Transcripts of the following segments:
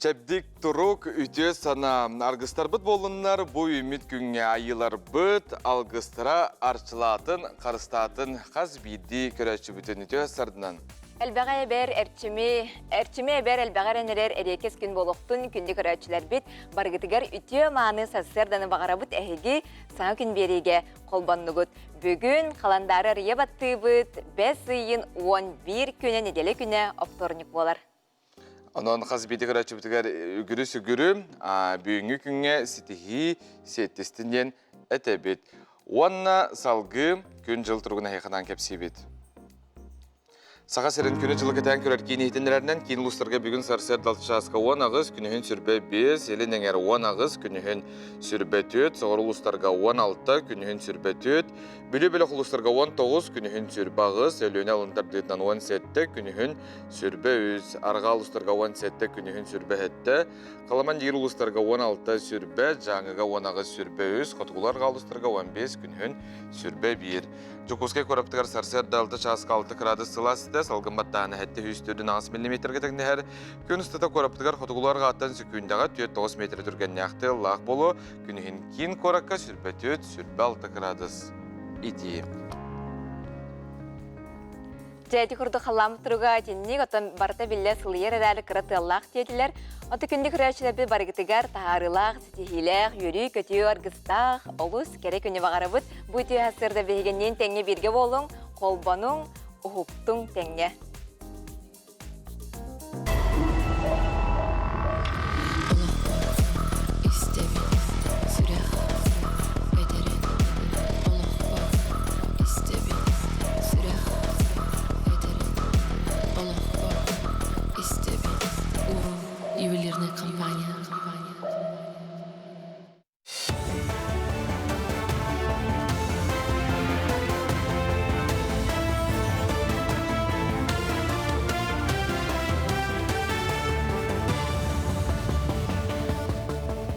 Чэбдик турук, үтүө санаа аргыстарбыт буоллуннар, бу үүммүт күҥҥэ айыыларбыт алгыстара арчылаатын, харыстаатын хас биирдии көрөөччүбүтүн үтүө сардынан. Элбэҕи эбэр эрчими, эрчими эбэр элбэҕи эрэнэрэр эриэкэс күн буолуохтун күндү көрөөччүлэрбит барыгытыгар үтүө мааны сарсыарданы баҕарабыт эһиги саҥа күн биэриигэ холбоннугут. Бүгүн халандаары арыйа баттыыбыт, бэс ыйын 11 күнэ нэдиэлэ күнэ оптуорунньук буолар. Онон хас биирдии көрөөччүбүтүгэр үгүрү-сүгүрү бүгүҥҥү күҥҥэ ситиһии сиэттистин диэн этэбит. Уонна салгыы күн-дьыл туругун эһиэхэ кэпсиибит. Саха сирин күнү-дьылы кэтээн көрөр киин иһитиннэрэринэн киин улуустарга бүгүн сарсыарда алта чааска 18, күнүһүн сүрбэ 5, илин эҥэр 18, күнүһүн сүрбэ 4, соҕуруу улуустарга 16, күнүһүн сүрбэ 4, Бүлүү бөлөх улуустарга 19, күнүһүн сүрбэ 8, Өлүөнэ алын тардыытынан 17, күнүһүн 23, Арҕаа улуустарга 17, күнүһүн сүрбэ 7, Халаман диир улуустарга 16, сүрбэ, Дьааҥыга 18, сүрбэ 3, Хотугулар арҕаа улуустарга 15, күнүһүн сүрбэ 1. Дьокуускай куораттыгар сарсыарда 6 чааска 6 кыраадыс сылаас этэ, салгын баттааһына 748 миллиметргэ тэҥнэһэр. Күн устата куораппытыгар хотугулуу арҕааттан сөкүүндэҕэ 4-9 метр түргэннээх тыаллаах буолуо, Күнүһүн киин куоракка сүрбэ 4, сүрбэ 6 кыраадыс итии. Дьэ, ити курдук халлааммыт туруга итинник, оттон барыта биллэ сылыйар эрээри кыра тыаллаах диэтилэр. Оттон күндү көрөөччүлэрбит барыгытыгар таһаарыылаах, ситиһиилээх, үөрүү-көтүү аргыстаах, олус кэрэ күнү баҕарабыт. Бу үтүө сарсыарда биһигинниин тэҥҥэ бииргэ буолуҥ, холбонуҥ, уһуктуҥ тэҥҥэ. Ювелирная компания.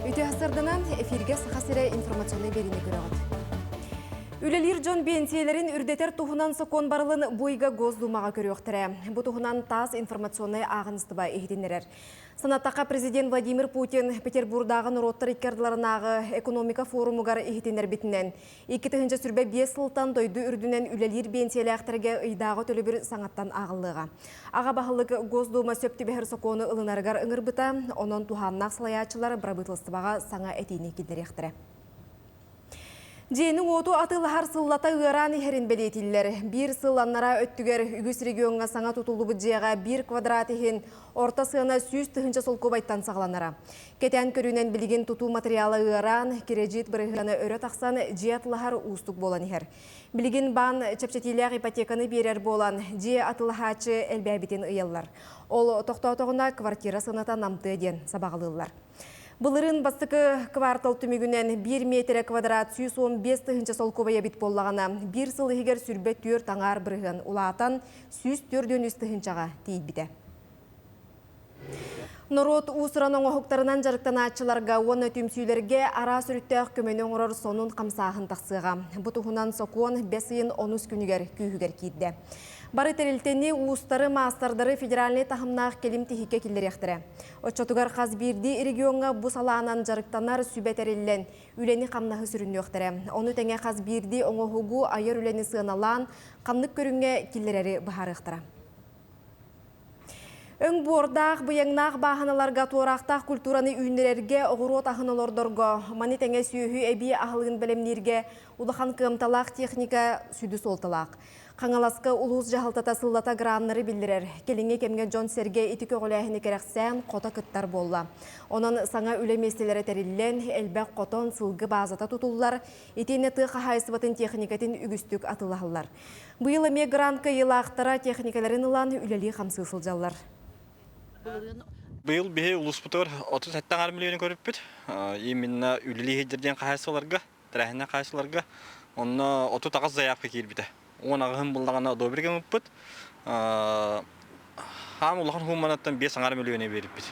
Үтүө сарданан эфиргэ Саха сирэ информационнай биэриини көрөҕүт. Үлэлиир дьон биэнсийэлэрин үрдэтэр туһунан сокуон барылын бу ыйга Госдумаҕа көрүөхтэрэ. Бу туһунан ТАСС информационнай ааҕыныстыба иһитиннэрэр. Санаттахха, президент Владимир Путин Петербурдааҕы норуоттар икки ардыларынааҕы экономика форумугар иһитиннэрбитинэн, 2025 сылтан дойду үрдүнэн үлэлиир биэнсийэлээхтэргэ ыйдааҕы төлөбүр саҥаттан ааҕыллыаҕа. Аҕа баһылык Госдума сөп түбэһэр сокуону ылынарыгар ыҥырбыта, онон туһааннаах салайааччылар бырабыыталыстыбаҕа саҥа этиини киллэриэхтэрэ. Дьиэни-уоту атыылаһар сыллата ыараан иһэрин бэлиэтииллэр. Биир сыл аннараа өттүгэр үгүс региоҥҥа саҥа тутуллубут дьиэҕэ биир квадрат иһин орто сыана 100 000 солкуобайтан саҕаланара. Кэтээн көрүүнэн билигин тутуу матырыйаала ыараан, кирэдьиит бырыһыана өрө тахсан дьиэ атылаһар уустук буолан иһэр. Билигин баан чэпчэтиилээх ипотеканы биэрэр буолан, дьиэ атылаһааччы элбээбитин ыйаллар. Ол тохтоотоҕуна квартира сыаната намтыа диэн сабаҕалыыллар. Былырыын бастакы квартал түмүгүнэн 1 миэтэрэ квадрат 115 тыһыынча солкуобай эбит буоллаҕына, биир сыл иһигэр сүрбэ түөрт аҥаар бырыһыан улаатан 143 тыһыынчаҕа тиийбитэ. Норуот уус-уран оҥоһуктарынан дьарыктанааччыларга уонна түмсүүлэргэ араас өрүттээх көмөнү оҥорор сонун хамсааһын тахсыаҕа. Бу туһунан сокуон бэс ыйын онус күнүгэр күүһүгэр киирдэ. Бары тэрилтэни, уустары, маастардары федеральнай таһымнаах кэлим тиһиккэ киллэриэхтэрэ. Оччотугар хас биирдии региоҥҥа бу салаанан дьарыктанар сүбэ тэриллэн, үлэни-хамнаһы сүрүннүөхтэрэ. Ону тэҥэ хас биирдии оҥоһугу айар үлэни сыаналаан, ханнык көрүҥҥэ киллэрэри быһаарыахтара. Өҥ буордаах, быйаҥнаах бааһыналарга туораахтаах культураны үүннэрэргэ, оҕуруот аһын олордорго, маны тэҥэ сүөһү эбии аһылыгын бэлэмнииргэ улахан кыамталаах техника сүдү суолталаах. Хаҥаласка улуус дьаһалтата сыллата граннары биллэрэр. Кэлиҥҥи кэмҥэ дьон-сэргэ ити көҕүлээһини кэрэхсээн, хото кыттар буолла. Онон саҥа үлэ миэстэлэрэ тэриллэн, элбэх хотон, сылгы баазата тутуллар, итиэннэ тыа хаһаайыстыбатын техникэтин үгүстүк атыылаһаллар. Быйыл эмиэ грант кыайыылаахтара техникэлэрин ылан үлэлии-хамсыы сылдьаллар. Быйыл биһи улууспутугар 37 аҥаар миллиону көрүппүт. Именно үлэлии сылдьар диэн хаһаайыстыбаларга тэрээһиннээх хаачыстыбаларга онно 38 заявка киирбитэ. 18-ын буллаҕына одобрить гыммыппыт. Хаам улахан хууманаттан 5,5 миллионы биэрбит.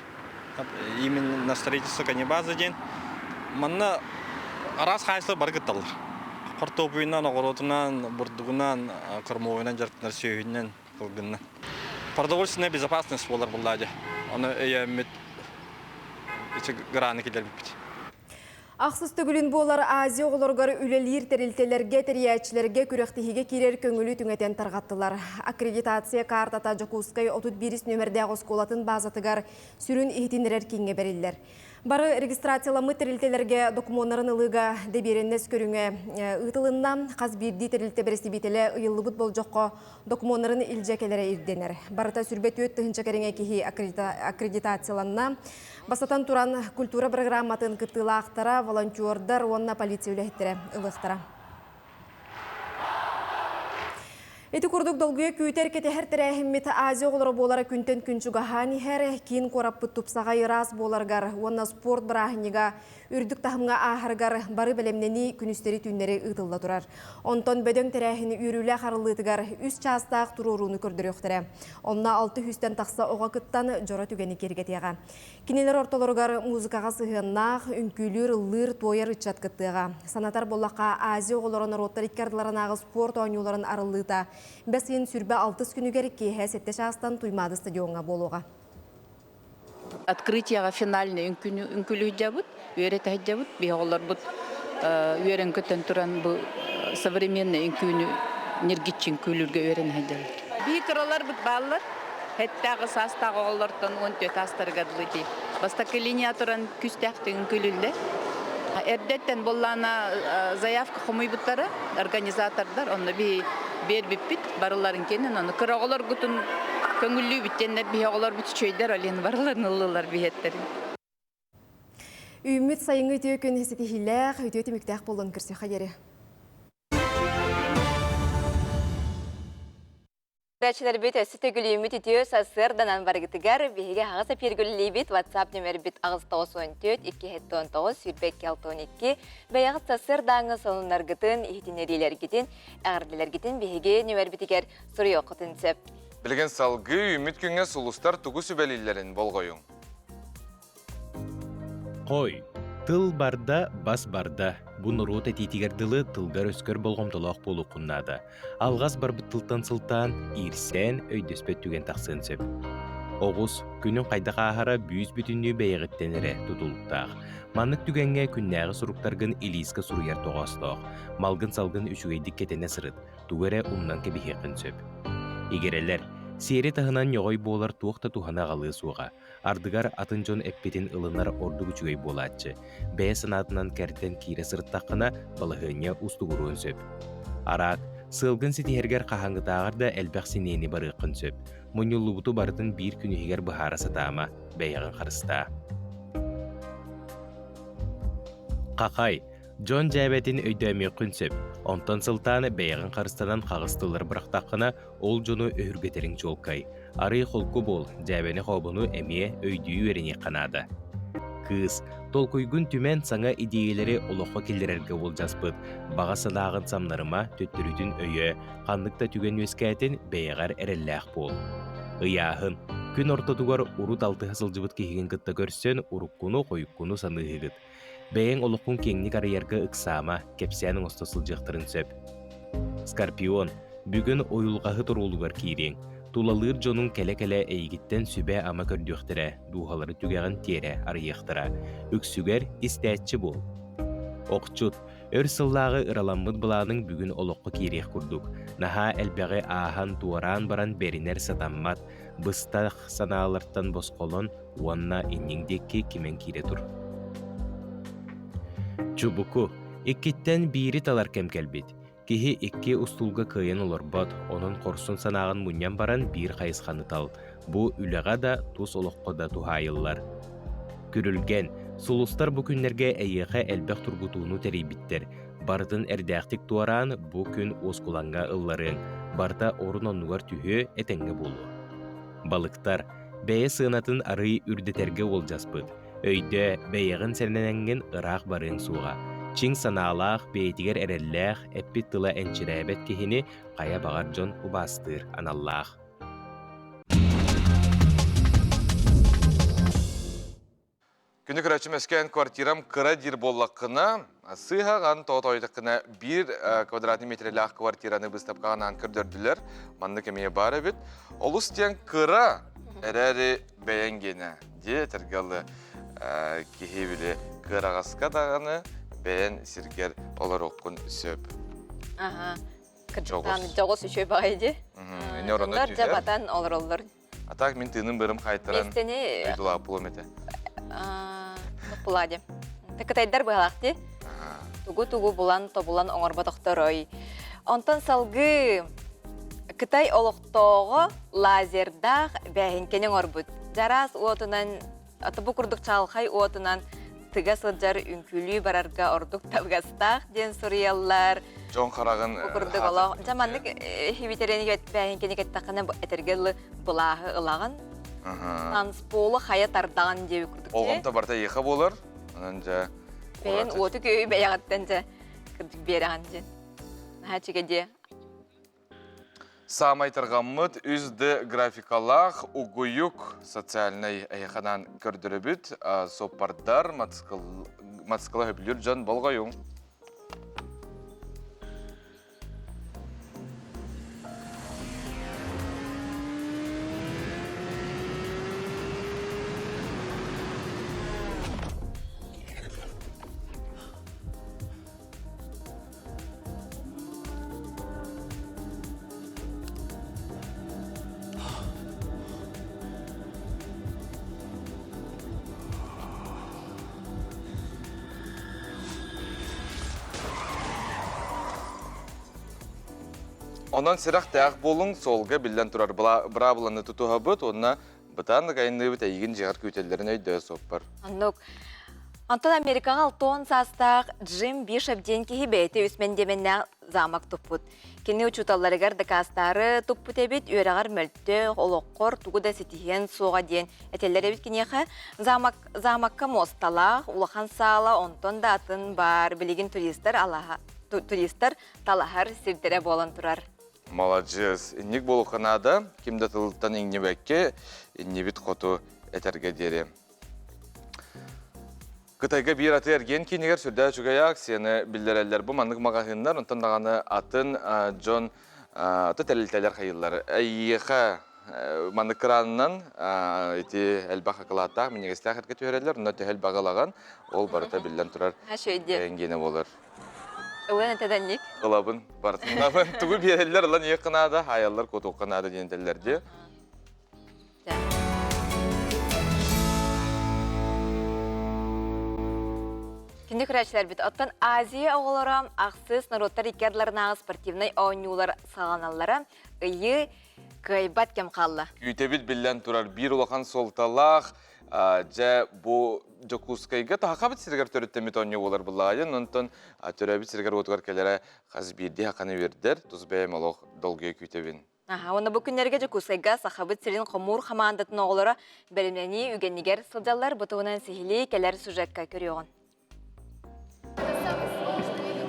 Именно строительство конебаза диэн. Манна араас хаачыстыба бары кытталлар. Хортуопуйунан, оҕуруотунан, бурдугунан, кормовойунан дьарыктанар сүөһүнэн, кылгыннан. Продовольственная безопасность буолар буллаа дьэ. Ону өйөөммүт. Чахчы граны киллэрбиппит. Ахсыс төгүлүн буолар Азия оҕолоругар үлэлиир тэрилтэлэргэ, тэрийээччилэргэ күрэхтэһиигэ киирэр көҥүлү түҥэтэн тарҕаттылар. Аккредитация каартата Дьокуускай 31 нүөмэрдээх оскуолатын баазатыгар сүрүн иһитиннэрэр кииҥҥэ бэриллэр. Бары регистрацияламмыт тэрилтэлэргэ докумуоннарын ылыыга дэбиэрэннэс көрүҥэ ыытылынна. Хас биирдии тэрилтэ бэрэстэбиитэлэ ыйыллыбыт болдьоххо докумуоннарын илдьэ кэлэрэ ирдэнэр. Барыта 24 тыһыынча кэриҥэ киһи аккредитацияланна. Бастатан туран, культура программатын кыттыылаахтара, волонтердар уонна полиция үлэһиттэрэ ылыахтара. Ити курдук долгуйа күүтэр кэтэһэр тэрээһиммит Азия оҕолоро буолара күнтэн күн чугаһаан иһэр, киин куораппыт тупсаҕай ыраас буоларыгар уонна спорт бырааһынньыга үрдүк таһымҥа ааһарыгар бары бэлэмнэнии күнүстэри-түүннэри ыытылла турар. Онтон бөдөҥ тэрээһин үөрүүлээх арыллыытыгар үс чаастаах туруорууну көрдөрүөхтэрэ. Онно алта үстэн тахса оҕо кыттан дьоро түгэни киэргэтиэҕэ. Кинилэр ортолоругар музыкаҕа сыһыаннаах, үҥкүүлүүр, ыллыыр, туойар ыччат кыттыаҕа. Санатар буоллахха, Азия оҕолоро норуоттар икки ардыларынааҕы спорт оонньууларын арыллыыта бэс ыйын сүүрбэ алтыс күнүгэр киэһэ сэттэ чаастан Туймаада стадиоҥҥа буолуоҕа. Открытиеҕа финальный үҥкүүлүһдьабыт, үөрэтэ сылдьабыт. Биһи оҕолорбут үөрэн-көтөн туран бу современный үҥкүүнү ньиргиччи үҥкүүлүүргэ үөрэнэ сылдьаллар. Биһи кыраларбыт бааллар. Сэттээҕи саастаах оҕолортон 14 аастарыгар дылы ити бастакы линия туран күүстээхтик үҥкүүлүүллэр. Эрдэттэн буоллаана заявка хомуйбуттара организатордар, онно биһи биэрбиппит барыларын киэнин, ону кыра оҕолоргутун көҥүллүүбүт диэннэр биһи оҕолорбут үчүгэйдэр олен барыларын ыллылар биһиэттерин. Үүммүт сайыҥҥы үтүө күн ситиһиилээх, үтүө түмүктээх буолуон көрсүөххэ диэри. Көрөөччүлэрбит өссө төгүлүүммүт үтүө сарсыарданан барыгытыгар биһиги аһаҕас эпииргүллиибит WhatsApp нөмербит 894 279 22 62 бэйэҕит сарсыардааҥҥы сонуннаргытын, иһитиннэриилэргитин, эҕэрдэлэргитин биһиги нөмербитигэр суруйуоххутун сөп. Билигин салгыы үүммүт күҥҥэ сулустар тугу сүбэлииллэрин болҕойуҥ. Хой, тыл барда, бас барда. Бу норуот этиитигэр дылы тылгар-өскөр болҕомтолоох буолуоххун наада. Алҕас барбыт тылтан сылтаан, иирсээн, өйдөспөт түгэн тахсыан сөп. Оҕус, күнүн хайдах ааһара бүүс-бүтүннүү бэйэҕиттэн эрэ тутулуктаах. Маннык түгэҥҥэ күннээҕи суруктаргын илиискэ суруйар тоҕоостоох. Малгын-салгын үчүгэйдик кэтэнэ сырыт, тугу эрэ умнан кэбиһиэххин сөп. Игирэлэр, сиэри таһынан ньоҕой буолар туох да туһаны аҕалыа суоҕа. Ардыгар атын дьон эппитин ылынар ордук үчүгэй буолааччы. Бэйэ санаатынан кэрдэн киирэ сырыттаххына, балаһыанньа уустугуруон сөп. Араак, сыалгын ситиһэргэр хаһааҥҥытааҕар да элбэх синиэни барыаххын сөп. Мунньуллубуту барытын биир күн иһигэр быһаара сатаама, бэйэҕин харыстаа. Хахай, дьон дьээбэтин өйдөөмүөххүн сөп. Онтон сылтаан бэйэҕин харыстанан хаҕыс тыллары бырахтаххына, ол дьону өһүргэтэриҥ чуолкай. Арыый холку буол, дьээбэни-хообуну эмиэ өйдүү үөрэниэххэ наада. Кыыс, толкуйгун түмэн саҥа идиэйэлэри олоххо киллэрэргэ уолдьаспыт, баҕа санааҕын самнарыма, төттөрүтүн өйөө, ханнык да түгэн үөскээтин бэйэҕэр эрэллээх буол. Ыйааһын. Күн ортотугар урут алтыһа сылдьыбыт киһигин кытта көрсөн уруккуну-хойуккуну саныыһыгыт. Бэйэҥ олоххун киэҥник арыйарга ыксаама, кэпсээн оҥосто сылдьыахтарын сөп. Скорпион, бүгүн уйулҕаһыт оруолугар киириэҥ. Тулалыыр дьонуҥ кэлэ-кэлэ эйигиттэн сүбэ-ама көрдүөхтэрэ, дууһалары түгэҕин тиэрэ арыйыахтара. Үксүгэр истээччи буол. Охчут, өр сыллааҕы ыраламмыт былааныҥ бүгүн олоххо киириэх курдук. Наһаа элбэҕи ааһан, туораан баран бэринэр сатаммат, быстах санаалартан босхолон, уонна инниҥ диэки кимэн киирэ тур. Чубуку, иккиттэн биири талар кэм кэлбит. Киһи икки устуулга кыайан олорбот, онон хорсун санааҕын мунньан баран биир хайысханы тал. Бу үлэҕэ да, тус олоххо да туһаайыллар. Күрүлгэн, сулустар бу күннэргэ эйиэхэ элбэх тургутууну тэрийбиттэр. Барытын эрдээхтик туораан, бу күн уоскулаҥҥа ылларыаҥ. Барыта орун-оннугар түһүө, этэҥҥэ буолуо. Балыктар, бэйэ сыанатын арыый үрдэтэргэ уолдьаспыт. Өйдөө, бэйэҕин сэрэнэҥҥин ыраах барыаҥ суоҕа. Чиҥ санаалаах, бэйэтигэр эрэллээх, эппит тыла энчирээбэт киһини хайа баҕар дьон убаастыыр аналлаах. Күнү көрөөччү Мэскээн квартирам кыра диир буоллаххына, сыыһаҕан тоотойдоххуна биир квадратный метрэлээх квартираны быыстапкаҕа анаан көрдөрдүлэр. Маннык эмиэ баар эбит. Олус диэн кыра эрээри бэйэҥ гиэнэ диэ этэргэ ылы. киһи били кыараҕаска даҕаны бэйэн сиргэр олоруоххун сөп. Аха. Кырдьыктаан дьоҕус үчүгэй баҕайы дии. Ини ороно Дьоннор дьэ батан олороллор. А так мин тыыным бырым хайтаран Миэстэни дойдулаах буолуом этэ. Топпулаа диэн. Кытайдар быһалаах дии. Тугу-тугу булан тобулан оҥорботохторой. Онтон салгыы Кытай олохтооҕо лазердаах бээһиҥкэни оҥорбут. Дьараас уотунан бу курдук чаҕылхай уотунан тыга сылдьар үҥкүүлүү барарга ордук табыгастаах диэн суруйаллар. Дьон хараҕын Бу курдук олох дьэ маннык хибитэрэни бээһиҥкэни кэттэххинэ этэргэ дылы былааһы ылаҕын. Танцполу хайа тардаҕын диэби курдук. Болҕомто барыта эйиэхэ буолар. Онон дьэ Бэйэн уоту көөйү бэйэҕиттэн дьэ кырдьык биэрэҕин диэн. Наһаа үчүгэй диэ. Саамай тарҕаммыт 3D графикалаах угуйук социальнай эйэханан көрдөрөбүт. Суоппардар, мотоцикла сөбүлүүр дьон болҕойуҥ. Онон сирэхтээх буолуҥ, суолга биллэн турар быраабыланы тутуһабыт уонна бытаан айанныыбыт эйигин дьиэҕэр күүтэллэрин өйдөө суоппар. Оннук. Онтон Америкаҕа 60 саастаах Джим Бишоп диэн киһи бэйэтэ үс мэндиэмэннээх замок туппут. Кини учууталларыгар дакаастаары туппут эбит, үөрэҕэр мөлтөх, олоххор тугу да ситиһиэн суоҕа диэн этэллэр эбит киниэхэ. Замок, замокка муосталаах, улахан саала, онтон да атын баар. Билигин туристар, алаһа, туристар талаһар сирдэрэ буолан турар. Маладьыас. Инник буолуохха наада. Ким да тылыттан иҥнибэккэ, иннибит хоту этэргэ диэри. Кытайга биир аты эргиэн киинигэр сүрдээх үчүгэй акцияны биллэрэллэр. Бу маннык маҕаһыыннар, онтон даҕаны атын дьон аты тэрилтэлэр хайыыллар. Эйиэхэ маннык кыраанынан ити элбэх акылааттаах, минньигэстээх эргэ түһэрэллэр. Онно төһө элбэҕи ылаҕын, ол барыта биллэн турар эҥгиэнэ буолар. Ылан этэ Ылабын, барытын ылабын. Тугу биэрэллэр, ылан иэххэ наада, хаайаллар, куотуохха наада диэн этэллэр дии. Күндү көрөөччүлэрбит, оттон Азия оҕолоро ахсыс норуоттар икки ардыларынааҕы спортивнай оонньуулар саҕаланаллара ыйы кыайбат кэм хаалла. Күүтэбит биллэн турар биир улахан суолталаах дьэ бу Дьокуускайга Сахабыт сиригэр төрүттэммит оонньуу буолар былаайын, онтон төрөөбүт сиригэр уотугар кэлэрэ хас биирдии хаханы үөрдэр, тус бэйэм олох долгуйа күүтэбин. Аха, уонна бу күннэргэ Дьокуускайга Сахабыт сирин хомуур хамаандатын оҕолоро бэлэмнэнии үгэнигэр сылдьаллар. Бу туһунан сиһилии кэлэр сюжекка көрүөҕүн.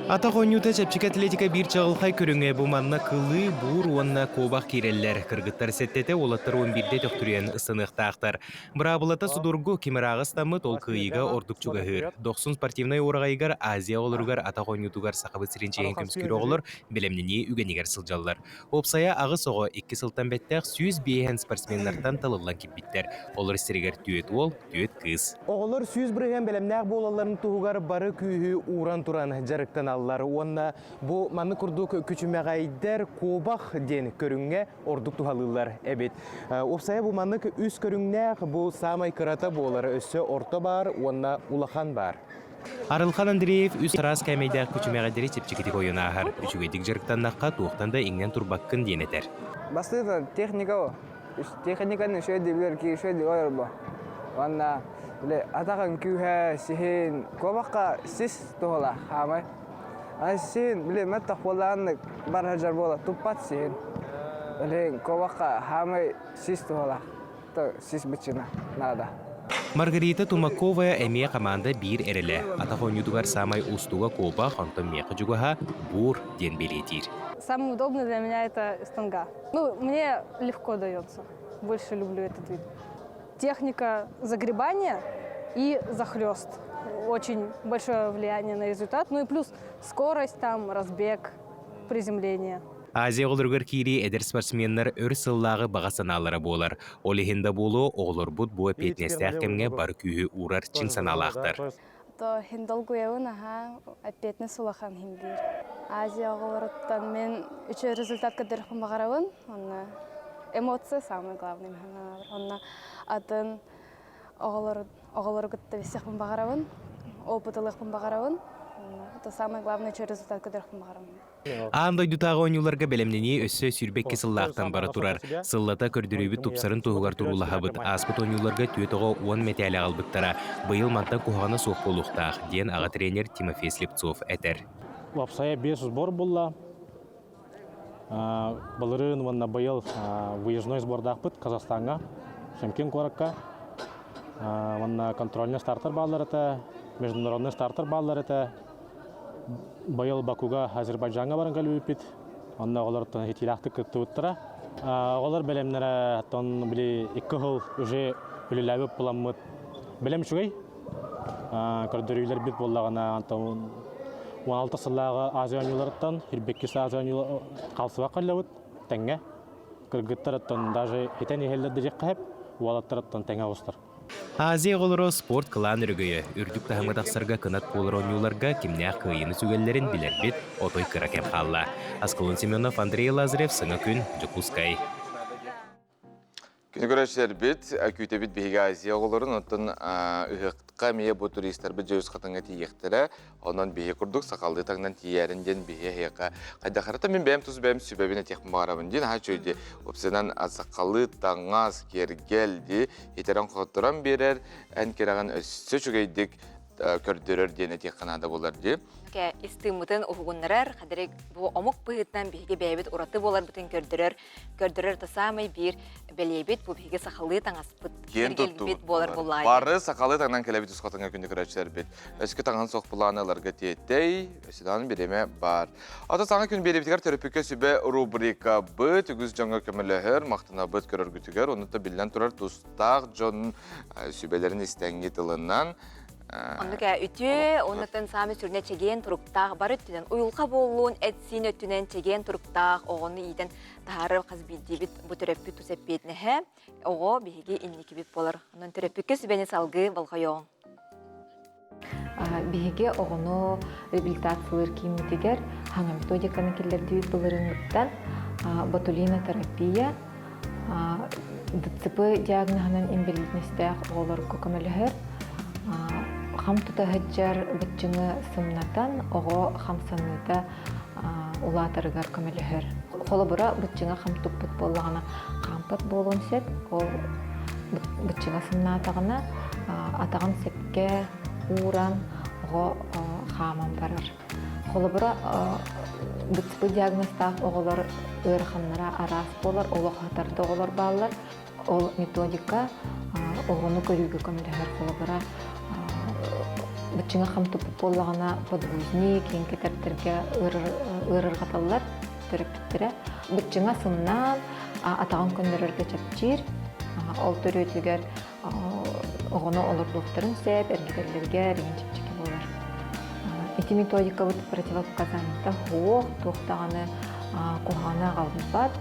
Атах оонньуута чэпчэки атлетика биир чаҕылхай көрүҥэ бу манна кылыы, буур уонна куобах киирэллэр. Кыргыттар сэттэтэ, уолаттар 11-дэ төхтүрүйэн ыстаныахтаахтар. Быраабылата судургу, ким ырааҕы ыстаммыт, ол кыайыыга ордук чугаһыыр. Дохсун спортивнай уораҕайыгар Азия оҕолоругар атах оонньуутугар Сахабыт сирин чиэһин көмүскүүр оҕолор бэлэмнэнии үгэнигэр сылдьаллар. Уопсайа аҕыс оҕо икки сылтан бэттэх 105 спортсменнартан талыллан киирбиттэр. Олор истэригэр түөрт уол, түөрт кыыс. Оҕолор 100% бэлэмнээх буолалларын туһугар бары күүһү ууран туран дьарыктаналлар уонна бу маннык курдук күчүмэҕэйдэр куобах диэн көрүҥҥэ ордук туһалыыллар эбит. Уопсайа бу маннык үс көрүҥнээх бу саамай кырата буолар өссө орто баар уонна улахан баар. Арылхан Андреев үс араас кээмэйдээх күчүмэҕэйдэри чэпчэкитик ойон ааһар. Үчүгэйдик дьарыктаннахха туохтан да иҥнэн турбаккын диэн этэр. Бастыыта техника техниканы үчүгэй билэр киһи үчүгэй ойорбо. Уонна бile атаҕын күүһэ, сиһин, куобахха сис туһалаах хаамай. Аны сиһин бile мөттөх буоллаҕыннык бар сылдьар буола туппат сиһин. Билигин куобахха хаамай сис туһалаах. сис быччына наада. Маргарита Тумакова эмиэ команда биир эрэлэ. Атах оонньуутугар саамай уустуга куобах, онтон миэхэ дьугаһа бур диэн бэлиэтиир. Самый удобный для меня это станга. Ну, мне легко дается. Больше люблю этот вид. Техника загребания и захлест. Очень большое влияние на результат. Ну и плюс скорость там, разбег, приземление. Азия оҕолоругар киирии эдэр спортсменнар өр сыллааҕы баҕа санаалара буолар. Ол иһин да буолуо, оҕолорбут бу эппиэтинэстээх кэмҥэ бары күүһү уурар чиҥ санаалаахтар. То хин долгуйабын аха эппиэтинэс улахан хин биир. Азия оҕолоруттан мин үчүгэй результат көрдөрөхпүн баҕарабын. Онно эмоция самый главный Онно атын оҕолору оҕолору кытта билсиэхпин баҕарабын, опыт ылыахпын баҕарабын. Это самое главное үчүгэй результат көрдөрөхпүн баҕарабын. Аан дойдутааҕы оонньууларга бэлэмнэнии өссө 22 сыллаахтан бара турар. Сыллата көрдөрүүбүт тупсарын туһугар туруулаһабыт. Ааспыт оонньууларга түөрт оҕо 10 мэтээли аҕалбыттара. Быйыл мантан куһаҕана суох буолуохтаах, диэн аҕа тренер Тимофей Слепцов этэр. Уопсайа биэс сбор булла. Былырыын уонна быйыл выездной сбордаахпыт Казахстаҥҥа, Шымкент куоракка. Уонна контрольный стартер бааллар этэ, международный стартер бааллар этэ. Быйыл Бакуга Азербайджаҥҥа баран кэлбиппит. Онно оҕолортон итиилээхтик кыттыбыттара. Оҕолор бэлэмнэрэ оттон били икки сыл уже үлэлээбит буламмыт бэлэм үчүгэй. Көрдөрүүлэрбит буоллаҕына антон 16 сыллааҕы Азия оонньууларыттан 22 Азия оонньуулар хаалсыбакка кэллэбит тэҥҥэ. Кыргыттар оттон даже итэн иһэллэр диэххэ сөп, уолаттар оттон тэҥэ оҕустар. Азия оҕолоро спорт кылаан өрөгөйө, үрдүк таһымҥа тахсарга кынат буолар оонньууларга кимнээх кыайыыны сүгэллэрин билэрбит отой кыра кэм хаалла. Аскалон Семенов, Андрей Лазарев, Саҥа күн, Дьокуускай. Күнү көрөөччүлэрбит, күүтэбит биһиги Азия оҕолорун, оттон ыһыахха эмиэ бу туристарбыт дьэ хатыҥҥа тиийиэхтэрэ. Онон биһи курдук сахалыы таҥнан тиийээрин диэн биһи эһиэхэ хайдахарата мин бэйэм тус бэйэм сүбэбин этиэхпин баҕарабын диэн аһа үчүгэй дии. Уопсайынан сахалыы таҥас, киэргэл дии итэрэн-хотторон биэрэр, эн кэрэҕин өссө үчүгэйдик көрдөрөр диэн этиэххэ наада буолар дии. Истыыммытын уһугуннарар, хадырык бу омук быһыытынан биһиги бэйэбит ураты буоларбытын көрдөрөр көрдөрөр то саамай биир бэлиэбит бу биһиги сахалыы таҥаспыт киэн туттубут буолар буллаайы. Бары сахалыы таҥнан кэлэбит үс хотоҥҥо күндү көрөөччүлэрбит. Өскө таҥаһын суох былааны ыларга тиэтэй, өсүдаан бириэмэ бар. Ата саҥа күн биэрэбитигэр төрөппүккэ сүбэ рубрикабыт үгүс дьоҥҥо көмөлөһөр, махтанабыт көрөргүтүгэр, онно да биллэн турар тустаах дьон сүбэлэрин истэҥҥи тылынан Оннук үтүө, оннуттан саамай сүрүнэ чэгиэн туруктаах бары өттүнэн уйулҕа буоллун, эт-сиин өттүнэн чэгиэн туруктаах оҕону иитэн таһаарар хас биирдиибит бу төрөппүт тус эппиэтинэһэ оҕо биһиги инникибит буолар. Онон төрөппүккэ сүбэни салгыы болҕойоҕуҥ. Биһиги оҕону реабилитациялыыр кииммитигэр хаҥа методиканы киллэрдибит былырыыҥҥыттан ботулинотерапия, ДЦП диагноһынан инбэлиитинэстээх оҕолорго көмөлөһөр. Хам тута сылдьар быччыҥы сымнатан оҕо хамсаныыта улаатарыгар көмөлөһөр. Холобура, быччыҥа хам туппут буоллаҕына хаампат буолуон сөп. Ол быччыҥа сымнаатаҕына атаҕын сөпкө ууран оҕо хааман барар. Холобура, ДЦП диагнозтаах оҕолор ыараханнара араас буолар, олох хатарда оҕолор бааллар. Ол методика оҕону көрүүгэ көмөлөһөр. Холобура, быччыҥа хам туппут буоллаҕына, подгузник, киин кэтэрдэргэ ыарырҕаталлар төрөппүттэрэ. Быччыҥа сымнаан, атаҕын көннөрөргө чэпчиир. Ол төрүөтүгэр оҕону олордуохтарын сөп, эргитэллэригэр игин чэпчэки буолар. Ити методикабыт противопоказаниета суох, туох даҕаны куһаҕаны аҕалбат,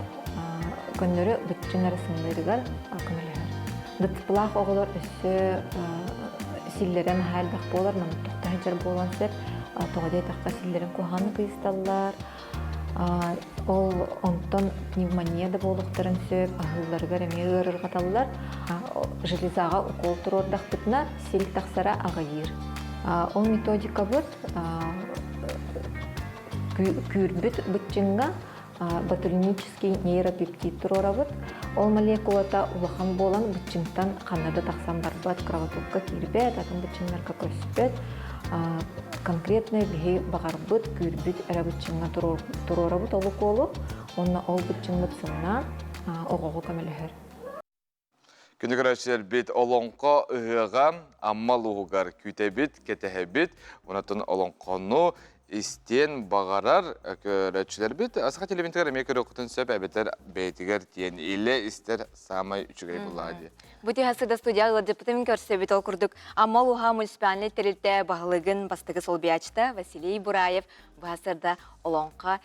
көннөрү быччыҥ эрэ сымныырыгар көмөлөһөр. ДЦПлаах оҕолор өссө силлэрэ наһаа элбэх буолар, маннык тохто сылдьар буолуон сөп. Тоҕо диэтэххэ силлэрин куһаҕаннык ыйысталлар, Ол онтон пневмония да буолуохтарын сөп, аһыылларыгар эмиэ ыарырҕаталлар. Железаҕа укол туруордахпытына сил тахсара аҕыйыыр. Ол методикабыт күүрбүт быччыҥҥа ботулинический нейропептид туруорабыт. Ол молекулата улахан буолан быччыҥтан ханна да тахсан барбат, кровотокка киирбэт, атын быччыҥнарга көспөт. Конкретно биһи баҕарбыт, күүрбүт эрэ быччыҥҥа туруорабыт ол укуолу уонна ол быччыҥмыт сымнаан оҕоҕо көмөлөһөр. Күнү көрөөччүлэрбит Олоҥхо ыһыаҕа Амма улууһугар күүтэбит, кэтэһэбит. Онтон олоҥхону. истиэн баҕарар көрөөччүлэрбит Саха телевидениетыгар эмиэ көрүөххүтүн сөп эбэтэр бэйэтигэр тиийэн илэ истэр саамай үчүгэй буллаҕа дии. Бу түһэ студия ыалдьыппытын көрсөбүт. Ол курдук Амма улууһа муниципальнай тэрилтэ баһылыгын бастакы солбуйааччыта Василий Бураев быһа сырда олоҥхо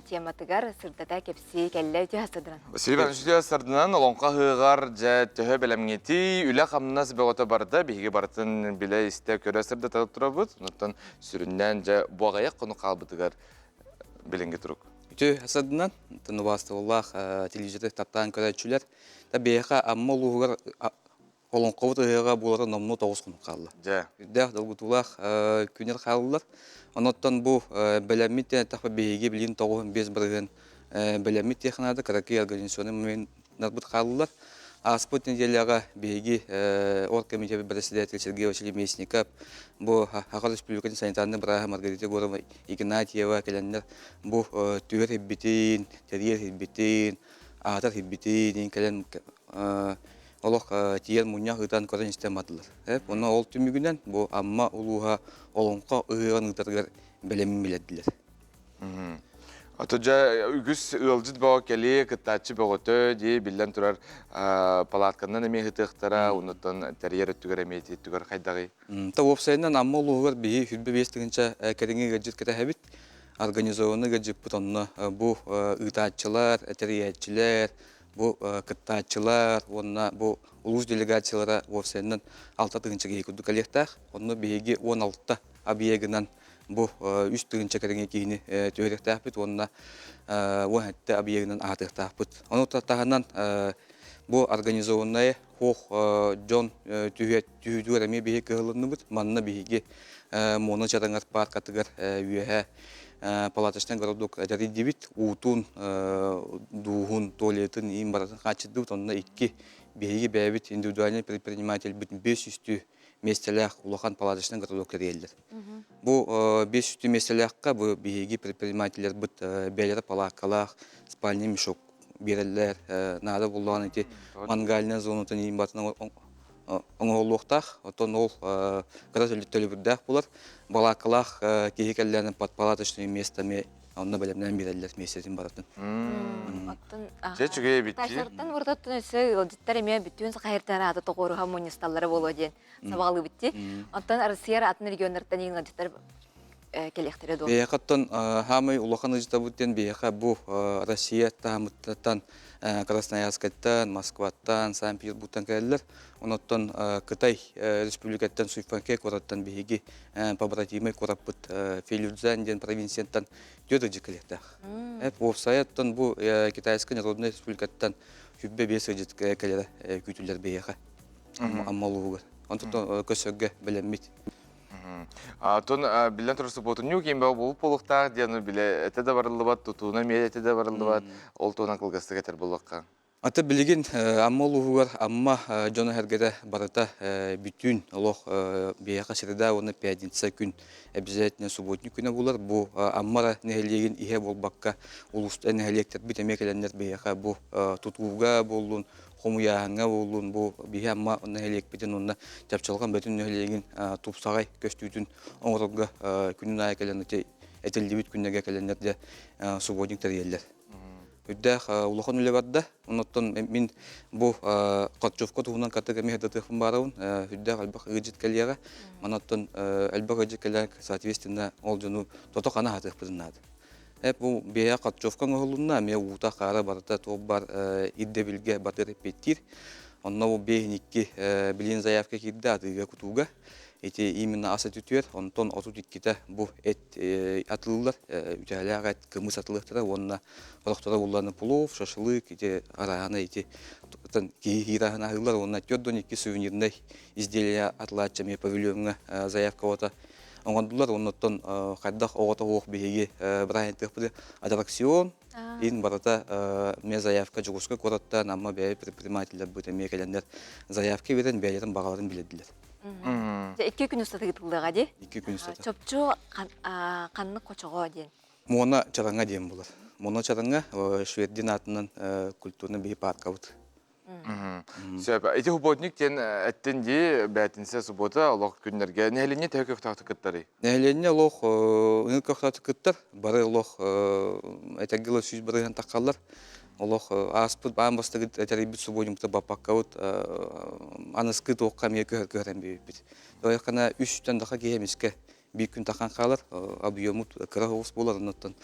тематыгар сырдата кэпсии кэллэ үтүө сырдынан. Василий Иванович үтүө сырдынан олоҥхо ыһыаҕар дьэ төһө бэлэмҥитий, үлэ-хамнас бөҕөтө барда, биһиги барытын билэ-истэ көрө сырдата турабыт. Онтон сүрүннээн дьэ бу аҕыйах хонук хаалбытыгар билиҥҥи турук. Үтүө сырдынан, убаастабыллаах телевизоры таптаан көрөөччүлэр, та биһиэхэ Амма улууһугар Олоҥхобут ыһыаҕа буолара номнуо 9 хонук хаалла. Дьэ. Үрдээх долгутуулаах күннэр хааллылар. Онон бу бэлэммит диэн эттэхпэ биһиги билигин 95% бэлэммит диэххэ наада кыракый организационнай моменнарбыт хааллылар. Ааспыт нэдиэлэҕэ биһиги оргкомитет председатель Сергей Васильевич Местников бу Саха Республикатын санитарнай бырааһа Маргарита Егоровна Игнатьева кэлэннэр бу түһэр ирбитин, тэрийэр ирбитин, аатар ирбитин кэлэн олох тиийэн мунньах ыытан көрөн-истэн бардылар. Онно ол түмүгүнэн бу Амма улууһа Олоҥхо ыһыаҕын ыытарыгар бэлэмин билэрдилэр. Ото дьэ үгүс ыалдьыт бөҕө кэлиэ, кыттааччы бөҕөтө дии биллэн турар палатканан эмиэ ыһытыахтара, оннуттан тэрийэр өттүгэр эмиэ ити өттүгэр хайдаҕый? Та уопсайынан Амма улууһугар биһи 25 тыһыынча кэриҥи ыалдьыт кэтэһэбит. Организованный ыалдьыппыт онно бу ыытааччылар, тэрийээччилэр, Бу кыттааччылар уонна бу улуус делегациялара уопсайынан 6 тыһыынча киһи курдук кэлиэхтээх. Онно биһиги 16 объегынан бу 3 тыһыынча кэриҥэ киһини түһэриэхтээхпит уонна 17 объегынан аһатыахтаахпыт. Ону таһынан бу организованная хуох дьон түһүүтүгэр эмиэ биһиги кыһылынныбыт. Манна биһиги Муона Чараҥар пааркатыгар үөһэ палаточный городок тэрийдибит. Уутун, дууһун, туалетын, иин барытын хааччыйдыбыт. Онно икки биһиги бэйэбит индивидуальный предпринимательбит 500 миэстэлээх улахан палаточный городок тэрийэллэр. Бу 500 миэстэлээххэ бу биһиги предпринимателлэрбит бэйэлэрэ палааккалаах спальный мешок биэрэллэр. Наада буоллаҕына ити мангальная зонатын иин барытын оҥоһуллуохтаах. Оттон ол кыра төлөбүрдээх буолар. Балааккалаах киһи кэллээн под палаточное место эмиэ онно бэлэмнээн биэрэллэр миэстэтин барытын. Оттон Дьэ үчүгэй эбит дии. Ташартан урутаттан өссө ыалдьыттар эмиэ бүтүн сахаһиртан аата тоҕуоруһа мунньусталлара буолуо диэн сабаҕалыыбыт дии. Оттон Россия атын регионнартан ыалдьыттар кэлиэхтэрэ дуо? Биһиэхэ оттон хаамай улахан ыалдьытабыт диэн биһиэхэ бу Россия таһымыттан Красноярскайтан, Москваттан, Санкт-Петербургтан кэлэллэр. Онуттан Кытай республикаттан Суйфанкэ куораттан биһиги побратимый куораппыт Фелюцзян диэн провинцияттан түөрт ыдьы кэлиэхтээх. Уопсайа оттон бу Китайскай Народнай Республикаттан 25 ыдьыт кэлэрэ күүтүллэр биһиэхэ Амма улууһугар. Онтон көсөргө бэлэммит. Оттон биллэн турар субуотунньук киин бөҕө буолуп буолуохтаах диэн билэ этэ да барыллыбат, тутууна эмиэ этэ да барыллыбат, ол туһунан кылгастык этэр буоллахха. Аты билигин Амма улууһугар Амма дьоно-сэргэтэ барыта бүтүн олох биһиэхэ среда уонна пятница күн обязательно субботник күнэ буолар. Бу Амма эрэ нэһилиэгин иһэ буолбакка улуус нэһилиэктэрбит эмиэ кэлэннэр биһиэхэ бу тутууга буоллун, хомуйааһыҥҥа буоллун, бу биһи Амма нэһилиэкпитин уонна Чапчылҕан Бөтүн нэһилиэгин тупсаҕай көстүүтүн оҥорорго күнүн аайы кэлэн этиллибит күннэргэ кэлэннэр дьэ субботник тэрийэллэр. Үрдээх улахан үлэ барда. Оннуттан мин бу Харчевка туһунан катык эмиэ сырдатыахпын баарабын. Үрдээх элбэх ыалдьыт кэлиэҕэ. Манаттан элбэх ыалдьыт кэлэр, соответственно, ол дьону тото-хана аһатыахпытын наада. Бу биһиэхэ Харчевка оҥоһулунна, эмиэ уута-хаара барыта туох бар ирдэбилгэ батыр эппиэттиир. Онно бу биэһин икки билин заявка киирдэ атыыга-кутууга. Ити именно ас этүтүөр, онтон 32-тэ бу эт атылылар, үтэһэлээх эт, кымыс атылыахтара уонна олохторо булланы плов, шашлык, ити араһана ити киһи хиираһын аһыылар уонна 42 сувенирнай изделия атылааччы эмиэ павильоҥҥа заявка ота оҥордулар. Оннуттан хайдах оҕото суох биһиги бырааһынтыахпыт аттракцион ин барыта эмиэ заявка Дьокуускай куораттан Амма бэйэ предпринимателлэрбит эмиэ кэлэннэр заявка биэрэн бэйэлэрин баҕаларын билэрдилэр. Дьэ икки күн устата ыытыллыаҕа дии. Икки күн устата. Чопчу ханнык хочоҕо диэн? Муона Чараҥа диэн булар. Муона Чараҥа Швердин аатынан культурный биһи паркабыт. Сөп. Ити субботник диэн эттин дии, бээтинсэ суббота олох күннэргэ нэһилиэнньэ төһө көхтөөхтүк кыттарый? Нэһилиэнньэ олох ыныр көхтөөхтүк кыттар. Бары олох этэргэ дылы 100% таххаллар. Олох ааспыт аан бастакы тэрийбит субботникта баппаккабыт аныскы туохха эмиэ көһөр-көһөрөн биэрбиппит. Тоҕо үстэн даха киһи эмискэ биир күн тахан хаалар, объемут кыра соҕус буолар, оннуттан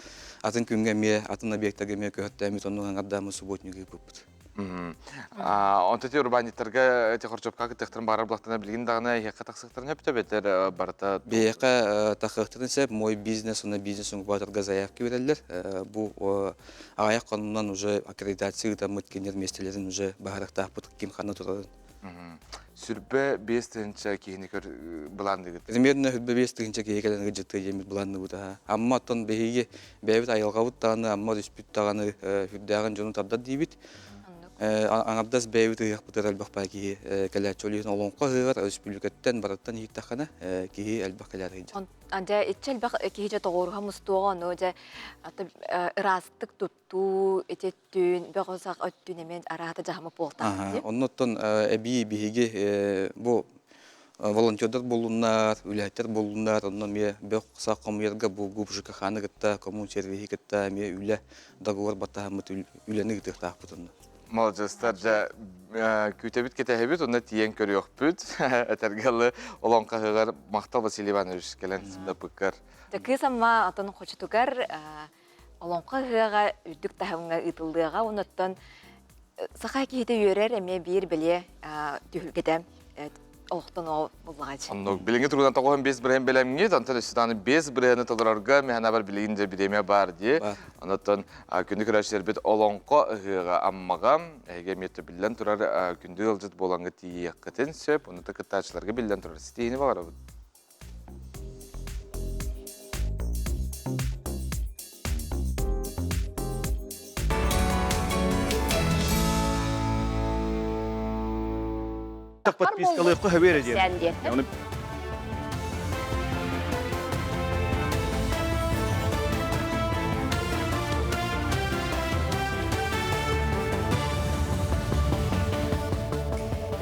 атын күҥҥэ эмиэ, атын объектарга эмиэ көһөртөөммүт, оннук аҥардааммыт субботник ыыппыппыт. Онто ти урбаанньыттарга эти хорчопка кыттыахтарын баҕарар булахтана билигин даҕаны эһиэхэ тахсыахтарын сөптө бэтэр барыта Биһиэхэ тахыахтарын сөп мой бизнес уонна бизнес инкубаторга заявка берэллэр. Бу аҕыйах хонунан уже аккредитация ыытаммыт кинилэр миэстэлэрин уже баһарыктаахпыт ким ханна турарын. 25 тыһыынча киһини көр былаанныгыт. Примерно 25 тыһыынча киһи кэлэн ыдьыттыы диэммит былаанныбыт аха. Амма оттон биһиги бэйэбит айылҕабыт даҕаны, Амма түспүт даҕаны сүрдээҕин дьону тардар диибит. Аҥардас бэйэбит ыһыахпытыгар элбэх баай киһи кэлээччи. Ол иһин олоҥхо ыһыаҕар өрөспүүбүлүкэттэн барыттан иһиттэххинэ киһи элбэх кэлээр сылдьар. Дьэ, иччэ элбэх киһи дьэ тоҕуоруһа мустуоҕа, ону дьэ ыраастык туттуу, ити өттүн, бөҕө-сах өттүн эмиэ араата дьаһамы буолтаах дии. Оннуттан эбии биһиги бу волонтердар буоллуннар, үлэһиттэр буоллуннар, онно эмиэ бөх-сах хомуйарга бу ГУП ЖКХ-ны кытта, коммунсервиһи кытта эмиэ үлэ договор баттаһаммыт үлэни ыытыахтаахпыт онно. Молодежтар дьэ күүтэбит кэтэһэбит, онно тиийэн көрүөхпүт. Этэргэ дылы олоҥхо ыһыаҕар махтал Василий Иванович кэлэн сырдаппыккар. Дьэ кыыс Амма отон хочотугар олоҥхо ыһыаҕа үрдүк таһымҥа ыытыллыаҕа онуттан саха киһитэ үөрэр эмиэ биир бэлиэ түһүлгэтэ олохтон ол буллаҕач. Оннук билиҥҥи туругунан 95% бэлэмҥит, онтон өссө даҕаны 5 бырыһыаны толорорго мэхэнабар билигин дьэ бириэмэ баар дии. Онтон күндү көрөөччүлэрбит олоҥхо ыһыаҕа Аммаҕа эһиги эмиэ биллэн турар күндү ыалдьыт буолаҥҥыт тиийиэххитин сөп. Онно кыттааччыларга биллэн турар ситиһиини баҕарабыт. Подпискалыахха хөбүөрэ диэн.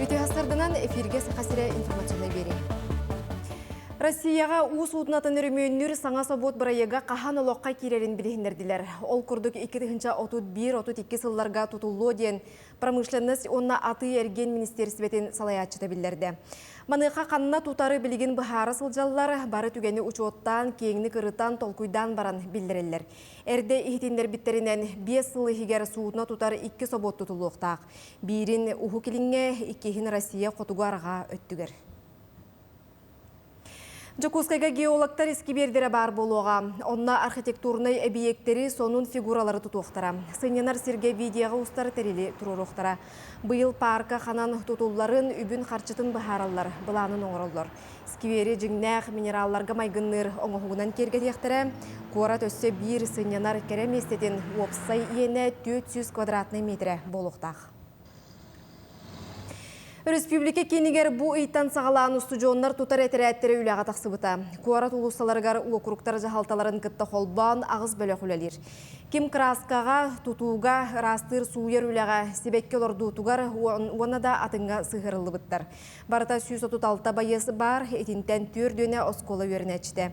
Үтүө сарданан эфирге Саха сирэ информационнай биэрии. Россияҕа уу суутунатын өрөмүөннүүр саҥа собуот бырайыага хаһан олоххо киирэрин билиһиннэрдилэр. Ол курдук 2031-32 сылларга тутуллуо диэн промышленность уонна атыы-эргиэн министиэристибэтин салайааччыта биллэрдэ. Маныаха ханна тутары билигин быһаара сылдьаллар, бары түгэни учуоттаан, киэҥник ырытан, толкуйдаан баран биллэрэллэр. Эрдэ иһитиннэрбиттэринэн, 5 сыл иһигэр суудуна тутар икки собуот тутуллуохтаах. Биирин Уһук Илиҥҥэ, иккиһин Россия хотугу арҕаа өттүгэр. Дьокуускайга геологтар искибиэрдэрэ баар буолуоҕа. Онно архитектурнай эбийиэктэри, сонун фигуралары тутуохтара. Сынньанар сиргэ видеоҕа устар тэрили туруоруохтара. Быйыл паарка ханан тутулларын, үбүн-харчытын быһаараллар, былаанын оҥороллор. Сквери дьиҥнээх минералларга майгынныыр оҥоһугунан киэргэтиэхтэрэ. Куорат өссө биир сынньанар кэрэ миэстэтин уопсай иэнэ 400 квадратнай миэтэрэ буолуохтаах. Өрөспүүбүлүкэ киинигэр бу ыйтан саҕалаан устудьуоннар тутар этэрээттэрэ үлэҕэ тахсыбыта. Куорат улуусталарыгар уокуруктар дьаһалталарын кытта холбоон аҕыс бөлөх үлэлиир. Ким кырааскаҕа, тутууга, ыраастыыр сууйар үлэҕэ, сибэкки олордуутугар уонна да атыҥҥа сыһыарыллыбыттар. Барыта 136 байыас баар, итинтэн түөрдүөнэ оскуола үөрэнээччитэ.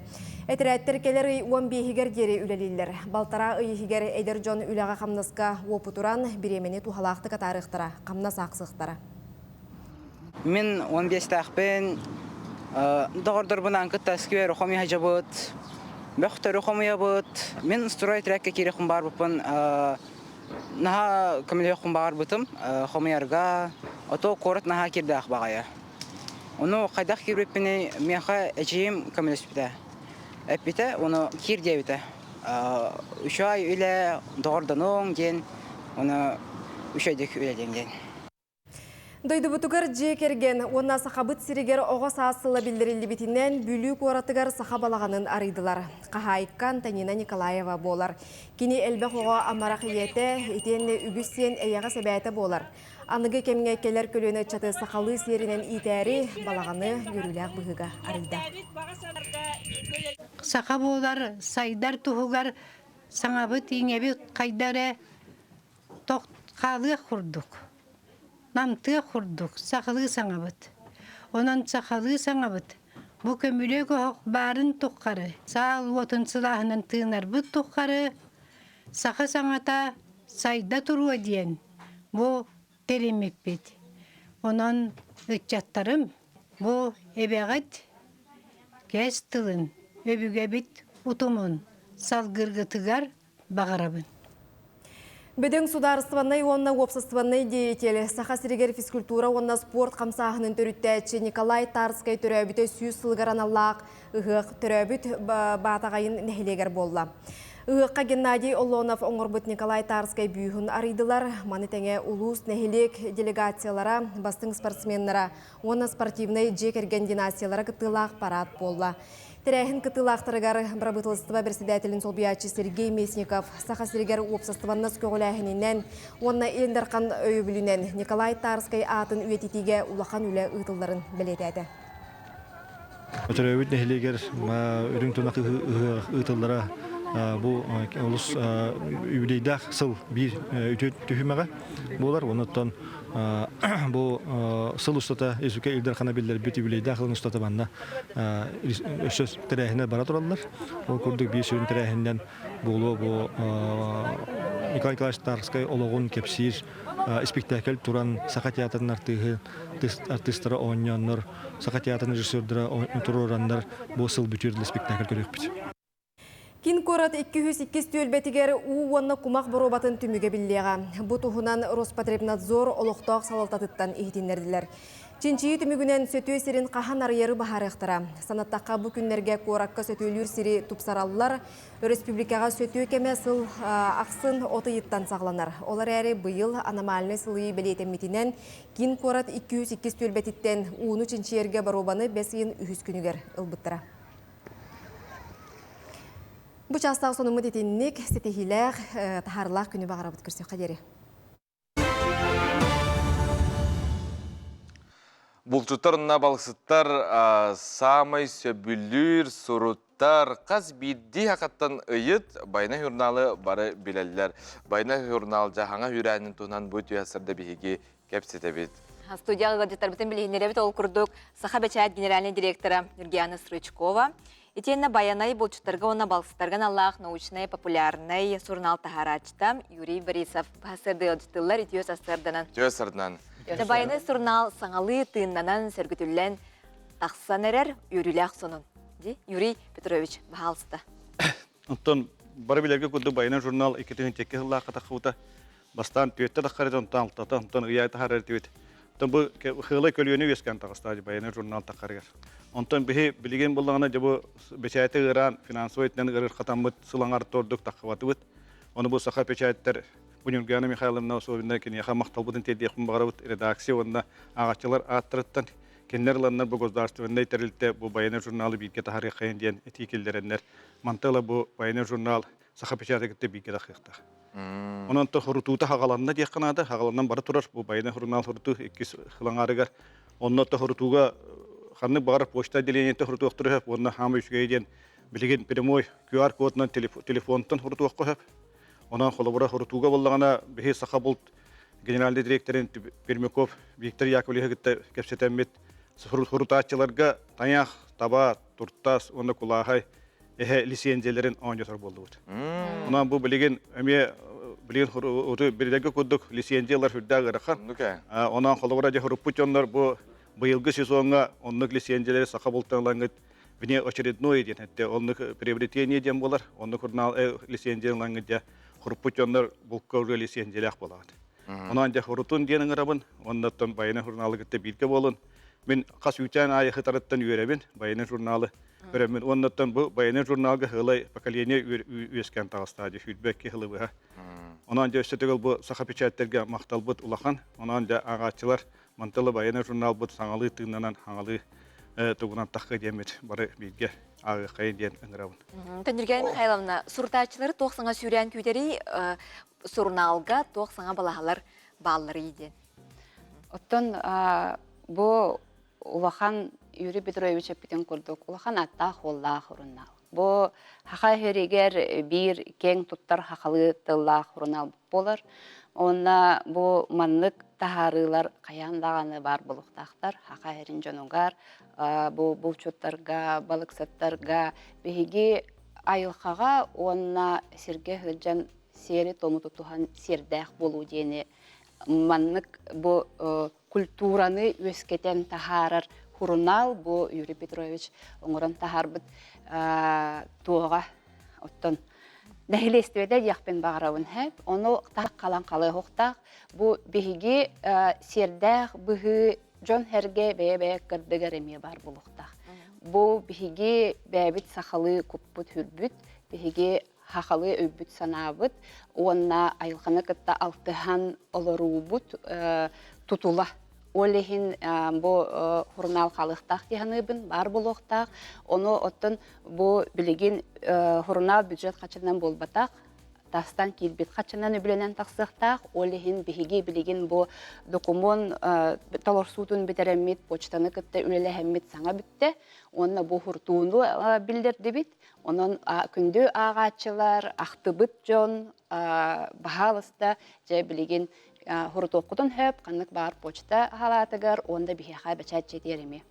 Этэрээттэр кэлэр ый 15-игэр диэри үлэлииллэр. Балтараа ый иһигэр эдэр дьон үлэҕэ-хамнаска уопутуран, бириэмэни туһалаахтык атаарыахтара, хамнас аахсыахтара. Мин 15-тээхпин доҕордорбунаан кытта сквер хомуйа сылдьабыт, бөхтөрү хомуйабыт. Мин стройтреккэ киириэхпин баарбыппын наһаа көмөлөһүөхпүн баҕарбытым хомуйарга, ото куорат наһаа кирдээх баҕайы. Ону хайдах киирбиппиний миэхэ эдьиийим көмөлөспүтэ. Эппитэ, ону киир диэбитэ. Үчүгэй үлэ, доҕордонуоҥ диэн, ону үчүгэйдик үлэлиэҥ диэн. Дойдубутугар дьиэ кэргэн уонна Сахабыт сиригэр оҕо саас сыла биллэриллибитинэн Бүлүү куоратыгар саха балаҕанын арыйдылар. Хаһаайка Антонина Николаева буолар. Кини элбэх оҕо амарах ийэтэ, итиэннэ үгүс сиэн эйэҕэс эбээтэ буолар. Аныгы кэмҥэ кэлэр көлүөнэ ыччаты сахалыы сиэринэн иитээри балаҕаны үөрүүлээх быһыыга арыйда. Саха буолар сайдар туһугар саҥабыт иҥэбит хайда эрэ хаалыах курдук. намтыах курдук сахалыы саҥабыт. Онон сахалыы саҥабыт бу көмүлүөк оһох баарын туххары, саал уотун сылааһынан тыынарбыт туххары саха саҥата сайда туруо диэн бу тэриммиппит. Онон ыччаттарым бу эбэҕит кэс тылын, өбүгэбит утумун салгыргытыгар баҕарабын. Бөдөҥ судаарыстыбаннай уонна уопсастыбаннай деятель, Саха сиригэр физкультура уонна спорт хамсааһынын төрүттээччи Николай Тарскай төрөөбүтэ 100 сылыгар аналлаах ыһыах төрөөбүт Баатаҕайын нэһилиэгэр буолла. Ыһыахха Геннадий Оллонов оҥорбут Николай Тарскай бүүһүн арыйдылар. Маны тэҥэ улуус, нэһилиэк делегациялара, бастыҥ спортсменнара уонна спортивнай дьиэ кэргэн династиялара кыттыылаах парад буолла. Тэрээһин кыттыылаахтарыгар бырабыыталыстыба председателин солбуйааччы Сергей Местников Саха сиригэр уопсастыбаннас көҕүлээһининэн уонна Ил Дархан өйөбүлүнэн Николай Тарскай аатын үйэтитиигэ улахан үлэ ыытылларын бэлиэтээтэ. Төрөөбүт нэһилиэгэр үрүҥ тунах ыытыллара бу олус үбүлүөйдээх сыл биир үтүө түһүмэҕэ буолар. Онуттан бу сыл устата Исука Ил Дархана биллэрбит үбүлүөйдээх сылын устата манна өссө тэрээһиннэр бара тураллар. Ол курдук биир сүрүн тэрээһиннэн буолуо бу Николай Николаевич Тарскай олоҕун кэпсиир испиктээкэл туран Саха театрын артыыһы артыыстара оонньооннор, Саха театрын режиссердара туруораннар бу сыл бүтүөр спектакль көрүөхпүт. Кин куорат 202 түөлбэтигэр уу уонна кумах боруобатын түмүгэ биллиэҕэ. Бу туһунан Роспотребнадзор олохтоох салалтатыттан иһитиннэрдилэр. Чинчийии түмүгүнэн сөтүө сирин хаһан арыйары быһаарыахтара. Санаттахха, бу күннэргэ куоракка сөтүөлүүр сири тупсараллар. Өрөспүүбүлүкэҕэ сөтүө кэмэ сыл ахсын от ыйыттан саҕаланар. Ол эрээри быйыл аномальнай сылыйыы бэлиэтэммитинэн, киин куорат 202 түөлбэтиттэн ууну чинчийэргэ боруобаны бэс ыйын үһүс күнүгэр ылбыттара. Бу чаастаах сонуммут итинник ситиһиилээх, таһаарылаах күнү баҕарабыт көрсүөххэ диэри. Булчуттар уонна балыксыттар саамай сөбүлүүр суруттар хас биирдии хакаттан ыйыт Байанай журналы бары билэллэр. Байанай журнал дьаһаҥа үүрээнин туһунан бу түһэ сырда биһиги кэпсэтэбит. Студияҕа ыалдьыттарбытын билиһиннэрэбит. Ол курдук, Саха бэчээт генеральнай директора Нюргиана Стручкова, итиэннэ Байанай булчуттарга уонна балсыттарга аналлаах научнай популярнай сурунаал таһаарааччыта Юрий Борисов сарсыарда ыалдьыттыыллар үтүө сарсыарданан. Үтүө сарсыарданан. Байанай сурунаал саҥалыы тыыннанан, сөргүтүллэн тахсан эрэр үөрүүлээх сонун. Юрий Петрович, баһаалыста. Онтон бары билэргэ курдук Байанай журнал 2002 сыллаахха таххыбыта. Бастаан түөттэ таххар этэ, онтон алтата, онтон ыйаай тахарар этибит. Онтон бу хыылай көлүөнэ үөскээн таҕыстаа Байанай журнал таххарыгар. Онтон биһи билигин буллаҕына дьэ бу бэчээти ыараан финансовый өттүнэн ыарырхатаммыт сыл аҥар ордук таххыбатыбыт. Ону бу саха печаттар бу Нюргана Михайловна особенно киниэхэ махталбытын тиэрдиэхпин баҕарабыт редакция уонна ааҕааччылар ааттарыттан кинилэр ыланнар бу государственнай тэрилтэ бу Байанай журналы бииргэ таһаарыаххайын диэн этии киллэрэннэр Манта ыла бу военный журнал саха печаты кытта бииргэ тахыахтаах. Онон то хорутуута хагаланна диэххэ наада, хагаланан бара турар бу военный журнал хорутуу иккис хылаҥаарыгар. Онно то хорутууга ханнык баҕарар почта отделениета хорутуохтара сөп уонна хаама үчүгэй диэн билигин прямой QR кодунан телефонтан хорутуохха сөп. Онон холобура хорутууга буоллаҕына биһи саха булт генеральный директорын Пермяков Виктор Яковлевиһы кытта кэпсэтэммит хорутааччыларга тайах, таба, туртас уонна кулааһай эһэ лиссиэнзийэлэрин оонньотор буоллубут. Онон бу билигин эмиэ билигин оту биридэргэ курдук лиссиэнзиялар сүрдээх ыарахан. Онон холобура дьэ хоруппут дьоннор бу быйылгы сезоҥҥа оннук лиссиэнзийэлэри саха бултан ылаҥҥыт вне очередное диэн этте оннук приобретение диэн буолар оннук журнал лиссиэнзия ылаҥҥыт дьэ хоруппут дьоннор булка уже лиссиэнзиялээх буолаҕыт. Онон дьэ хорутун диэн ыҥырабын оннуттан байанай журналы кытта бииргэ буолун Мин хас үүтээн аайы хытарыттан үөрэбин, военный журналы көрөммүн. Уоннаттан бу военный журналга сылай поколение үөскээн таҕыстаа дии, 22 сылы быһа. Онон дьэ өссө төгүл бу саха печаттэргэ махталбыт улахан. Онон дьэ ааҕааччылар мантылы военный журналбыт саҥалыы тыыннанан, хаҥалыы тугунан тахха диэммит бары бииргэ ааҕыаххайын диэн ыҥырабын. Төнүргэн Михайловна, сурутааччылары туох саҥа сүүрээн күүтэрий, сурунаалга туох саҥа балаһалар баалларый диэн? Оттон бу улахан Юрий Петрович эппитин курдук улахан аттаах-уоллаах урунаал. Бу саха иһэригэр биир киэҥ туттар сахалыы тыллаах урунаал буолар. Уонна бу маннык таһаарыылар хайаан даҕаны баар буолуохтаахтар. Саха сирин дьонугар, бу булчуттарга, балыксыттарга биһиги айылҕаҕа уонна сиргэ сылдьан сиэри-туому тутуһан сиэрдээх буолуу диэни маннык бу культураны үөскэтэн таһаарар сурунаал бу Юрий Петрович оҥорон таһаарбыт туоҕа оттон нэһилиэстибэтэ диэхпин баҕарабын һэ ону таах халан халыахуохтаах бу биһиги сиэрдээх быһыы дьон-сэргэ бэйэ-бэйэ кырдыгар эмиэ баар буолуохтаах. Бу биһиги бэйэбит сахалыы куппут-хүрбүт, биһиги сахалыы өйбүт-санаабыт уонна айылҕаны кытта алтыһан олоруубут тутула. Ол иһин бу сурунаал хаалыахтаах дии саныыбын, баар буолуохтаах. Ону оттон бу билигин сурунаал бюджет хачынан буолбатах, тастан киирбит хаччынан үбүлэнэн тахсыахтаах. Ол иһин биһиги билигин бу докумуон толорсуутун бүтэрэммит, почтаны кытта үлэлэһэммит саҥа бүттэ. Уонна бу хуртууну биллэрдибит. Онон күндү ааҕааччылар, ахтыбыт дьон, баһаалыста, дьэ билигин хурутуоххутун сөп, ханнык баар почта халаатыгар уонна биһиэхэ бэчээт дьиэтигэр эмиэ.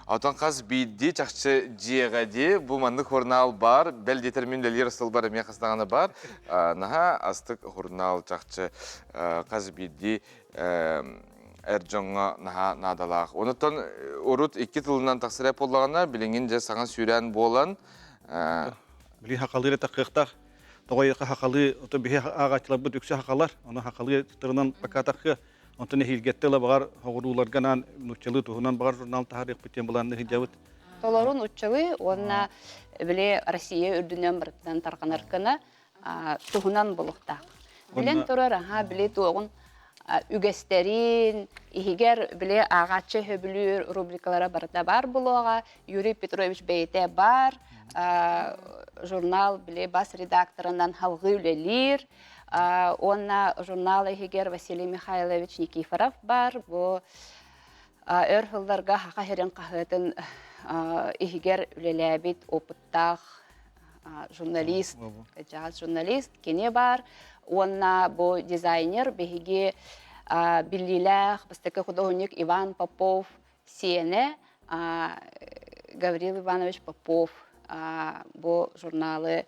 Отон хас биирдии чахчы дьиэҕэ дии бу маннык хурнаал бар, бэл диэтэр мин үлэлиир сылбар эмиэ хас даҕаны бар. Наһаа астык хурнаал чахчы хас биирдии эр дьоҥҥо наһаа наадалаах. Онуттан урут икки тылынан тахсар буоллаҕына, билигин дьэ саҥа сүүрээн буолан Били хахалыыр этэ Тоҕой хахалыы, ото биһи ааҕааччыларбыт үксэ хахалар, ону хахалыы тылынан пока таххыа. Онтон эһиилгэттэ ыла баҕар оҕурууларга анаан нууччалыы туһунан баҕар журнал таһаарыахпыт диэн былаанныы сылдьабыт. Толору нууччалыы уонна били Россия үрдүнэн барытынан тарҕанар гына туһунан булуохтаах. Билэн турар, аха, били туоҕун үгэстэрин иһигэр били ааҕааччы сөбүлүүр рубрикалара барыта баар буолуоҕа. Юрий Петрович бэйэтэ баар, журнал били бас редакторынан халҕыы үлэлиир. Уонна журнал иһигэр Василий Михайлович Никифоров баар. Бу өр сылларга Саха сирин хаһыатын иһигэр үлэлээбит опыттаах журналист, жаз журналист кини баар. Уонна бу дизайнер биһиги биллиилээх бастакы художник Иван Попов сиэнэ Гаврил Иванович Попов бу журналы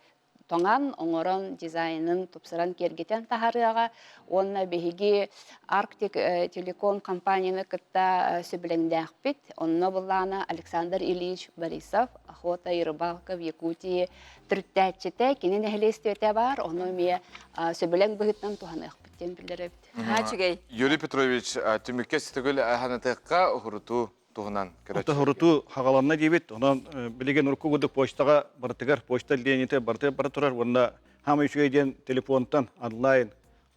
тоҥан, оҥорон, дизайнын тупсаран киэргэтэн таһаарыаҕа уонна биһиги Арктик Телеком компанияны кытта сөбүлэҥнээхпит. Онно былаана Александр Ильич Борисов Охота и рыбалка в Якутии төрүттээччитэ, кини нэһилиэстибэтэ баар, ону эмиэ сөбүлэҥ быһыытынан туһаныахпыт диэн биллэрэбит. Үчүгэй. Юрий Петрович, түмүккэ ситигил ханатыахха уһурутуу туһунан көрөччү. Урутуу хагаланна диэбит. Онон билигин урукку курдук почтаҕа барытыгар почта отделениета барытыгар бара турар уонна хаамай үчүгэй диэн телефонтан онлайн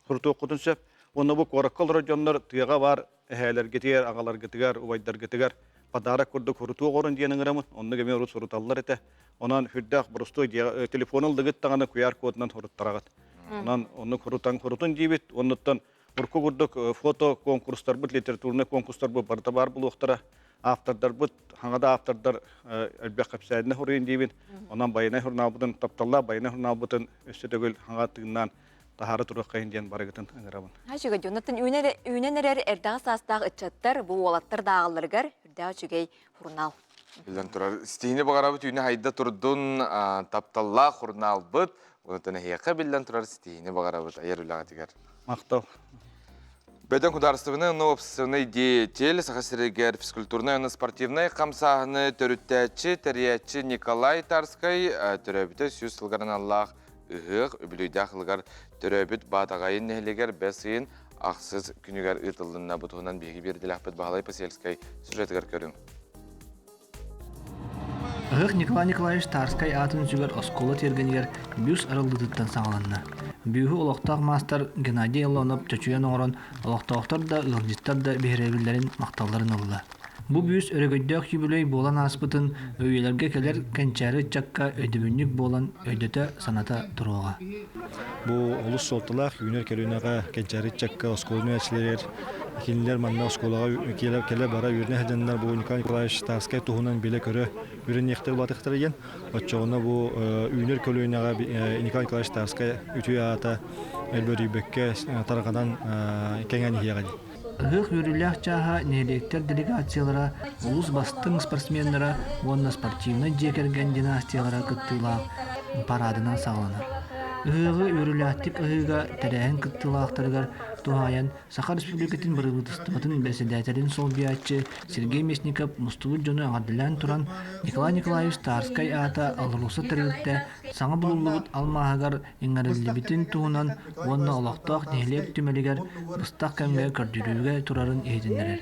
сурутуоххутун сөп. Уонна бу куоракка олорор дьоннор тыаҕа баар эһээлэргитигэр, аҕаларгытыгар, убайдаргытыгар подарок курдук урутуу оҕорун диэн ыҥырамын. Оннук эмиэ урут суруталлар этэ. Онон сүрдээх боростуой телефону ыллыгыт даҕаны QR кодунан суруттараҕыт. Онон оннук хурутан хурутун диибит. Оннуттан Урукку курдук фото конкурстарбыт, литературнай конкурстарбыт барыта баар буолуохтара. Автордарбыт, хаҥа да автордар элбэх кэпсээннэ хоруйун диибин. Онон байанай журналбытын, тапталлаах байанай журналбытын өссө төгүл хаҥа тыыннаан таһаара туруоххайын диэн барыгытын ыҥырабын. Үчүгэй дьоннортон үүнэн эрэр эрдэҕэ саастаах ыччаттар бу уолаттар дааҕалларыгар үрдээх үчүгэй журнал. Биллэн турар, ситиһини баҕарабыт үүнэ хайда турдун тапталлаах журналбыт. Онтон эһиэхэ биллэн турар ситиһини баҕарабыт айар үлэҕитигэр. Махтал. Бөдөҥ художественный уонна уопсастыбаннай деятель, Саха сиригэр физкультурнай уонна спортивнай хамсааһыны төрүттээччи, тэрийээччи Николай Тарскай төрөөбүтэ 100 сылгар аналлаах ыһыах үбүлүйдээх ылыгар төрөөбүт Баатаҕайын нэһилиэгэр бэс ыйын ахсыс күнүгэр ыытыллынна. Бу туһунан биһиги биэрдилээхпит Баһылай Посельскай сюжетыгар көрүҥ. Ыһыах Николай Николаевич Тарскай аатын сүгэр оскуола тиэргэнигэр бюст арыллыытыттан саҕаланна. Бүүһү олохтоох маастар Геннадий Илонов чочуйан оҥорон, олохтоохтор да, ыалдьыттар да биһирэбиллэрин, махталларын ылла. Бу бүүс өрөгөйдөөх юбилей буолан ааспытын үйэлэргэ кэлэр кэнчээри ыччакка өйдөбүнньүк буолан өйдөтө, саната туруоҕа. Бу олус суолталаах үүнэр көлүөнэҕэ кэнчээри ыччакка оскуола үөрэнээччилэригэр кинилэр манна оскуолаҕа кэлэ-бара үөрэнэ сылдьаннар бу Николай Николаевич Тарскай туһунан билэ-көрө үөрэниэхтэр улаатыахтара диэн. Оччоҕуна бу үүнэр көлүөнэҕэ Николай Николаевич Тарскай үтүө аата өлбөрүйбэккэ тарҕанан кэҥээн иһиэҕэ дии. Ыһыах үөрүүлээх чааһа нэһилиэктэр делегациялара, улуус бастыҥ спортсменнара уонна спортивнай дьиэ кэргэн династиялара кыттыылаах параадынан саҕаланар. Ыһыаҕы үөрүүлээхтик ыһыыга тэрээһин кыттыылаахтарыгар туһаайан Саха Республикатын бырабыыталыстыбатын бэрэссэдээтэлин солбуйааччы Сергей Местников мустубут дьону эҕэрдэлээн туран, Николай Николаевич Тарскай аата АЛРОСА тэрилтэ саҥа булуллубут алмааһыгар иҥэриллибитин туһунан уонна олохтоох нэһилиэк түмэлигэр быстах кэмҥэ көрдөрүүгэ турарын иһитиннэрэр.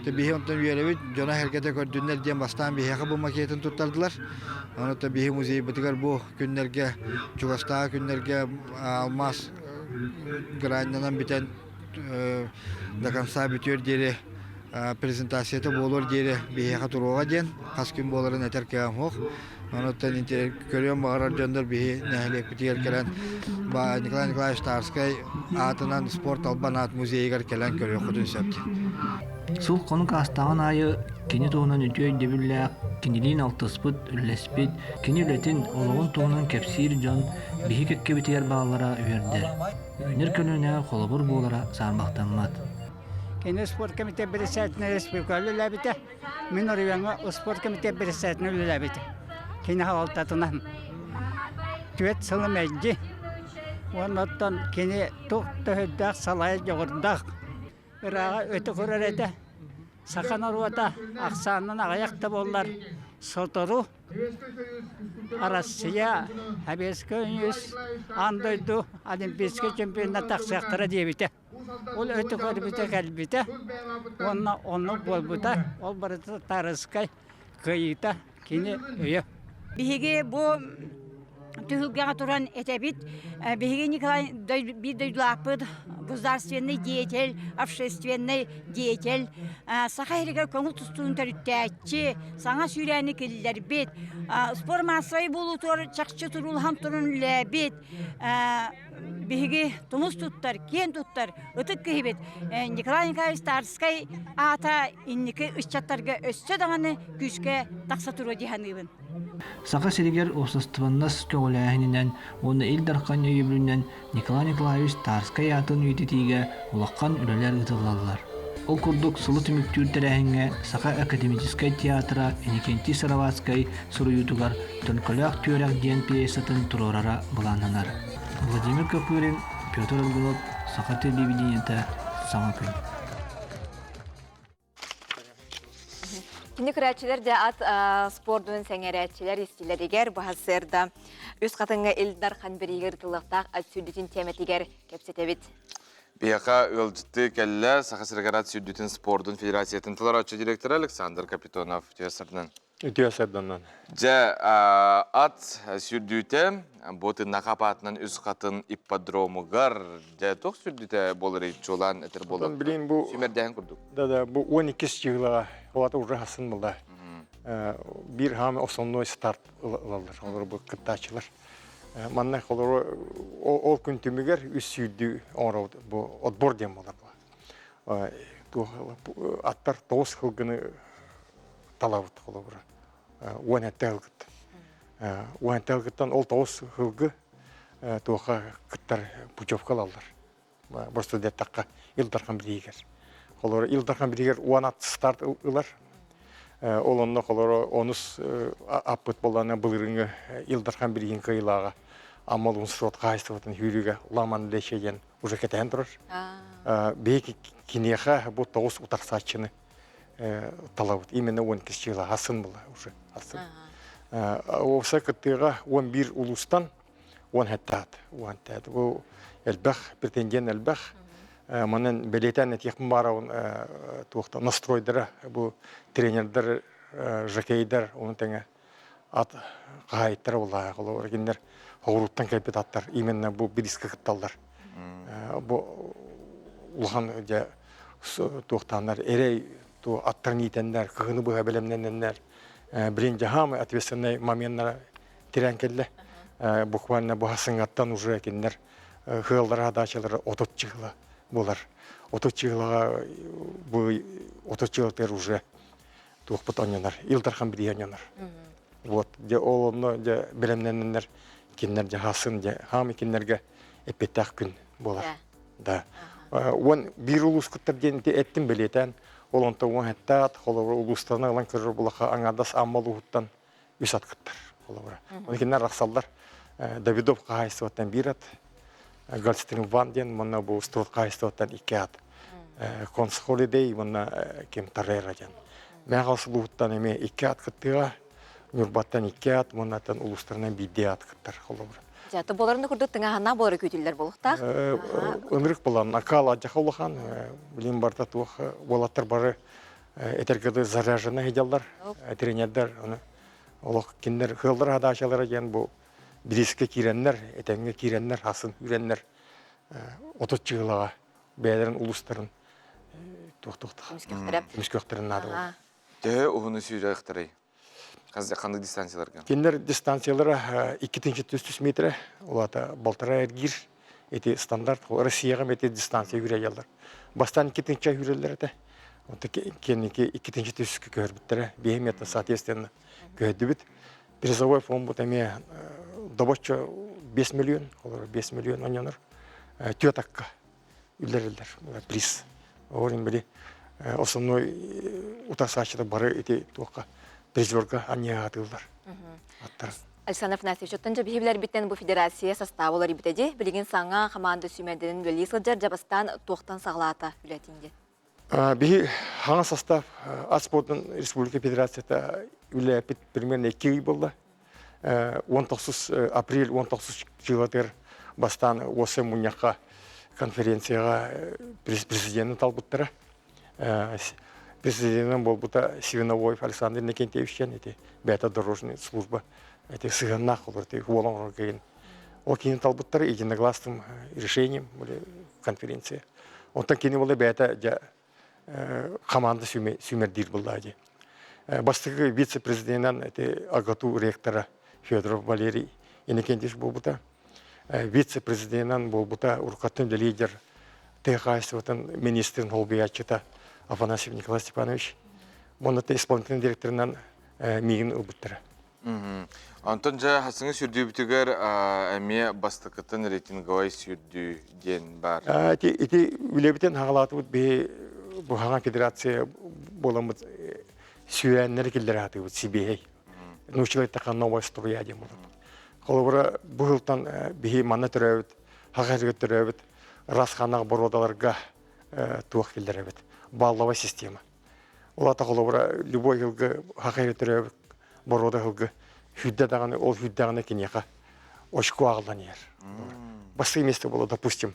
Биһи онтон үөрэбит, дьоно-сэргэтэ көрдүннэр диэн бастаан биһиэхэ бу макетын туттардылар. Ону биһи музейбытыгар бу күннэргэ, чугастааҕы күннэргэ алмаас граннанан бүтэн до конца бүтүөр диэри презентацията буолуор диэри биһиэхэ туруоҕа диэн хас күн буоларын этэр кыаҕым суох. Онуттан көрүөн баҕарар дьоннор биһи нэһилиэкпитигэр кэлэн Николай Николаевич Тарскай аатынан спорт албан аат музейыгар кэлэн көрүөххүтүн сөп диэн. Сыл хонук аастаҕын аайы кини туһунан үтүө өйдөбүллээх, кинилиин алтыспыт, үллэспит, кини үлэтин, олоҕун туһунан кэпсиир дьон биһи кэккэбитигэр бааллара үөрдэр. Үүнэр көлүөнэ холобур буолара саарбахтаммат. Кини спорт комитет председателинэ республикаҕа үлэлээбитэ. Мин оройуоҥҥа спорт комитет председателинэ үлэлээбитим. Кини салалтатынан түөрт сылы мэлдьи уонна оттон кини туох төһөрдөөх салайар дьоҕурдаах ырааҕа өтө көрөр этэ. Саха норуота ахсаанынан аҕыйах да буоллар сотору Россия, Советский Союз, аан дойду Олимпийскай чемпионат тахсыахтара диэбитэ. Ол өтө көрбүтэ кэлбитэ уонна оннук буолбута. Ол барыта Тарыскай кыайыыта кини өйө. Биһиги бу түһүлгэҕэ туран этэбит. Биһиги Николай биир дойдулаахпыт государственный деятель, общественный деятель, Саха сиригэр көҥүл тустуун төрүттээччи, саҥа сүүрээни киллэрбит, спорт маассабай буолуутугар чахчы туруулаһан туран үлэлээбит, биһиги тумус туттар, киэн туттар ытык киһибит Николай Николаевич Тарскай аата инники ыччаттарга өссө даҕаны күүскэ тахса туруо дии саныыбын. Саха сиригэр уопсастыбаннас көҕүлээһининэн уонна Ил Дархан өйөбүлүнэн Николай Николаевич Тарскай аатын үйэтитиигэ улахан үлэлэр ыытыллаллар. Ол курдук сылы түмүктүүр тэрээһиҥҥэ Саха академическай театра Иннокентий Сыроватскай суруйуутугар Төлкөлөөх түөрэх диэн пьесатын туруорара былааннанар. Владимир Копырин, Петр Аргунов, Саха телевидениета, Саҥа күн. Кини көрөөччүлэр дьэ ат спордун сэҥээрээччилэр истилэригэр баһасыарда үс хатыҥҥа Ил Дархан бириигэр ытыллыахтаах ат сүүрдүүтүн тиэмэтигэр кэпсэтэбит. Биһиэхэ ыалдьыттыы кэллэ Саха сиригэр ат сүүрдүүтүн спордун федерациятын толорооччу директора Александр Капитонов. Үтүө сарданан. Үтүө сарданан. Дьэ, ат сүүрдүүтэ бу тыыннаах апаатынан үс хатын ипподромугар дьэ туох сүүрдүүтэ буоларый чуолаан этэр буолар. Билин бу сүүмэрдээһин курдук. Да да бу 12 чыгылаҕа олата уже хасын була. Бир хаам основной старт ылаллар. Олор бу кыттааччылар. Манна холору ол күн түмүгэр үс сүүрдүү оҥоробут бу отбор диэн буолар. Аттар тоҕус кылгыны талабыт холобура 17 ылгыт 17 ылгыттан ол тоҕус ылгы туоха кыттар путевка ылаллар просто диэтэххэ Ил Дархан билиигэр холобура Ил Дархан билиигэр уон ат старт ылар ол онно холоро онус аппыт буоллаҕына былырыыҥҥы Ил Дархан билигин кыайыылааҕа Амма улуун срод хаһаайыстыбатын сүүрүүгэ Ламан Лече диэн уже кэтэһэн турар биһиги киниэхэ бу тоҕус утарсааччыны талабыт. Именно 12 чыла асын була уже асын. Уопсай кыттыыга 11 улуустан 10 хеттаат. 10 хеттаат. Бу элбэх, претендент элбэх. Манан бэлиэтээн этиэхпин баарабын туохта настройдара бу тренердэр, жокейдер оны тэҥэ ат хаһаайыттара буоллаҕа холобура кинилэр хоҕуруттан кэлбит аттар именно бу бириискэ кытталлар бу улахан дьэ туохтааннар эрэй аттарын иитэннэр кыһыны быһа бэлэмнэнэннэр билин дьаһаамай ответственный моменнара тирээн кэллэ буквально бу сыҥаттан уже кинилэр хыаллара хадаачылара 30 чыгыла буолар 30 чыгылаҕа бу 30 чыгылатыгар уже туохпут онньонор Ил Дархан билиһи онньонор вот дьэ ол онно дьэ бэлэмнэнэннэр кинилэр дьэ хасын дьэ хаамый кинилэргэ эппиэттээх күн. буолар. Да. Уон биир улуус кыттар диэн ити эттим бэлиэтээн, ол онтон уон хэттаат, холобура улуустарынан ылан көрөр булаха аҥаардас Амма улууһуттан үс ат кыттар. Холобура. Оны кинилэр арахсаллар. Давидов хаһаайыстыбаттан биир ат, Гольстрим Ван диэн уонна бу Строд хаһаайыстыбаттан икки ат. Конс Холидей уонна ким Тарера диэн. Мэхал улууһуттан эмиэ икки ат кыттыаҕа, Ньурбаттан икки ат уонна улуустарынан биирдии ат кыттар холобура. Дьэ, боларын курдук тыҥааһыннаах болары күүтүллэр буолуохтаах. Ынырык булан, акаал адьаха улахан, билин барда туох уолаттар бары этэргэ заряжена сылдьаллар, тренердэр аны олох кинилэр кыаллар хадаачалара диэн бу бириискэ киирэннэр, этэҥҥэ киирэннэр, хасын үүрэннэр 30 чыгылаҕа бэйэлэрин улуустарын туох-туохтаах көмүскүөхтэрин наада буолар. Төһө уһуну сүүрүөхтэрэй? Ханнык дистанцияларга? Кинилэр дистанциялара 2 метрэ, улаата полтора эргиир ити стандарт Россияҕа эти дистанция үүрэллэр. Бастаан 2 үүрэллэр этэ. Онто кэнники 2 түскэ көһөрбүттэрэ. Биһи метр соответственно көһөрдүбүт. Призовой фонд эмиэ добоччо 5 миллион, олор 5 миллион онньонор. Түөрт акка үллэриллэр приз. Ол били основной утарсааччыта бары ити туохха призерга анньыаатыыллар. Аттар. Александр Афанасьевич, оттон дьэ биһи билэрбиттэн бу федерация састааба уларыйбыта дии. Билигин саҥа хамаанда сүүмэрдэнэн үлэлии сылдьар дьабастаан туохтан саҕалаата үлэтин диэн? Биһи хаҥа состав ат спордун республика федерацията үлэлээппит примерно икки ый буолла. 19 апрель 19 чыылатыгар бастаан уоссай мунньахха конференцияҕа президенин талбыттара. Президенин буолбута Свиновоев Александр Иннокентьевич диэн ити бэйэтэ дорожный служба эти сыһыаннаах олор ити уолан оҥорго Ол кини талбыттара единогласным решением были конференция. Онтон кини була бэйэтэ дьэ команда сүүмэрдиир булла дии. Бастакы вице-президенинэн ити АГАТУ ректора Федоров Валерий Иннокентьевич буолбута. Вице-президенинэн буолбута уруккаттан да лидер тыа хаһаайыстыбатын министрин солбуйааччыта Афанасьев Николай Степанович. Уонна исполнительный директорынан миигин ылбыттара. Онтон дьэ хасыҥы сүрдүүбүтүгэр эмиэ бастакытын рейтинговай сүүрдүү диэн баар. Ити ити үлэбитин хаҕалаатыбыт биһи бу хаҥа федерация буоламмыт сүүрээннэри киллэрэ сатыыбыт сибиэһэй. Научилай тахан новая струя диэн буолар. Холобура бу сылтан биһи манна төрөөбүт, хаха сиргэ төрөөбүт рас ханах боруодаларга туох киллэрэбит. Балловая система. Улата холобура любой сылгы хахайы төрөөбүт боруода сылгы сүүрдэ даҕаны ол сүүрдэҕинэ киниэхэ очко аҕалан иһэр. Бастакы место было, допустим,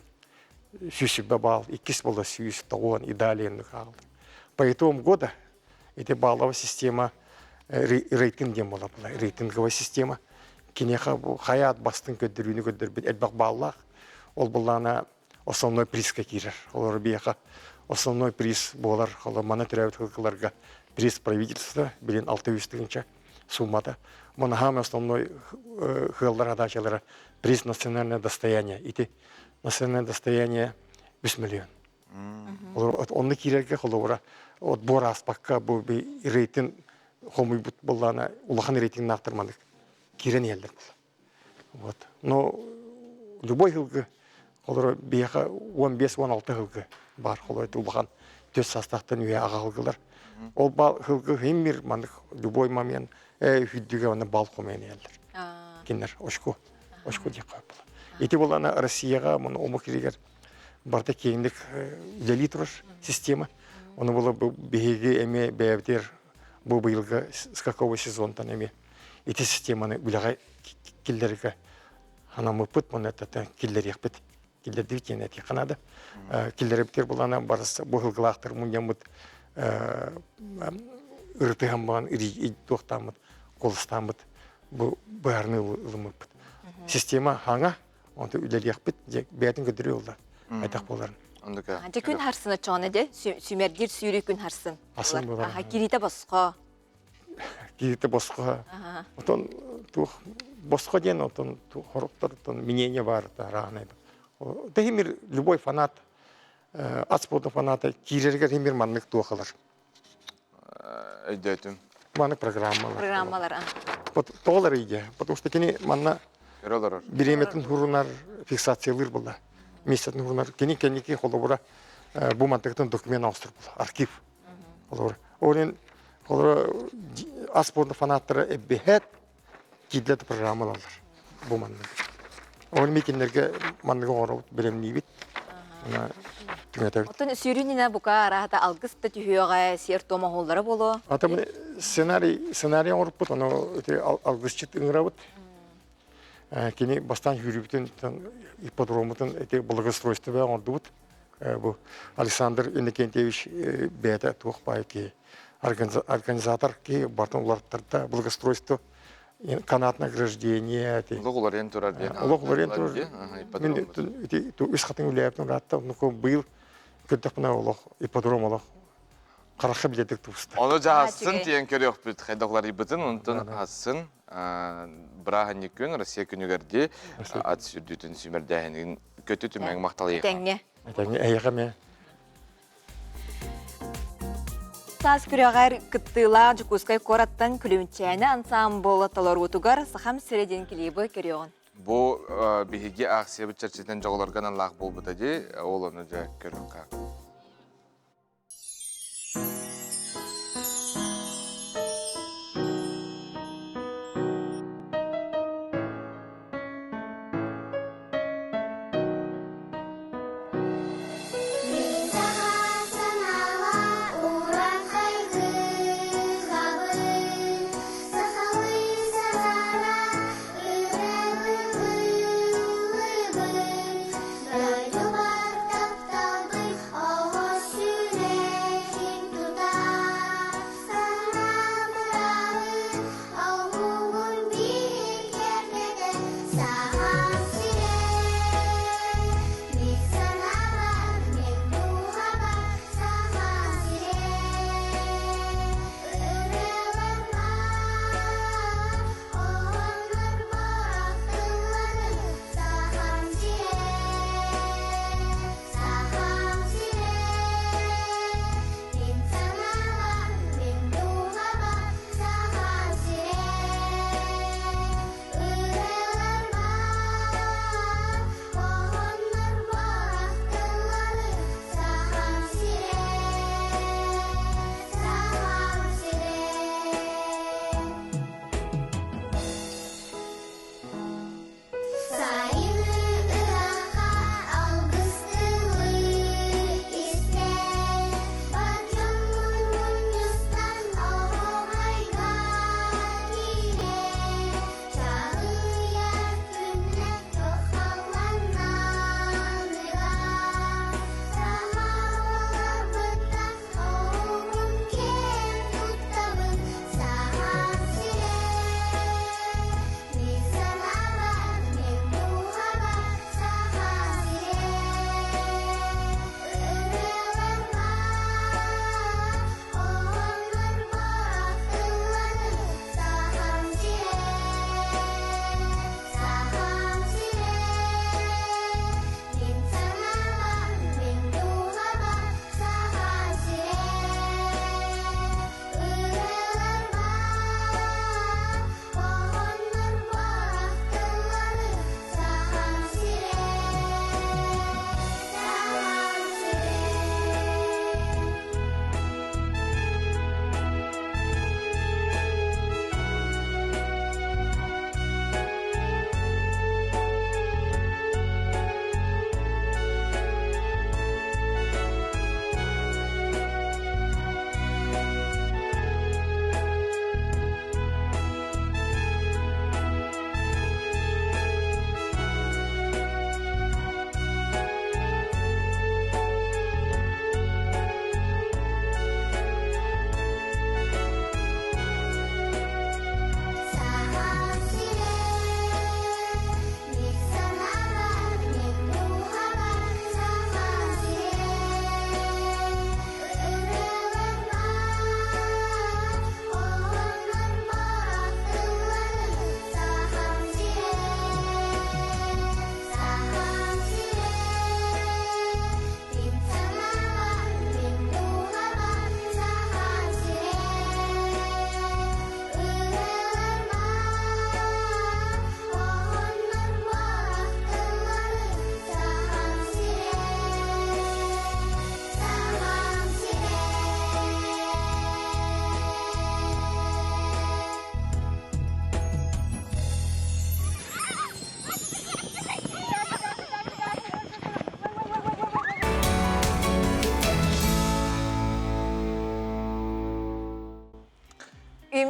120 балл, иккис было 190 и далее аҕалар. По итогам года эти балловая система рейтинг диэн буола була рейтинговая система киниэхэ бу хайаат бастыҥ көрдөрүүнү көрдөрбүт элбэх баллаах ол буллаана основной призка киирэр. Олор биһиэхэ основной приз буолар. Олор мана төрөөбүт кылгыларга приз правительства билин 600 тыһыынча суммата. Манаһаам основной хыаллар задачалара приз национальное достояние. Ити национальное достояние 3 миллион. Олор онно киирэргэ холобура отбор ааспакка бу рейтинг хомуйбут буоллаана улахан рейтингнаахтар маннык киирэн иһэллэр буолла. Вот. Но любой сылгы, холоро биһиэхэ 15-16 сылгы баар, холоро улахан түс састаахтан үйэ аҕа сылгылар. Ол бал сылгы химмир маннык любой момент үрдүгэ онно бал хомуйан иһэллэр. Кинилэр очко, очко диэххэ буолар. Ити буолана Россияҕа муну омук илигэр барыта киэҥник үлэлии турар система. Ону була биһиги эмиэ бэйэбитигэр бу быйылгы скаковый сезонтан эмиэ ити системаны үлэҕэ киллэрэргэ анаммыппыт уонна киллэриэхпит киллэрдибит диэн этиэххэ наада киллэрэбитигэр булана барыс бу сылгылаахтар мунньаммыт ырытыһан баран туохтааммыт куоластааммыт бу быһаарыныы ылыммыппыт система хаҥа онто үлэлиэхпит бэйэтин көрдөрүү буолла хайдах буоларын Дьэ күн харсын оччоҕуна дьэ сүмэрдиир сүүрүү күн харсын. Харсын буолар. Кириитэ босхо. Кириитэ босхо. Отон туох босхо диэн отон хороктор отон мнение бар раанай. Тэһимир любой фанат ат спорта фаната киирэригэр химир маннык туохалар. Өйдөөтүм. Маннык программалар. Программалар. Тоҕолор ийе, потому что кини манна бириэмэтин хурунар фиксациялыыр буолла. Миэстэтин уурунар. Кини кэнники холобура бу мантыгытын документ оҥостор архив. Холобура. Ол иһин холобура ас спорт фанаттара эбиһэт киирдэ программа ылаллар бу маннык. Ол ми кинилэргэ манныгы оҥоробут, бэлэмниибит. Түҥэтэбит. Оттон сүүрүн бука араата алгыс да түһүөҕэ, сиэр-туом оһоллоро буолуо. Ата сценарий сценарий оҥоруппут, ону ити алгысчыт ыҥырабыт. Кини бастаан сүүрүүбүтүн ипподроммутун ити благоустройство оҥордубут. Бу Александр Иннокентьевич бэйэтэ туох баай киһи организатор киһи бартын уларыттарда благоустройство канат награждение Олох уларыйан турар диэн. Олох уларыйан турар. Мин ити үс хатын үлээбитин ураатта оннуку быйыл көрдөхпүнэ олох ипподром олох харахха билетик тубуста. Ону жаһасын тиэн көрүөхпүт хайдах уларыйбытын онтон асын бырааһынньык күн Россия күнүгэр ди ат сүрдүүтүн сүүмэрдээһинин көтү түмэҥ махтал Этэҥҥэ. Этэҥҥэ эйэхэ эмиэ. Саас күрэҕэр кыттыылаах Дьокуускай куораттан Күлүмчээнэ ансаамбыл толоруутугар Сахам сирэ диэн клибы көрүөҕүн. Бу биһиги аахсыйабыт чэрчитинэн дьоҕолорго аналлаах буолбута дии, ол ону дьэ көрүөххэ.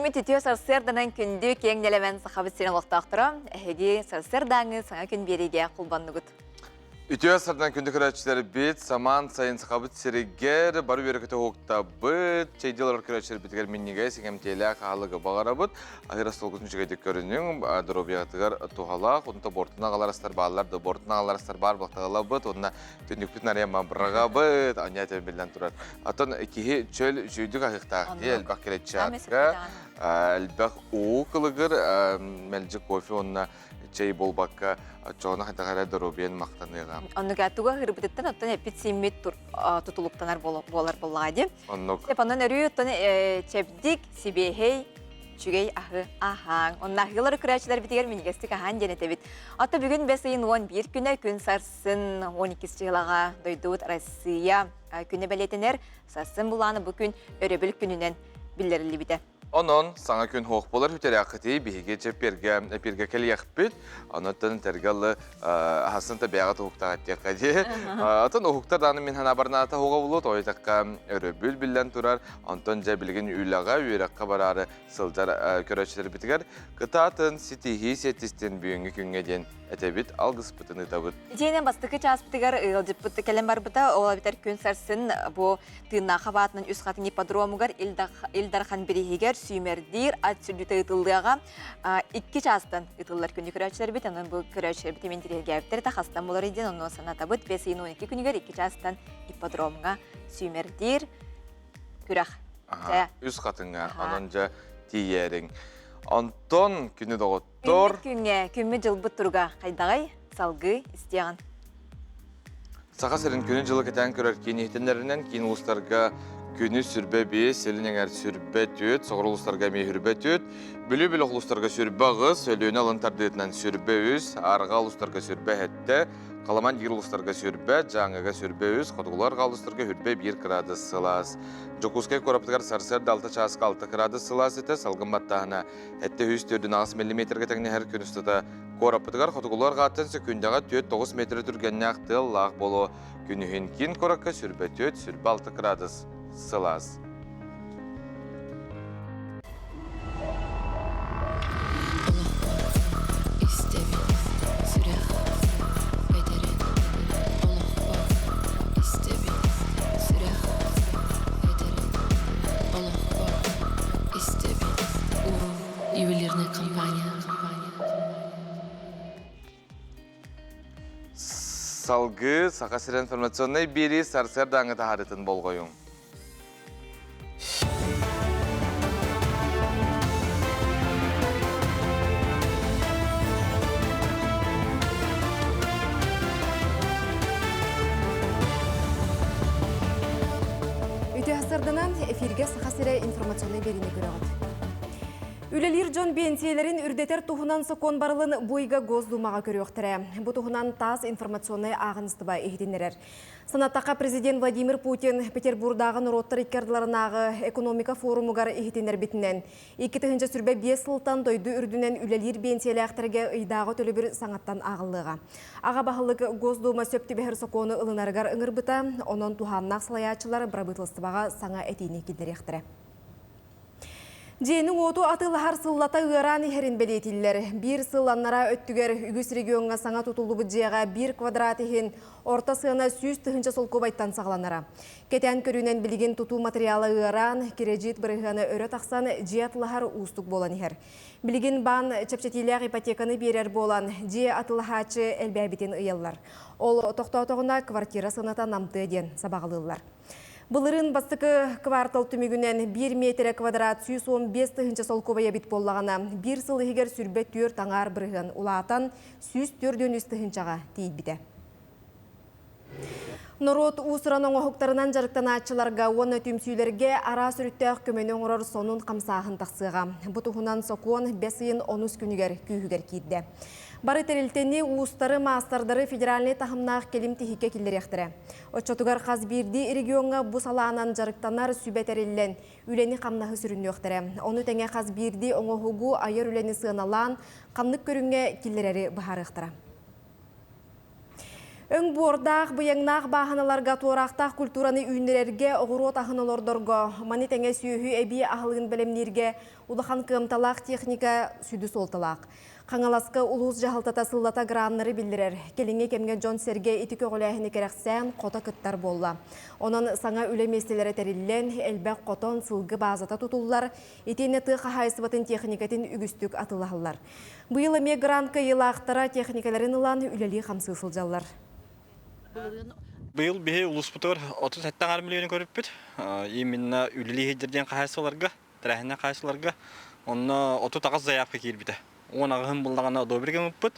Үүммүт үтүө сарсыарданан күндү киэҥ нэлэмэн Сахабыт сирин олохтоохторо, эһиги сарсыардааҥы саҥа күн биэриигэ холбоннугут. Үтүө сардан күндү көрөөччүлэрбит, самаан сайын Сахабыт сиригэр бары үөрэ-көтө уһуктабыт, чэйдии олорор көрөөччүлэрбитигэр минньигэс, иҥэмтиэлээх аһылыгы баҕарабыт. Аһыыр остуолгутун үчүгэйдик көрүнүҥ, доруобуйаҕытыгар туһалаах, онто бортун аҕалар астар бааллар да бортун аҕалар астар баар буолтаҕалабыт, уонна түннүкпүтүн арыйан быраҕабыт, анньа этэ биллэн турар. Оттон киһи чөл үчүгэйдик аһыахтаах дии, элбэх клетчатка, элбэх уу кылыгыр, мэлдьи кофе уонна чэй буолбакка, оччоҕуна хайдах эрэ доруобуйан махтаныаҕа. Оннук туга ыһырбытыттан оттон эппит-сииммит тутулуктанар буолар буоллаҕа дии. Оннук. Онон өрүү оттон чэбдик, сибиэһэй, үчүгэй аһы аһааҥ. Онно аһыылары көрөөччүлэрбитигэр минньигэстик аһаан диэн этэбит. Ата бүгүн бэс ыйын 11 күнэ күн сарсын 12 чыһылаҕа дойдубут Россия күнэ бэлиэтэнэр. Сарсын булааны бу күн өрөбүл күнүнэн биллэриллибитэ. Онон саҥа күн суох буолар үтэрээххитий биһиги чэппиэргэ эпииргэ кэлиэхпит. Онон тэргэлы аһасын та бэйэҕэ туһуктаах этиэххэ дии. Атын уһуктар даҕаны мин санаабарнаата уһуга булуот, ойутакка өрөбүл биллэн турар. Онтон дьэ билигин үлэҕэ, үөрэххэ бараары сылдьар көрөөччүлэрбитигэр кытаатын ситиһии сиэттистин бүгүҥҥү күҥҥэ диэн этэбит, алгыспытын ыытабыт. Итиэнэ бастакы чааспытыгар ыалдьыппыт кэлэн барбыта, ол эбэтэр күн сарсын бу тыыннаах абаатынан үс хатын ипподромугар Ил Дархан бирииһигэр сүүмэрдиир ат сүрдүтэ ыытыллыаҕа. Икки чаастан ыытыллар күнү көрөөччүлэрбит, онон бу көрөөччүлэрбит имин тириэргээбиттэр этэ хастан булар диэн онно санатабыт. Бэс ыйын 12 күнүгэр икки чаастан ипподромҥа сүүмэрдиир күрэх. Үс хатыҥҥа, онон дьэ тиийээриҥ. Онтон күнү доҕоттор. Күммүт күҥҥэ, күммүт дьылбыт туруга хайдаҕай? Салгыы истиэҕин. Саха сирин күнү-дьылы кэтээн көрөр киин иһитиннэринэн киин улуустарга күнү сүрбэ биэс, илин эҥэр сүрбэ түөрт, соҕуруу улуустарга эмиэ сүрбэ түөрт, Бүлүү бөлөх улуустарга сүрбэ аҕыс, Өлүөнэ алын тардыытынан сүрбэ үс, Арҕаа улуустарга сүрбэ сэттэ, Халаман диир улуустарга сүрбэ, Дьааҥыга сүрбэ үс, Хотугулуу арҕаа улуустарга сүрбэ биир кыраадыс сылаас. Дьокуускай куораппытыгар сарсыарда алта чааска алта кыраадыс сылаас этэ, салгын баттааһына 748 миллиметргэ тэҥнэһэр күн устата куораппытыгар хотугулуу арҕааттан сөкүүндэҕэ 4-9 метр түргэннээх тыаллаах буолуо. Күнүһүн киин куоракка сүрбэ 4, сүрбэ 6 кыраадыс сылаас. Ювелирная компания. Салгыы Саха сирин информационнай биэрии сарсыардааҥы таһаарыытын болҕойуҥ. Үтүө сарданан эфиргэ Саха сирэ информационнай биэриини көрөҕүт. Үлэлиир дьон биэнсийэлэрин үрдэтэр туһунан сокуон барылын бу ыйга Госдумаҕа көрүөхтэрэ. Бу туһунан ТАСС информационнай ааҕыныстыба иһитиннэрэр. Санаттахха президент Владимир Путин Петербурдааҕы норуоттар икки ардыларынааҕы экономика форумугар иһитиннэрбитинэн, 2025 сылтан дойду үрдүнэн үлэлиир биэнсийэлээхтэргэ ыйдааҕы төлөбүр саҥаттан ааҕыллыаҕа. Аҕа баһылык Госдума сөп түбэһэр сокуону ылынарыгар ыҥырбыта, онон туһааннаах салайааччылар бырабыыталыстыбаҕа саҥа этиини киллэриэхтэрэ. Дьиэни-уоту атыылаһар сыллата ыараан иһэрин бэлиэтииллэр. Биир сыл аннараа өттүгэр үгүс региоҥҥа саҥа тутуллубут дьиэҕэ биир квадрат иһин орто сыана 100 000 солкуобайтан саҕаланара. Кэтээн көрүүнэн билигин тутуу матырыйаала ыараан, кирэдьиит бырыһыана өрө тахсан, дьиэ атылаһар уустук буолан иһэр. Билигин баан чэпчэтиилээх ипотеканы биэрэр буолан, дьиэ атылаһааччы элбээбитин ыйаллар. Ол тохтоотоҕуна квартира сыаната намтыа диэн сабаҕалыыллар. Былырыын бастакы квартал түмүгүнэн биир миэтэрэ квадрат 115 тыһыынча солкуобай эбит буоллаҕына, биир сыл иһигэр сүрбэ түөрт аҥаар бырыһыан улаатан 143 тыһыынчаҕа тиийбитэ. Норуот уус-уран оҥоһуктарынан дьарыктанааччыларга уонна түмсүүлэргэ араас өрүттээх көмөнү оҥорор сонун хамсааһын тахсыаҕа. Бу туһунан сокуон бэс ыйын онус күнүгэр күүһүгэр киирдэ. Бары тэрилтэни, уустары, маастардары федеральнай таһымнаах кэлим тиһиккэ киллэриэхтэрэ. Оччотугар хас биирдии региоҥҥа бу салаанан дьарыктанар сүбэ тэриллэн, үлэни-хамнаһы сүрүннүөхтэрэ. Ону тэҥэ хас биирдии оҥоһугу айар үлэни сыаналаан, ханнык көрүҥҥэ киллэрэри быһаарыахтара. Өҥ буордаах, быйаҥнаах бааһыналарга туораахтаах культураны үүннэрэргэ, оҕуруот аһын олордорго, маны тэҥэ сүөһү эбии аһылыгын бэлэмнииргэ улахан кыамталаах техника сүдү суолталаах. Хаҥаласка улуус дьаһалтата сыллата граннары биллэрэр. Кэлиҥҥи кэмҥэ дьон-сэргэ ити көҕүлээһини кэрэхсээн хото кыттар буолла. Онон саҥа үлэ миэстэлэрэ тэриллэн, элбэх хотон, сылгы баазата тутуллар, итиэннэ тыа хаһаайыстыбатын техникэтин үгүстүк атыылаһаллар. Быйыл эмиэ грант кыайыылаахтара техникэлэрин ылан үлэлии-хамсыы сылдьаллар. Быйыл биһи улууспутугар 37 аҥаар миллиону көрүппүт. Именно үлэлии сылдьар диэн хаһаайыстыбаларга тэрээһиннээх хаачыстыбаларга онно 38 заявка киирбитэ. 18 буллаҕына одобрик ылыппыт.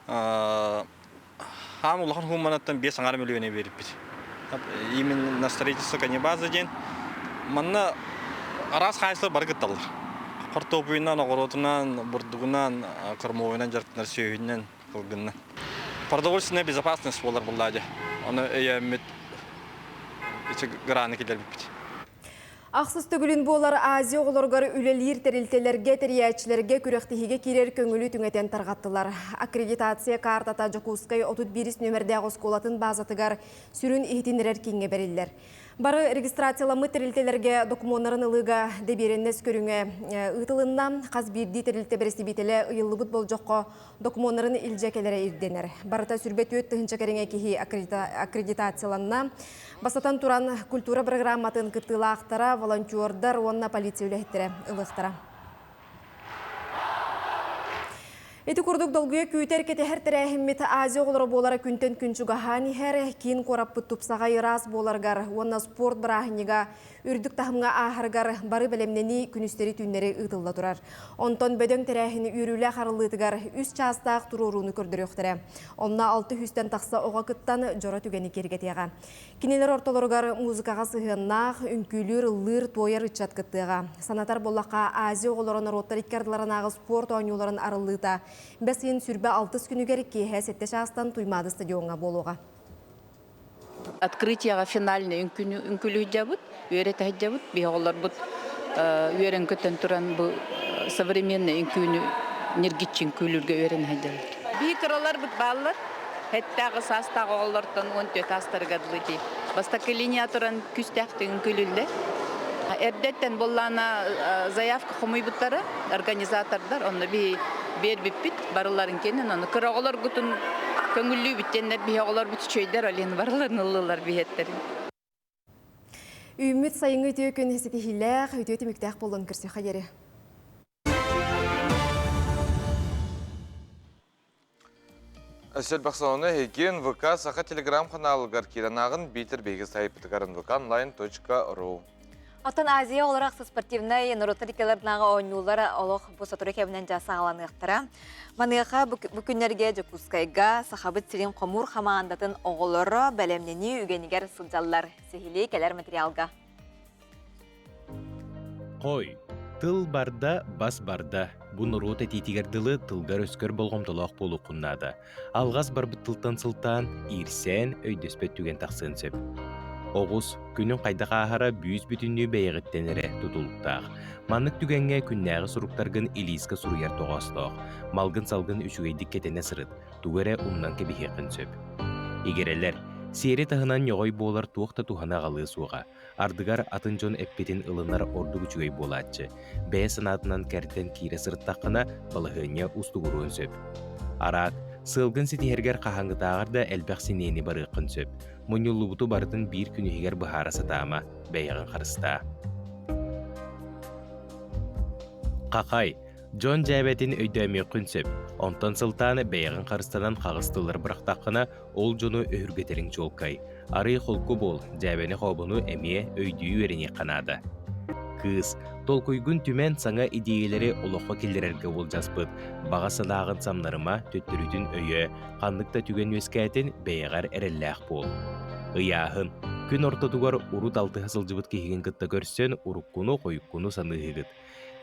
Хаам улахан хууманаттан 5 аҥаар миллионы биэрбит. Именно на строительство конебаза диэн. Манна араас хаачыстыбалар бары кытталлар. Хортуоппуйунан, оҕуруотунан, бурдугунан, кормовойунан дьарыктанар сүөһүнэн, кылгыннан. Продовольственная безопасность буолар буллаа дьэ. Ону өйөөммүт ичи граны киллэрбиппит. Ахсыс төгүлүн буолар Азия оҕолоругар үлэлиир тэрилтэлэргэ, тэрийээччилэргэ күрэхтэһиигэ киирэр көҥүлү түҥэтэн тарҕаттылар. Аккредитация каартата Дьокуускай 31 нүөмэрдээх оскуолатын баазатыгар сүрүн иһитиннэрэр кииҥҥэ бэриллэр. Бары регистрацияламмыт тэрилтэлэргэ докумуоннарын ылыыга дэбиэрэннэс көрүҥэ ыытылынна. Хас биирдии тэрилтэ бэрэстэбиитэлэ ыйыллыбыт болдьоххо докумуоннарын илдьэ кэлэрэ ирдэнэр. Барыта 24 тыһыынча кэриҥэ киһи аккредитацияланна. Бастатан туран, культура программатын кыттыылаахтара, волонтердар уонна полиция үлэһиттэрэ ылыахтара. Ити курдук долгуйа күүтэр кэтэһэр тэрээһиммит Азия оҕолоро буолара күнтэн күн чугаһаан иһэр, киин куораппыт тупсаҕай ыраас буоларыгар уонна спорт бырааһынньыга үрдүк таһымҥа ааһарыгар бары бэлэмнэнии күнүстэри-түүннэри ыытылла турар. Онтон бөдөҥ тэрээһин үөрүүлээх арыллыытыгар үс чаастаах туруорууну көрдөрүөхтэрэ. Онно алты үстэн тахса оҕо кыттан дьоро түгэни киэргэтиэҕэ. Кинилэр ортолоругар музыкаҕа сыһыаннаах, үҥкүүлүүр, ыллыыр, туойар ыччат кыттыаҕа. Санатар буоллахха, Азия оҕолоро норуоттар икки ардыларынааҕы спорт оонньууларын арыллыыта бэс ыйын сүрбэ алтыс күнүгэр киэһэ сэттэ чаастан Туймаада стадиоҥҥа буолуоҕа. Открытиеҕа финальный үҥкүүлүһдьабыт, үөрэтэ сылдьабыт. Биһи оҕолорбут үөрэн-көтөн туран бу современный үҥкүүнү ньиргиччи үҥкүүлүүргэ үөрэнэ сылдьаллар. Биһи кыраларбыт бааллар. Хэттээҕи саастаах оҕолортон 14 аастарыгар дылы дии. Бастакы линия туран күүстээхтик үҥкүүлүүллэр. Эрдэттэн буоллаана заявка хомуйбуттара организатордар, онно биһи биэрбиппит барыларын кэннин ону кыра оҕолоргутун көҥүллүүбүт диэннэр биһи оҕолорбут үчүгэйдэр олен барыларын ыллылар биһиэттерин. Үүммүт сайыҥҥы үтүө күн ситиһиилээх, үтүө түмүктээх буоллун көрсүөххэ диэри. Өссө элбэх сонуну эһиги НВК Саха телеграм-ханаалыгар киирэн ааҕын биитэр биһиги сайтпытыгар nvkonline.ru. Оттон Азия оҕолоро спортивнай норуоттар иккилэринээҕи оонньуулар олох бу сотору кэминэн дьэ саҕаланыахтара. Маныаха бу күннэргэ Дьокуускайга Сахабыт сирин хомуур хамаандатын оҕолоро бэлэмнэнии үгэнигэр сылдьаллар. Сиһилии кэлэр материалга. Хой, тыл барда, бас барда. Бу норуот этиитигэр дылы тылгар-өскөр болҕомтолоох буолуоххун наада. Алҕас барбыт тылтан сылтаан, иирсээн, өйдөспөт түгэн тахсыан сөп. Оҕус, күнүн хайдах ааһара бүүс-бүтүннүү бэйэҕиттэн эрэ тутулуктаах. Маннык түгэҥҥэ күннээҕи суруктаргын илиискэ суруйар тоҕоостоох. Малгын-салгын үчүгэйдик кэтэнэ сырыт, тугу эрэ умнан кэбиһиэххин сөп. Игирэлэр, сиэри таһынан ньоҕой буолар туох да туһаны аҕалыа суоҕа. Ардыгар атын дьон эппитин ылынар ордук үчүгэй буолааччы. Бэйэ санаатынан кэрдэн киирэ сырыттаххына, балаһыанньа уустугуруон сөп. Араак, сыалгын ситиһэргэр хаһааҥҥытааҕар да элбэх синиэни барыаххын сөп. Мунньуллубуту барытын биир күн иһигэр быһаара сатаама, бэйэҕин харыстаа. Хахай, дьон дьээбэтин өйдөөмүөххүн сөп. Онтон сылтаан бэйэҕин харыстанан хаҕыс тыллары бырахтаххына, Ол дьону өһүргэтэриҥ чуолкай. Арыый холку буол, дьээбэни-хообуну эмиэ өйдүү үөрэниэххэ наада. Кыыс, толкуйгун түмэн саҥа идиэйэлэри олоххо киллэрэргэ уолдьаспыт, баҕа санааҕын самнарыма, төттөрүтүн өйөө, ханнык да түгэн үөскээтин, бэйэҕэр эрэллээх буол. Ыйааһын. Күн ортотугар урут алтыһа сылдьыбыт киһигин кытта көрсөн, уруккуну-хойуккуну саныыһыгыт.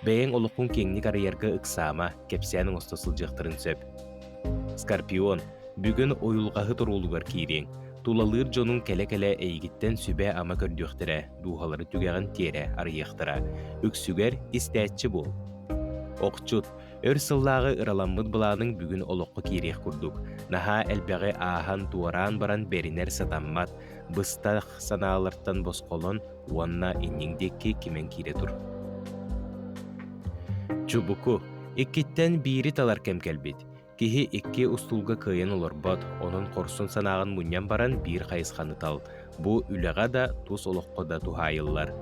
Бэйэҥ олоххун киэҥник арыйарга ыксаама, кэпсээн оҥосто сылдьыахтарын сөп. Скорпион, бүгүн уйулҕаһыт оруолугар киириэҥ. Тулалыыр дьонуҥ кэлэ-кэлэ эйигиттэн сүбэ-ама көрдүөхтэрэ, дууһалары түгэҕин тиэрэ арыйыахтара. Үксүгэр истээччи буол. Охчут, өр сыллааҕы ыраламмыт былааныҥ бүгүн олоххо киириэх курдук. Наһаа элбэҕи ааһан-туораан баран бэринэр сатаммат, быстах санаалартан босхолон уонна инниҥ диэки кимэн киирэ тур. Чубуку, иккиттэн биири талар кэм кэлбит. Киһи икки устуулга кыайан олорбот, онон хорсун санааҕын мунньан баран биир хайысханы тал. Бу үлэҕэ да, тус олоххо да туһаайыллар.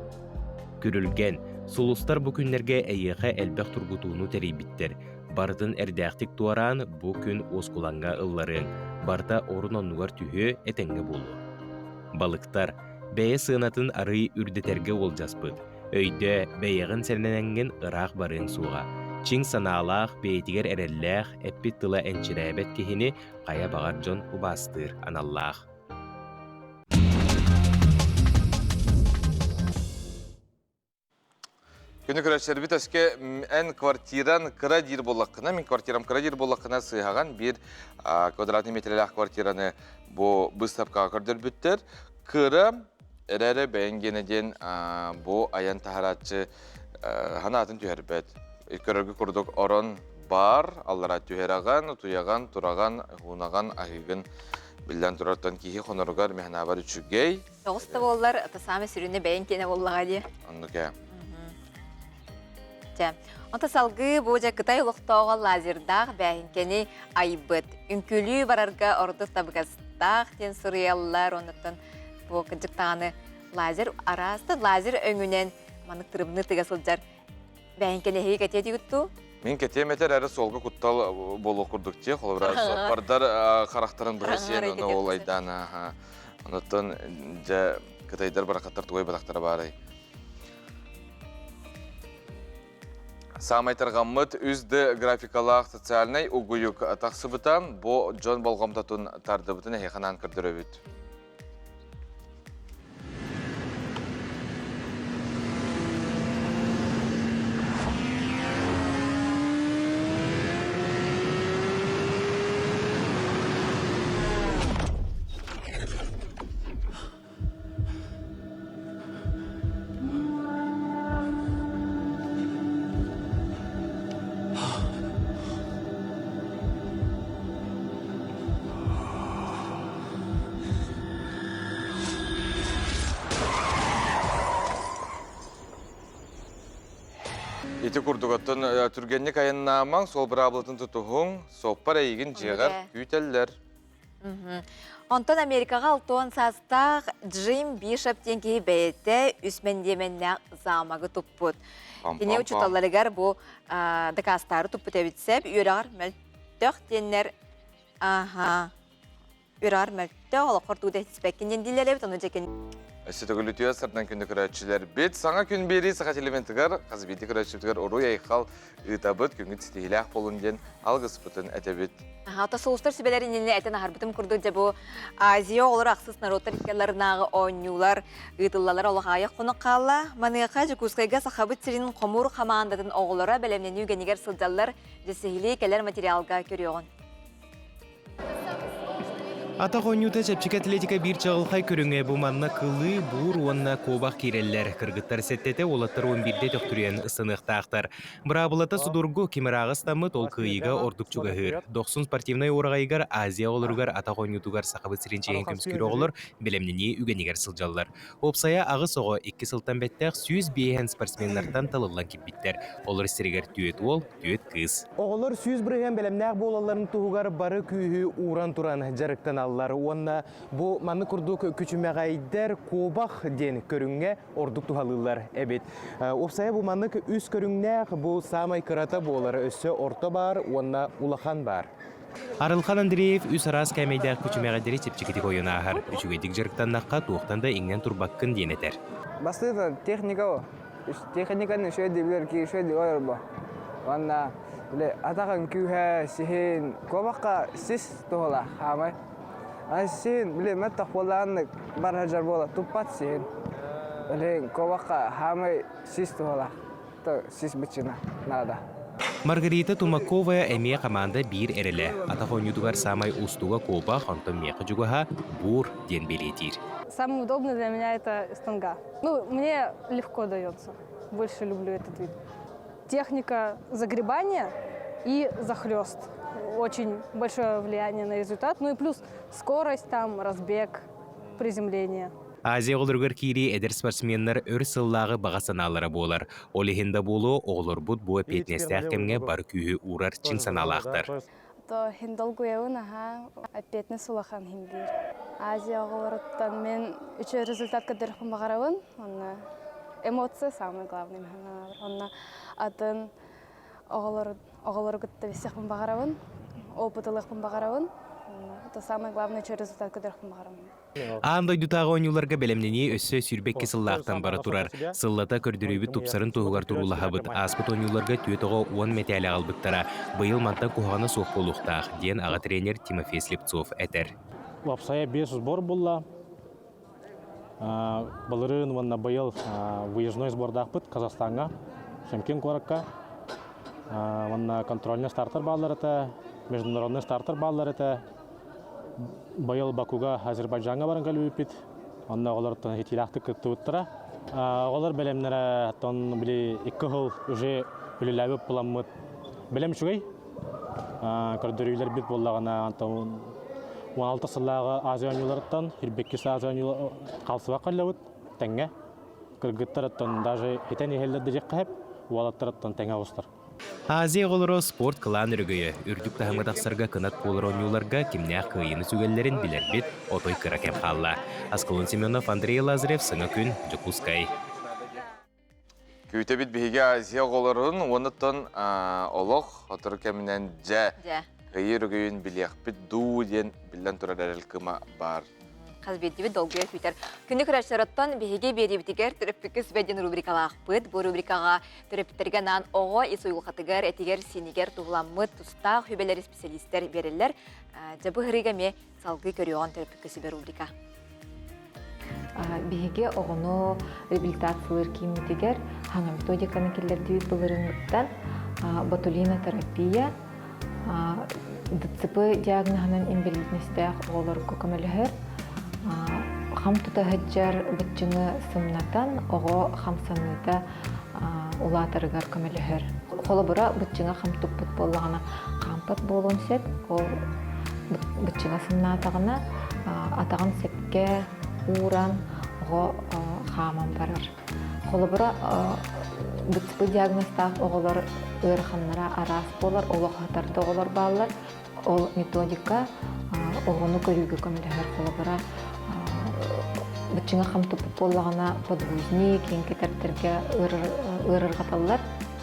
Күрүлгэн, сулустар бу күннэргэ эйиэхэ элбэх тургутууну тэрийбиттэр. Барытын эрдээхтик туораан, бу күн уоскулаҥҥа ылларыаҥ. Барыта орун-оннугар түһүө, этэҥҥэ буолуо. Балыктар, бэйэ сыанатын арыый үрдэтэргэ уолдьаспыт. Өйдөө, бэйэҕин сэрэнэҥҥин ыраах барыаҥ суоҕа. Чиҥ санаалаах, бэйэтигэр эрэллээх, эппит тыла энчирээбэт киһини хайа баҕар дьон убаастыыр аналлаах. Күнү көрөөччүлэрбит өскө эн квартиран кыра диир буоллаххына, мин квартирам кыра диир буоллаххына сыыһаҕан биир квадратный метрэлээх квартираны бу быыстапкаҕа көрдөрбүттэр. Кыра эрээри бэйэҥ гиэнэ диэн бу айан таһарааччы санаатын түһэрбэт. Көрөргө курдук орон бар, аллара түһэрэҕин, утуйаҕын, тураҕын, уунаҕын, аһыыгын биллэн турартан киһи хоноругар мэһэнаабар үчүгэй. Тоҕус да буоллар, это самый сүрүнэ бэйэҥ киэнэ буоллаҕа дии. Оннук ээ. Чэ, онто салгыы бу дьэ Кытай олохтооҕо лазердаах бээһиҥкэни айбыт. Үҥкүүлүү барарга ордук табыгастаах диэн суруйаллар. Оннуттан бу кырдьык даҕаны лазер араас да лазер өҥүнэн маннык тырымныы тыга сылдьар бээһиҥкэни эһиги кэтиэ диигит дуу? Мин кэтиэм этэр эрэ суолга куттал буолуох курдук дии. Холобура, суоппардар харахтарын быһа сиэн ону ол айдаана. Онуттан дьэ кытайдар барахаттар тугай батахтара баарай. Саамай тарҕаммыт 3D графикалаах социальнай угуйук тахсыбыта бу дьон болҕомтотун тардыбытын эһиэхэ анаан көрдөрөбүт. Ити курдук оттон түргэнник айаннаамаҥ, суол быраабылатын тутуһуҥ, суоппар эйигин дьиэҕэр күүтэллэр. Онтон Америкаҕа алтыан саастаах Джим Бишоп диэн киһи бэйэтэ үс мэндиэмэннээх замогы туппут. Кини учууталларыгар бу дакаастаары туппут эбит сөп. Үөрэҕэр мөлтөх диэннэр аха үөрэҕэр мөлтөх олоххор туу дэһиспэккин диэн дииллэр эбит ону дьэкин Өссө төгүл үтүө сырдан күндү көрөөччүлэрбит. Саҥа күн биэрии Саха телевизионтыгар хас биирдии көрөөччүбүтүгэр уруй-айхал ыытабыт, күҥҥүт ситиһиилээх буолун диэн алгыспытын этэбит. Ата сулустар сүбэлэр иннинэ этэн аһарбытым курдук дьэ бу Азия оҕолоро ахсыс норуоттар иккаларынааҕы оонньуулар ыытыллалар олох аҕыйах хонук хаалла. Маныаха Дьокуускайга Сахабыт сирин хомуур хамаандатын оҕолоро бэлэмнэнии үгэнигэр сылдьаллар. Дьэ сиһилии кэлэр материалга көрүөҕүн. Атах оонньуута чэпчэки атлетика биир чаҕылхай көрүҥэ бу манна кылыы, буур уонна куобах киирэллэр. Кыргыттар сэттэтэ, уолаттар 11-дэ төхтүрүйэн ыстаныахтаахтар. Быраабылата судургу, ким ырааҕы ыстаммыт, ол кыайыыга ордук чугаһыыр. Дохсун спортивнай уораҕайыгар Азия оҕолоругар атах оонньуутугар Сахабыт сирин чиэһин көмүскүүр оҕолор бэлэмнэнии үгэнигэр сылдьаллар. Уопсайа аҕыс оҕо икки сылтан бэттэх 105 спортсменнартан талыллан киирбиттэр. Олор истэригэр түөрт уол, түөрт кыыс. Оҕолор 100% бэлэмнээх буолалларын туһугар бары күүһү ууран туран дьарыктаналлар уонна бу маннык курдук күчүмэҕэйдэр куобах диэн көрүҥҥэ ордук туһалыыллар эбит. Уопсайа бу маннык үс көрүҥнээх бу саамай кырата буолар өссө орто баар уонна улахан баар. Арылхан Андреев үс араас кээмэйдээх күчүмэҕэйдэри чэпчэкитик ойон ааһар. Үчүгэйдик дьарыктаннахха туохтан да иҥнэн турбаккын диэн этэр. Бастыыта техника Техниканы үчүгэй билэр киһи үчүгэй олорбо. Уонна били атаҕын күүһэ, сиһин, куобахха сис туһалаах хаамай. Аны сиһин били мөттөх буоллаҕыннык бар сылдьар буола туппат сиһин. Били куобахха хаамай сис туһалаах. Сис быччына наада. Маргарита Тумакова эмиэ хамаанда биир эрэлэ. Атах оонньуутугар саамай уустуга куобах, онтон миэхэ дьугаһа буур диэн бэлиэтиир. Самый удобный для меня это штанга. Ну, мне легко дается. Больше люблю этот вид. Техника загребания и захлест. Очень большое влияние на результат. Ну и плюс скорость там, разбег, приземление. Азия оҕолоругар киирии эдэр спортсменнар өр сыллааҕы баҕа санаалара буолар. Ол иһин да буолуо, оҕолорбут бу эппиэтинэстээх кэмҥэ бары күүһү уурар чиҥ санаалаахтар. То хин долгуйабын аха эппиэтинэс улахан хин биир. Азия оҕолоруттан мен үчүгэй результат көрдөрөхпүн баҕарабын. Онно эмоция самый главный Онно атын оҕолору оҕолору кытта билсиэхпин баҕарабын, опыт ылыахпын баҕарабын. Это самое главное үчүгэй результат көрдөрөхпүн баҕарабын. Аан дойдутааҕы оонньууларга бэлэмнэнии өссө 22 сыллаахтан бара турар. Сыллата көрдөрүүбүт тупсарын туһугар туруулаһабыт. Ааспыт оонньууларга түөрт оҕо 10 мэтээли аҕалбыттара. Быйыл мантан куһаҕана суох буолуохтаах, диэн аҕа тренер Тимофей Слепцов этэр. Уопсайа биэс сбор булла. Былырыын уонна быйыл выездной сбордаахпыт Казахстаҥҥа, Шымкент куоракка. Уонна контрольный стартер бааллар этэ, международный стартер бааллар этэ. Быйыл Бакуга Азербайджаҥҥа баран кэлбиппит. Онно оҕолортон итиилээхтик кыттыбыттара. Оҕолор бэлэмнэрэ оттон били икки сыл уже үлэлээбит буламмыт бэлэм үчүгэй. Көрдөрүүлэрбит буоллаҕына антон 16 сыллааҕы Азия оонньууларыттан 22 Азия оонньуулар хаалсыбакка кэллэбит тэҥҥэ. Кыргыттар оттон даже итэн иһэллэр да диэххэ сөп, уолаттар оттон тэҥэ оҕустар. Азия оҕолоро спорт кылаан өрөгөйө, үрдүк таһымҥа тахсарга кынат буолар оонньууларга кимнээх кыайыыны сүгэллэрин билэрбит отой кыра кэм хаалла. Аскалон Семенов, Андрей Лазарев, Саҥа күн, Дьокуускай. Күүтэбит биһиги Азия оҕолорун уонуттан олох сотору кэминэн дьэ кыайыы өрөгөйүн билиэхпит дуу диэн биллэн турар эрэл кыма баар. Хас биирдибит долгуйа күүтэр. Күнү көрөөччүлэроттон биһиги биэриибитигэр төрөппүккэ сүбэ диэн рубрикалаахпыт. Бу рубрикаҕа төрөппүттэргэ анаан оҕо ис уйулҕатыгар, этигэр-сиинигэр туһуламмыт тустаах сүбэлэри специалистэр биэрэллэр. Дьэ бу ыһырыыга эмиэ салгыы көрүөҕүн төрөппүккэ сүбэ рубрика. Биһиги оҕону реабилитациялыыр кииммитигэр хаҥа методиканы киллэрдибит былырыыҥҥыттан ботулинотерапия, ДЦП диагноһынан инбэлиитинэстээх оҕолорго көмөлөһөр. Хам тута сылдьар быччыҥы сымнатан оҕо хамсаныыта улаатарыгар көмөлөһөр. Холобура, быччыҥа хам туппут буоллаҕына, хаампат буолуон сөп. Ол быччыҥа сымнаатаҕына, атаҕын сөпкө ууран оҕо хааман барар. Холобура, ДЦП диагнозтаах оҕолор ыараханнара араас буолар, олох сытар да оҕолор бааллар. Ол методика оҕону көрүүгэ көмөлөһөр. Холобура, быччыҥа хам туппут буоллаҕына, подгузник, киин кэтэрдэргэ ыарырҕаталлар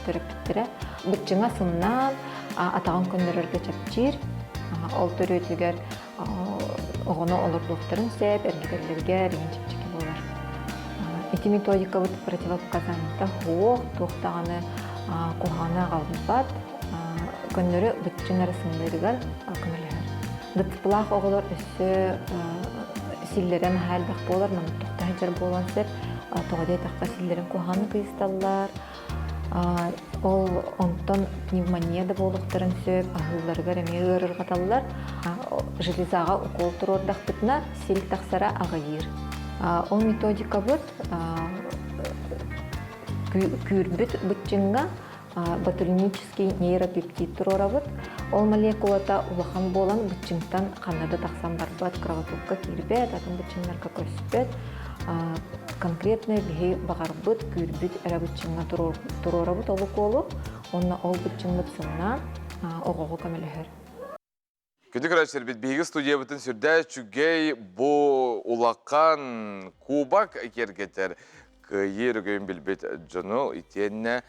төрөппүттэрэ. Быччыҥа сымнаан, атаҕын көннөрөргө чэпчиир. Ол төрүөтүгэр оҕону олордуохтарын сөп, эргитэллэргэ ригин чэпчэки буолар. Ити методикабыт противопоказаниета суох, туох даҕаны куһаҕаны аҕалбат, көннөрү быччыҥ эрэ сымныырыгар көмөлөһөр. ДЦПлаах оҕолор өссө силлэрэ наһаа элбэх буолар, маннык тохто сылдьар буолуон сөп. Тоҕо диэтэххэ силлэрин куһаҕаннык ыйысталлар, Ол онтон пневмония да буолуохтарын сөп, аһыылларыгар эмиэ ыарырҕаталлар. Железаҕа укол туруордахпытына сил тахсара аҕыйыыр. Ол методикабыт күүрбүт быччыҥҥа ботулинический нейропептид туруорабыт. Ол молекулата улахан буолан быччыҥтан ханна да тахсан барбат, кровотокка киирбэт, атын быччыҥнарга көспөт. Конкретно биһи баҕарбыт, күүрбүт эрэ быччыҥҥа туруорабыт ол укуолу уонна ол быччыҥмыт сымнаан оҕоҕо көмөлөһөр. Күндү көрөөччүлэрбит, биһиги студиябытын сүрдээх үчүгэй бу улахан кубок киэргэтэр кыайыы өрөгөйүн билбит дьону итиэннэ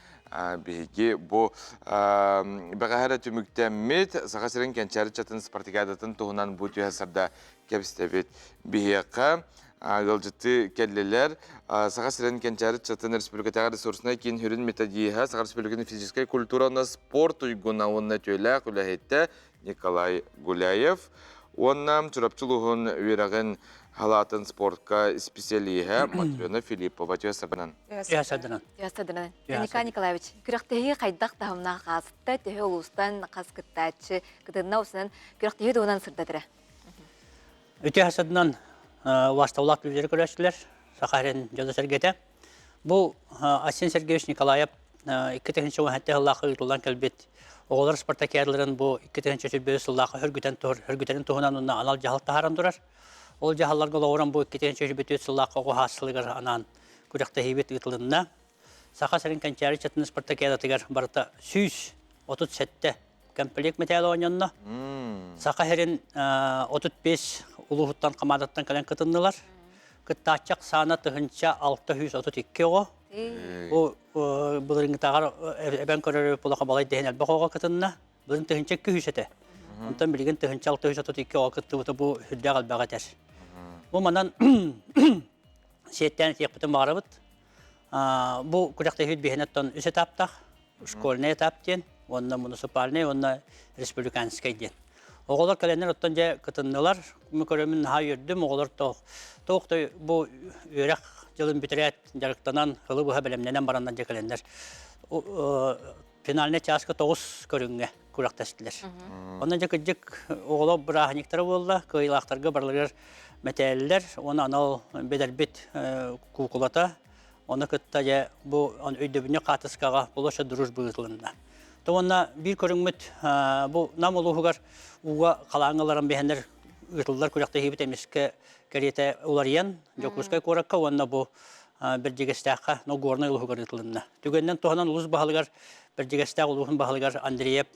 биһиги бу бэҕэһээ эрэ түмүктэммит Саха сирин кэнчээри ыччатын спартакиадатын туһунан бу түһэ сарда кэпсэтэбит. Биһиэхэ ыалдьыттыы кэллилэр. Саха сирин кэнчээри ыччатын республикатааҕы ресурснай киин сүрүн методиһа, Саха Республикатын физическэй культура уонна спорт уйгуна уонна үтүөлээх үлэһитэ Николай Гуляев уонна Чурапчы улууһун үөрэҕин халаатын спортка исписэлииһэ Матрена Филиппова Тесабынан. Тесабынан. Николай Николаевич, күрэхтэһии хайдах таһымнаах ааста, төһө улуустан хас кыттааччы кытынна усунан күрэхтэһии туһунан сырдатыра. Үтүө садынан убастабылаах күллэри көрөөччүлэр, Саха сирин дьоно-сэргэтэ. Бу Асен Сергеевич Николаев 2017 сыллаахха ыытыллан кэлбит оҕолор спартакиадаларын бу 2021 сыллаахха хөргүтэн хөргүтэрин туһунан уонна анал дьаһал таһааран турар. Ол дьаһалларга олоҕуран бу 2021 сыллаахха оҕо сылыгар анаан күрэхтэһиибит ыытылынна. Саха сирин кэнчээри чатын спартакиадатыгар барыта 137 комплект мэтээл оонньонно. Саха сирин 35 улууһуттан хамаадаттан кэлэн кытыннылар. Кыттааччы ахсаана 1632 оҕо. Бу былырыҥҥытааҕар эбэн көрөр улахан балай дэһин элбэх оҕо кытынна. Былырын 1200 этэ. Онтон билигин 1632 оҕо кыттыбыта бу сүрдээх элбэх этэр. Бу манан сиэттээн этиэхпитин баҕарабыт. Бу күрэхтэһиибит биһиэнэттэн үс этаптаах. Школьный этап диэн, уонна муниципальный, уонна республиканскай диэн. Оҕолор кэлэннэр оттон дьэ кытыннылар. Мин көрөммүн наһаа үөрдүм. Оҕолор тоох да бу үөрэх дьылын бүтэрээт дьарыктанан, сылы быһа бэлэмнэнэн бараннар дьэ кэлэннэр финальный чааска тоҕус көрүҥҥэ күрэхтэстилэр. Онон дьэ кырдьык оҕолор бырааһынньыктара буолла, кыайыылаахтарга барыларыгар мэтээллэр уонна анал бэдэрбит куукулата, ону кытта дьэ бу өйдөбүнньүк хаартыскаҕа площадь дружбы ыытылынна. То уонна биир көрүҥмүт бу Нам улууһугар ууга халааҥҥа биһэннэр ыытыллар күрэхтэһиибит эмискэ кэриэтэ уларыйан Дьокуускай куоракка уонна бу Бэрдьигэстээххэ Ногорнай улууһугар ыытылынна. Түгэнинэн туһанан улуус баһылыгар Бэрдьигэстээх улууһун баһылыгар Андреев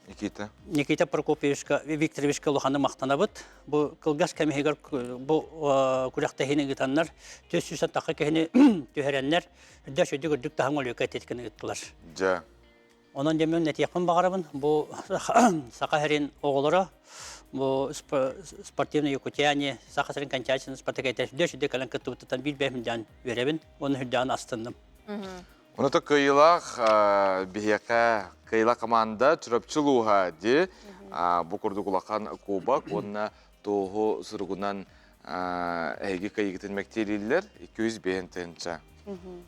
Никита. Никита Прокопьевичка, Викторовичка улаханнык махтанабыт. Бу кылгас кэм иһигэр бу күрэхтэһиини ыытаннар, 400 тахха киһини түһэрэннэр, үрдэ сүрдүк үрдүк таһым өлүөкэ этиткин ыыттылар. Дьэ. Онон дьэ мен этиэхпин баҕарабын, бу Саха сирин оҕолоро, бу спортивный якутяне, Саха сирин кончательный спартакиада сүрдэ сүрдэ кэлэн кыттыбыттан биир бэйэм үрдээн үөрэбин уонна үрдээн астынным. Оното кыайыылаах биһиэхэ кыайыылаах команда Чурапчы улууһа ди бу курдук улахан кубок уонна туоһу суругунан эһиги кыайыгытын мэктиэлииллэр 205 тыһыынча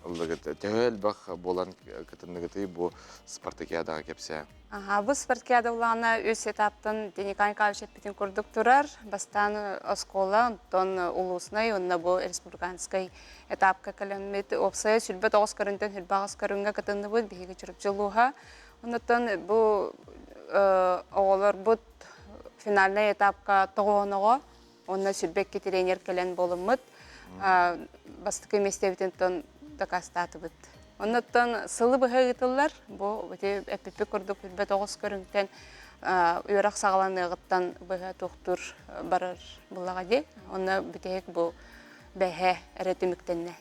ыллыгыт. Төһө элбэх буолан кытынныгытый бу спартакиадаҕа кэпсээ? Аха, бу спартакиада улаана үс этаптан Николай Николаевич эппитин курдук турар. Бастаан оскуола, онтон улуснай, уонна бу республиканскай этапка кэлэммит. Уопсайа 29 көрүнтэн 28 көрүҥҥэ кытынныбыт биһиги Чурапчы улууһа. Оннуттан бу оҕолорбут финальнай этапка тоҕооноҕо Онно 22 тренер кэлэн буолуммут. Бастакы миэстэбитин тон дакаастаатыбыт. Оннуттан сылы быһа ыытыллар. Бу эппиппит курдук билбэт оҕус көрүҥтэн үөрэх саҕаланыаҕыттан быһа туохтуур барар буллаҕа дии. Онно бүтэһик бу бэһэ эрэ түмүктэннэ.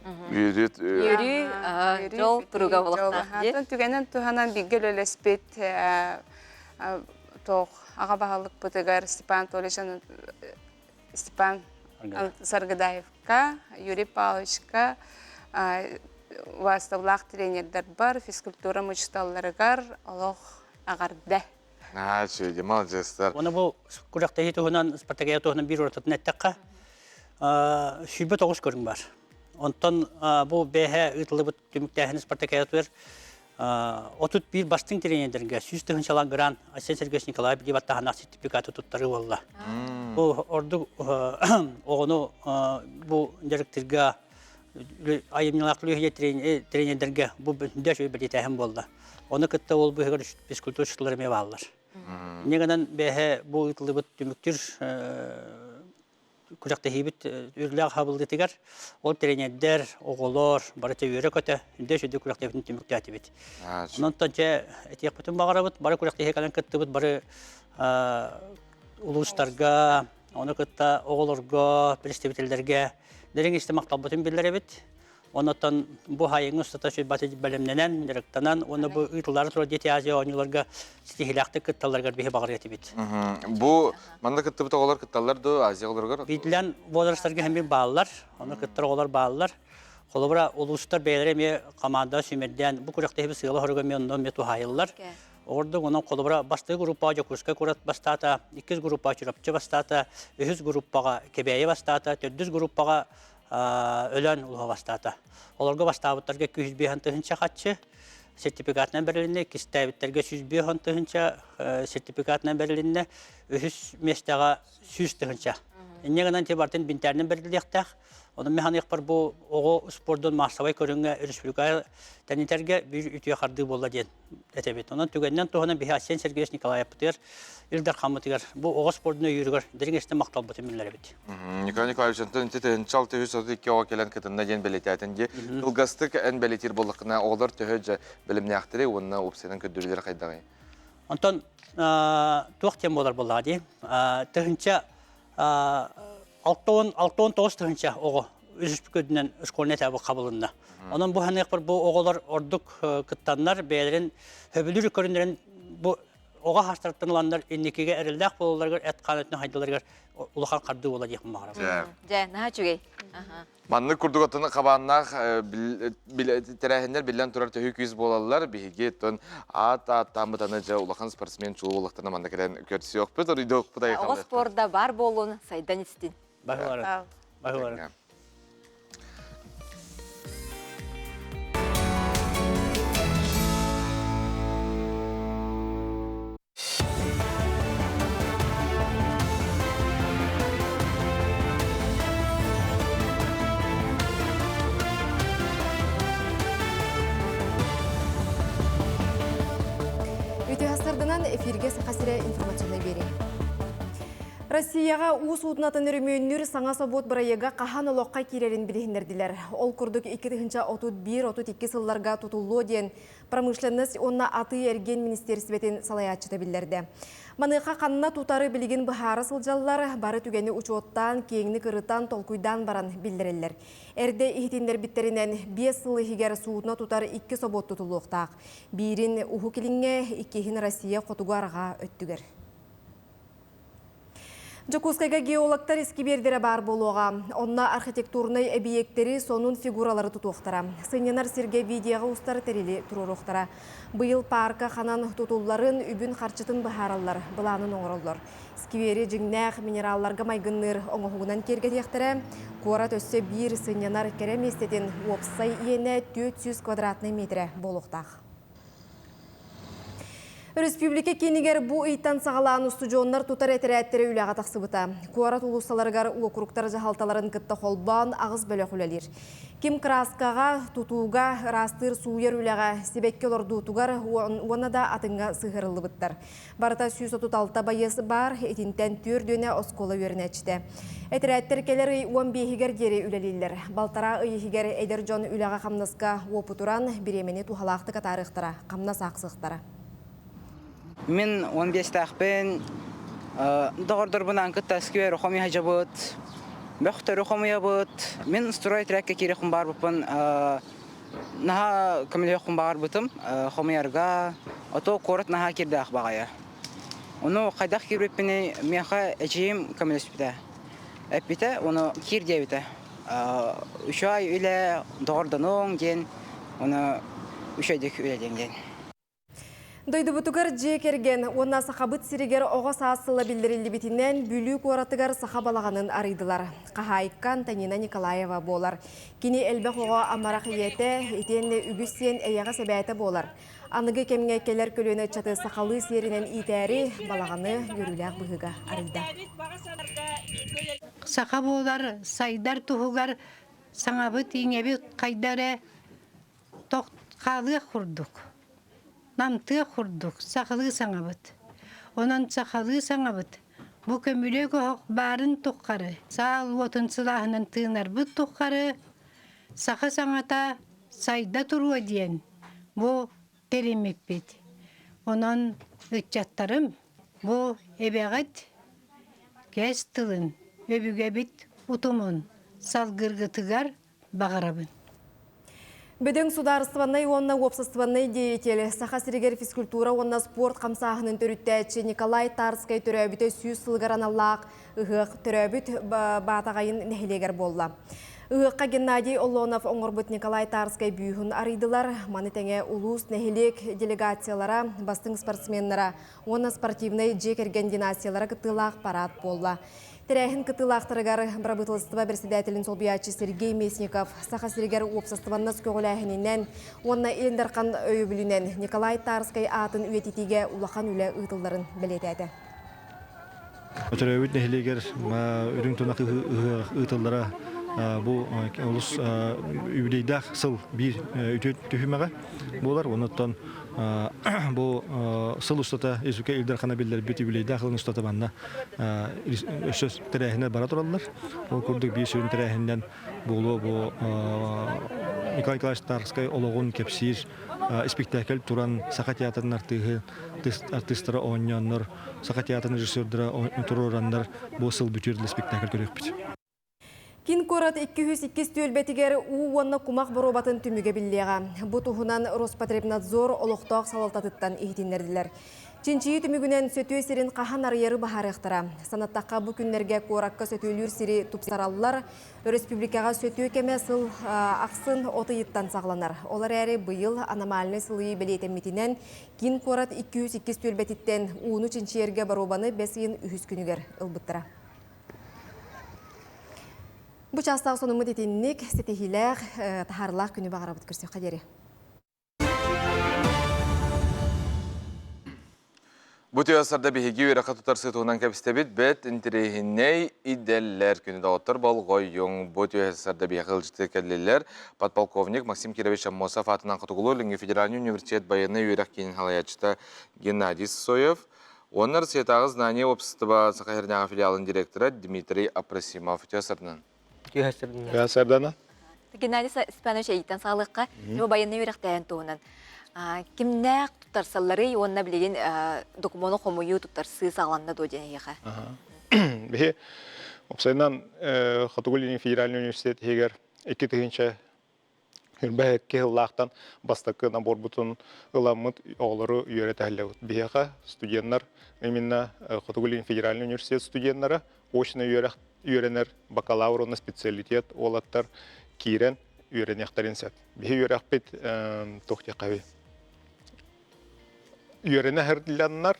Үөрүү, Үөрүү, дьол туруга буолуохтаах дии. Түгэнэн туһанан бииргэ үлэлэспит тоох аҕа баһылыкпытыгар Степан Анатольевич Степан Саргыдаевка, Юрий Павловичка убаастабылаах тренердэрбар, физкультура учууталларыгар олох аҕарда. Аа, үчүгэй, молодецтар. Уонна бу күрэхтэһии туһунан, спартакиада туһунан биир уратытын эттэххэ, 29 көрүҥ бар. Онтон бу бэһэ ыытыллыбыт түмүктээһин спартакиадатыгар 31 бастыҥ тренердэргэ 100 тыһыынчалаах грант Айсен Сергеевич Николаев билии баттаһанаах сертификаты туттарыы буолла. Бу ордук оҕону бу дьарыктыырга айымньылаах үлэһит тренердэргэ бу дөш бэлиэтээһин буолла. Ону кытта ол быһыгар физкультура учууталлара эмиэ бааллар. Инньэ гынан бэһэ бу ыытыллыбыт түмүктүүр күрэхтэһиибит үрлээх хабыллыытыгар ол тренердэр, оҕолор барыта үөрэ-көтө дөш үрдүк күрэхтэһиибитин түмүктээтибит. Онон дьэ этиэхпитин баҕарабыт, бары күрэхтэһии кэлэн кыттыбыт бары улуустарга, ону кытта оҕолорго, представителлэргэ дириҥ истэ махталбытын биллэрэбит. Оннуттан бу хайыҥы устата сүрбаты бэлэмнэнэн, дьарыктанан уонна бу ыытыллары турар Дети Азия оонньууларга ситиһиилээхтик кытталларыгар биһи баҕарыа этибит. Бу манна кыттыбыт оҕолор кытталлар дуо Азия оҕолоругар? Биирдилэн возрастарга хэмбин бааллар, ону кыттар оҕолор бааллар. Холобура, улуустар бэйэлэрэ эмиэ команда сүүмэрдээн бу күрэхтэһиби сыала-соруга эмиэ онно эмиэ туһаайыллар. Ордук онон холобура бастакы группаҕа Дьокуускай куорат бастаата, иккис группаҕа Чурапчы бастаата, үһүс группаҕа Кэбээйи бастаата, төрдүс группаҕа Өлөөн улууһа бастаата. Олорго бастаабыттарга 205 тыһыынча хаччы сертификатынан бэрилиннэ, иккистээбиттэргэ 105 тыһыынча сертификатынан бэрилиннэ, үһүс миэстэҕэ 100 тыһыынча. Инньэ гынан ти бартын бинтээринэн бэриллиэхтээх. Онон мин саныахпар бу оҕо спордун маассабай көрүҥҥэ республикаҕа тэнитэргэ биир үтүө хардыы буолла диэн этэбит. Онон түгэнинэн туһанан биһи Айсен Сергеевич Николаевпытыгар, Ил Дархаммытыгар бу оҕо спордун өйүүрүгэр дириҥ истэн махталбытын биллэрэбит. Николай Николаевич, онтон ити тыһыынча 632 оҕо кэлэн кытынна диэн бэлиэтээтин дии. Кылгастык эн бэлиэтиир буоллаххына, оҕолор төһө дьэ бэлэмнээхтэрий уонна уопсайынан көрдөрүүлэрэ хайдаҕый? Онтон туох диэн буолар буоллаҕа дии. Тыһыынча 69 тыһыынча оҕо республика школьный этабы хабылынна. Онон бу ханыахпар бу оҕолор ордук кыттаннар бэйэлэрин хөбүлүүр көрүннэрин бу оҕо хаастарыттан ыланнар инникигэ эрэллээх буолалларыгар эт хаан өттүнэн хайдаларыгар улахан хардыы буола диэхпин баҕарабын. Дьэ, наһаа үчүгэй. Маннык курдук оттон хабааннаах тэрээһиннэр биллэн турар төһүү күүс буолаллар. Биһиги оттон аат ааттааммыт аны дьэ улахан спортсмен чулуу буоллахтарына манна кэлэн көрсүөхпүт, оруйдуохпут Оҕо спорда бар буолун, сайдан истин. Баһыларын. Баһыларын. Үтүө сарданан эфиргэ Саха сирэ информационнай биэрии. Россияҕа уу суутунатын өрөмүөннүүр саҥа собуот бырайыага хаһан олоххо киирэрин билиһиннэрдилэр. Ол курдук 2031-32 сылларга тутуллуо диэн промышленность уонна атыы-эргиэн министиэристибэтин салайааччыта биллэрдэ. Маныаха ханна тутары билигин быһаара сылдьаллар, бары түгэни учуоттаан, киэҥник ырытан, толкуйдаан баран биллэрэллэр. Эрдэ иһитиннэрбиттэринэн, 5 сыл иһигэр суудуна тутар икки собуот тутуллуохтаах. Биирин Уһук Илиҥҥэ, иккиһин Россия хотугу арҕаа өттүгэр. Дьокуускайга геологтар искибиэрдэрэ баар буолуоҕа. Онно архитектурнай эбийиэктэри, сонун фигуралары тутуохтара. Сынньанар сиргэ видеоҕа устар тэрили туруоруохтара. Быйыл паарка ханан тутулларын, үбүн-харчытын быһаараллар, былаанын оҥороллор. Сквери дьиҥнээх минералларга майгынныыр оҥоһугунан киэргэтиэхтэрэ. Куорат өссө биир сынньанар кэрэ миэстэтин уопсай иэнэ 400 квадратнай миэтэрэ буолуохтаах. Өрөспүүбүлүкэ киинигэр бу ыйтан саҕалаан устудьуоннар тутар этэрээттэрэ үлэҕэ тахсыбыта. Куорат улуусталарыгар уокуруктар дьаһалталарын кытта холбоон аҕыс бөлөх үлэлиир. Ким кырааскаҕа, тутууга, ыраастыыр сууйар үлэҕэ, сибэкки олордуутугар уонна да атыҥҥа сыһыарыллыбыттар. Барыта 136 байыас баар, итинтэн түөрдүөнэ оскуола үөрэнээччитэ. Этэрээттэр кэлэр ый 15-гэр диэри үлэлииллэр. Балтараа ый иһигэр эдэр дьон үлэҕэ-хамнаска уопутуран, бириэмэни туһалаахтык атаарыахтара, хамнас аахсыахтара. Мин 15-тээхпин, доҕордорбунаан кытта сквер хомуйа бөхтөрү хомуйабыт. Мин строй трекке киириэхпин баарбыппын наһаа көмөлөһүөхпүн баҕарбытым хомуйарга, ото куорат наһаа кирдээх баҕайы. Ону хайдах киирбиппиний миэхэ эдьиийим көмөлөспүтэ. Эппитэ, ону киир диэбитэ. Үчүгэй үлэ, доҕордонуоҥ диэн, ону үчүгэйдик үлэлиэҥ диэн. Дойдубутугар дьиэ кэргэн уонна Сахабыт сиригэр оҕо саас сыла биллэриллибитинэн Бүлүү куоратыгар саха балаҕанын арыйдылар. Хаһаайка Антонина Николаева буолар. Кини элбэх оҕо амарах ийэтэ, итиэннэ үгүс сиэн эйэҕэс эбээтэ буолар. Аныгы кэмҥэ кэлэр көлүөнэ ыччаты сахалыы сиэринэн иитээри балаҕаны үөрүүлээх быһыыга арыйда. Саха буолар сайдар туһугар саҥабыт иҥэбит хайда эрэ хаалыах курдук, намтыах курдук сахалыы саҥабыт. Онон сахалыы саҥабыт бу көмүлүөк оһох баарын туххары, саал уотун сылааһынан тыынарбыт туххары саха саҥата сайда туруо диэн бу тэриммиппит. Онон ыччаттарым бу эбэҕит кэс тылын, өбүгэбит утумун салгыргытыгар баҕарабын. Бөдөҥ судаарыстыбаннай уонна уопсастыбаннай деятель, Саха сиригэр физкультура уонна спорт хамсааһынын төрүттээччи Николай Тарскай төрөөбүтэ 100 сылыгар аналлаах ыһыах төрөөбүт Баатаҕайын нэһилиэгэр буолла. Ыһыахха Геннадий Оллонов оҥорбут Николай Тарскай бүүһүн арыйдылар. Маны тэҥэ улуус, нэһилиэк делегациялара, бастыҥ спортсменнара уонна спортивнай дьиэ кэргэн династиялара кыттыылаах парад буолла. Тэрээһин кыттыылаахтарыгар бырабыыталыстыба бэрэссэдээтэлин солбуйааччы Сергей Местников Саха сиригэр уопсастыбаннас көҕүлээһининэн уонна Ил Дархан өйөбүлүнэн Николай Тарскай аатын үйэтитиигэ улахан үлэ ыытылларын бэлиэтээтэ. Төрөөбүт нэһилиэгэр үрүҥ тунах ыһыах ыытыллара. Бу олус үбүлүөйдээх сыл биир үтүө түһүмэҕэ буолар. Онуттан бу сыл устата Исуке Ил Дархана биллэрбит үбүлүөйдээх сылын устата манна өссө тэрээһиннэр бара тураллар. Ол курдук биир сүрүн тэрээһиннэн буолуо бу Николай Николаевич Тарскай олоҕун кэпсиир испиктээкэл туран Саха театрын артыыһы артыыстара оонньооннор, Саха театрын режиссердара туруораннар бу сыл бүтүөр спектакль көрүөхпүт. Кин куорат 202 түөлбэтигэр уу уонна кумах боруобатын түмүгэ биллиэҕэ. Бу туһунан Роспотребнадзор олохтоох салалтатыттан иһитиннэрдилэр. Чинчийии түмүгүнэн сөтүө сирин хаһан арыйары быһаарыахтара. Санаттахха бу күннэргэ куоракка сөтүөлүүр сири тупсараллар. Өрөспүүбүлүкэҕэ сөтүө кэмэ сыл ахсын от ыйыттан саҕаланар. Ол эрээри быйыл аномальнай сылыйыы бэлиэтэммитинэн киин куорат 202 түөлбэтиттэн ууну чинчийэргэ боруобаны бэс ыйын үһүс күнүгэр ылбыттара. Бу чаастаах сонуммут итинник ситиһиилээх, таһаарылаах күнү баҕарабыт көрсүөххэ диэри. Бу тыасарда биһиги үөрэххэ тутарсыы туһунан кэпсэтэбит бэт интэриэһинэй идэллэр күнү доҕоттор болҕойуҥ. Бу тыасарда биһиэхэ ыалдьыты кэллилэр подполковник Максим Кирович Аммосов аатынан Хотугулуу-Илиҥҥи федеральнай университет байыаннай үөрэх киинин салайааччыта Геннадий Сосоев уонна Россиятааҕы знание уопсастыба Саха сиринээҕи филиалын директора Дмитрий Апросимов. Үтүө сарынан. Үтүө сарданан. Геннадий Степанович эйиттэн саалыахха бу байыаннай үөрэхтээһин туһунан кимнээх туттарсалларый уонна билигин докумуону хомуйуу туттарсыы саҕаланна дуо диэн эһиэхэ? Биһи уопсайынан Хотугу Илиҥҥи федеральнай университет иһигэр 2000 Үрбэһэкки сыллаахтан бастакы наборбутун ыламмыт оҕолору үөрэтэ Биһиэхэ студеннар именно Хотугу Илин федеральный университет студеннара очно үөрэх үөрэнэр бакалавр уонна специалитет уолаттар киирэн үөрэниэхтэрин сөп. Биһи үөрэхпит туох диэххэ үөрэнэ сылдьаннар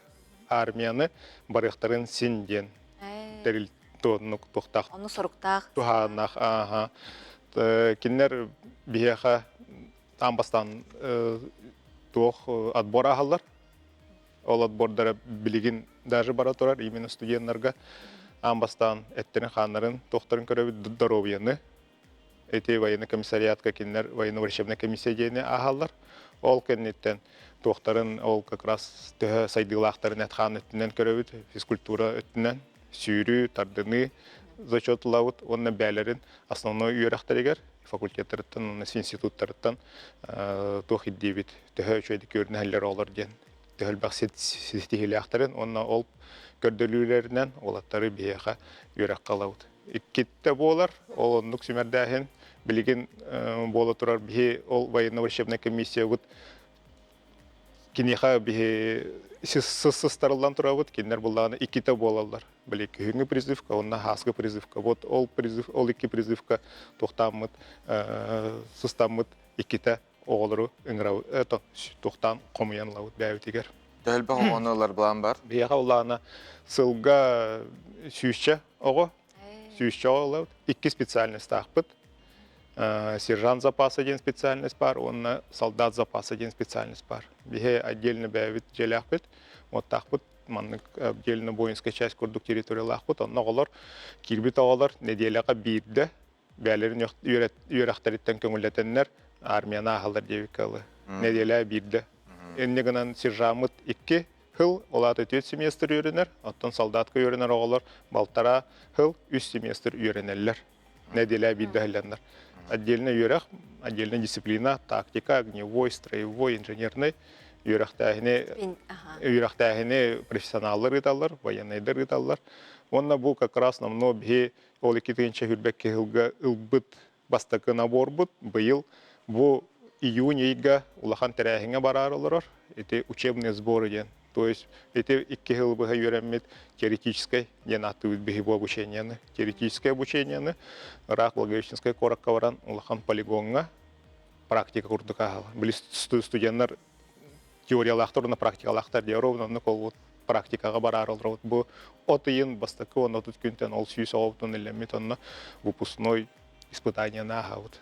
армияны барыахтарын син диэн тэрил туоннук туохтаах Ону соруктаах. Туһааннаах ааха. Кинилэр биһиэхэ аан бастаан туох отбор ааһаллар. Ол отбордара билигин даже бара турар именно студеннарга аан бастаан эттэрин-хааннарын туохтарын көрөбүт доруобуйаны Ити военный комиссариатка кинилэр военно-врачебная комиссия диэни ааһаллар. Ол кэнниттэн туохтарын ол как раз төһө сайдыылаахтарын эт-хаан өттүнэн көрөбүт, физкультура өттүнэн сүүрүү, тардыныы зачет ылабыт уонна бээлэрин основной үөрэхтэригэр факультеттарыттан уонна институттарыттан туох ирдиибит, төһө үчүгэйдик үөрэнэллэр оҕолор диэн төһө элбэх ситиһиилээхтэрин уонна ол көрдөрүүлэринэн уолаттары биһиэхэ үөрэххэ ылабыт. Иккитэ буолар, ол оннук сүмэрдээһин билигин буола турар биһи ол военно-врачебная комиссиябыт киниэхэ биһи сыстарыллан турабыт, кинилэр буллаҕына иккитэ буолаллар. Били күһүҥҥү призывка уонна һааскы призывка. Вот ол призыв, ол икки призывка туохтааммыт, сыстаммыт иккитэ оҕолору ыҥырабыт, это туохтаан хомуйан ылабыт бэйэбитигэр. Төһөлбөх оҕону ылар былаан бар? Биһиэхэ улаана сылга сүүсчэ оҕо, сүүсчэ оҕо ылабыт. Икки специальностаахпыт. Сержант запаса диэн специальность бар уонна солдат запаса диэн специальность бар. Биһи отдельно бэйэбит дьиэлээхпит, уоттаахпыт маннык отдельно воинская часть курдук территориялаахпыт. Онно оҕолор, киирбит оҕолор нэдиэлэҕэ биирдэ бэйэлэрин үөрэхтэриттэн көҥүллэтэннэр армияны ааһаллар диэбиккэ ылы. Нэдиэлэ биирдэ. Инньэ гынан сержаммыт икки сыл, ол аата түөрт семестр үөрэнэр, оттон солдатка үөрэнэр оҕолор балтараа сыл, үс семестр үөрэнэллэр. Нэдиэлэ биирдэ аһылланнар. Отдельно үөрэх, отдельно дисциплина, тактика, огневой, строевой, инженерный үөрэхтээһини үөрэхтээһини профессионаллар ыыталлар, военнайдар ыыталлар. Уонна бу как раз номнуо биһи Ол 2022 сылга ылбыт бастакы наборбут быйыл бу июнь ыйга улахан тэрээһиҥҥэ бараары олорор. Ити учебные сборы диэн. То есть ити икки сыл быһа үөрэммит теоретическай диэн ааттыыбыт биһи бу обучениены. Теоретическое обучениены ыраах Благовещенскай куоракка баран улахан полигоҥҥа практика курдук ааһал. Били студеннар теориялаахтар уонна практикалаахтар диye ровно оннук ол практикаҕа бараары олоробут. Бу от ыйын бастакы уонна 30 күнтэн ол сүүс оҕобутун иллэммит онно выпускной испытанияны ааһабыт.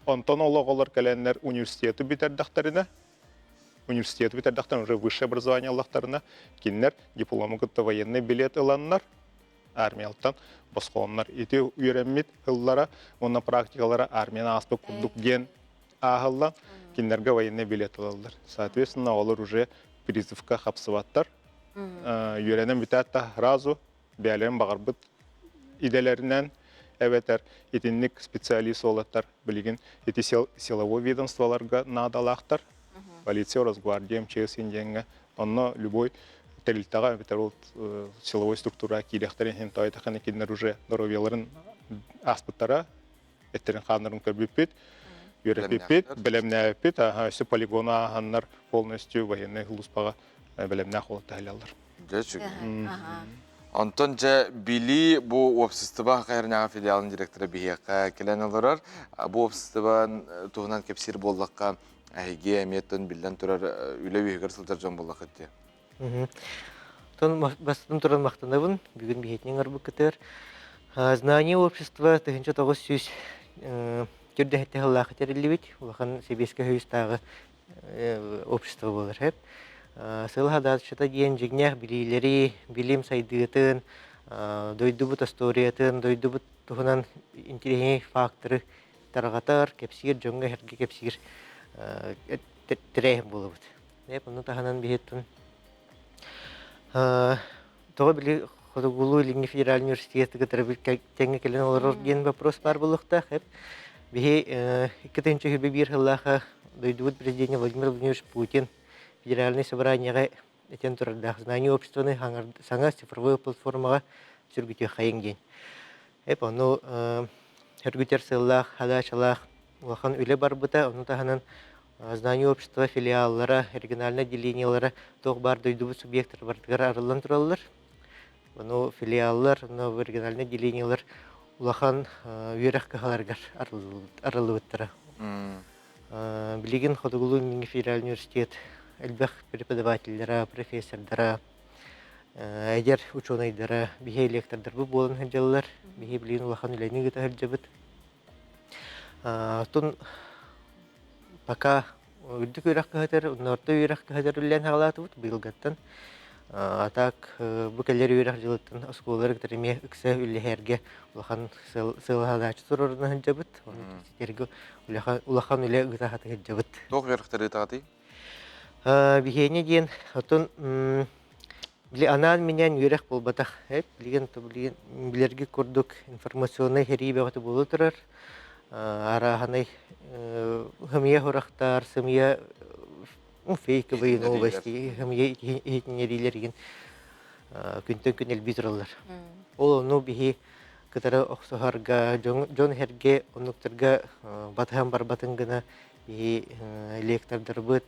Онтон ол оҕолор кэлэннэр университеты бүтэрдэхтэринэ, университеты бүтэрдэхтэринэ уже высшее образование ыллахтарына, кинилэр диплому кытта военный билет ыланнар, армиялтан босхолоннор. Ити үөрэммит ыллара уонна практикалара армияны ааспыт курдук диэн ааһыллан, кинилэргэ военный билет ылаллар. Соответственно, олор уже призывка хапсыбаттар. Үөрэнэн бүтээт да сразу бэйэлэрин баҕарбыт идэлэринэн эбэтэр итинник специалист уолаттар билигин ити силовой ведомстволарга наадалаахтар. Полиция, Росгвардия, МЧС диэҥҥэ онно любой тэрилтэҕэ эбэтэр ол силовой структура киириэхтэрин иһин тоойдоххуна кинилэр уже здоровьеларын ааспыттара эттэрин хааннарын көрбүппүт, үөрэппиппит, бэлэмнээбиппит, өссө полигону ааһаннар полностью военнай сулууспаҕа бэлэмнээх уолаттар иһэллэр. Дьэ, үчүгэй. Онтон дьэ Билии бу уопсастыба Хайырняҕа филиалын директора биһиэхэ кэлэн олорор. Бу уопсастыба туһунан кэпсиир буоллахха, эһиги эмиэ биллэн турар үлэ үөһүгэр сылдьар дьон буоллаххыт дии. Тон бастатан туран махтанабын. Бүгүн биһиэтинэн оҥорбуккутугар. Знание общества 1900 түрдэһэтте сыллаахы тэриллибит улахан Сэбиэскэй Союзтааҕы общество буолар сөп. Сыл хадааччыта диэн дьиҥнээх билиилэри, билим сайдыытын, дойдубут историятын, дойдубут туһунан интэриэһинэй факторы тарҕатар, кэпсиир, дьоҥҥо эһэргэ кэпсиир тэрээһин буолабыт. Ону таһынан биһиттэн тоҕо били Хотугулуу-Илиҥҥи федеральный университеты кытары тэҥҥэ кэлэн олорор диэн вопрос баар буолуохтаах. Биһи 2021 сыллаахха дойдубут президенэ Владимир Владимирович Путин федеральнай собраниеҕа этэн турардаах знание обществоны саҥа цифровой платформаҕа сүргүтүөххэйиҥ диэн. Эп ону сөргүтэр сыаллаах, хадаачалаах улахан үлэ барбыта. Ону таһынан Знание общества филиаллара, региональнай отделениелара туох баар дойдубут субъектара барытыгар арыллан тураллар. Ону филиаллар, ону региональнай отделениелар улахан үөрэх кыһаларыгар арыллыбыттара. Билигин Хотугулуу-Илиҥҥи федеральный университет элбэх преподавателлара, профессордара, эдэр учуонайдара, биһи лектордарбыт буолан сылдьаллар. Биһи билигин улахан үлэни ыыта сылдьабыт. Оттон пока үрдүк үөрэх кыһатыгар, орто үөрэх кыһатыгар үлэлээн саҕалаатыбыт быйылгыттан. А так бу кэлэр үөрэх дьылыттан оскуолалары кытары эмиэ ыкса үлэлэһэргэ улахан сыалаһааччы туруорунан сылдьабыт. Ону ситэргэ улахан үлэ ыыта сылдьабыт. Туох үөрэхтэри ыытаҕытый? Биһиэнэ диэн отун били анаан-минээн үөрэх буолбатах. Билигин билигин билэрги курдук информационнай сэрии бөҕөтө буола турар. Арааһынай хымыйа сурахтар, сымыйа фейковые новости, хымыйа иһитиннэриилэр күнтэн күн элбии тураллар. Ол ону биһи кытары охсуһарга, дьон эргэ оннуктарга батыһан барбатын гына биһи лектордарбыт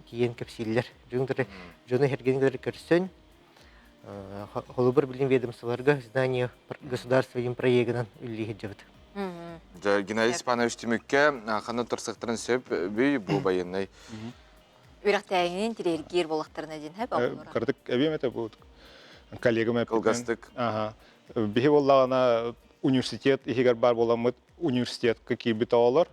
тиийэн кэпсииллэр. Дьону эргин кытары көрсөн, холобур билим ведомстволарга знание государственным проегынан үллии сылдьабыт. Дьэ, Геннадий Степанович түмүккэ ханна турсахтарын сөп бүй бу байыннай үрэхтээһинин тириэргиир буоллахтарына диэн хэп Кырдык эбиэм этэ бу коллегам кылгастык. Биһи буоллаҕына университет иһигэр бар буоламмыт университетка киирбит оҕолор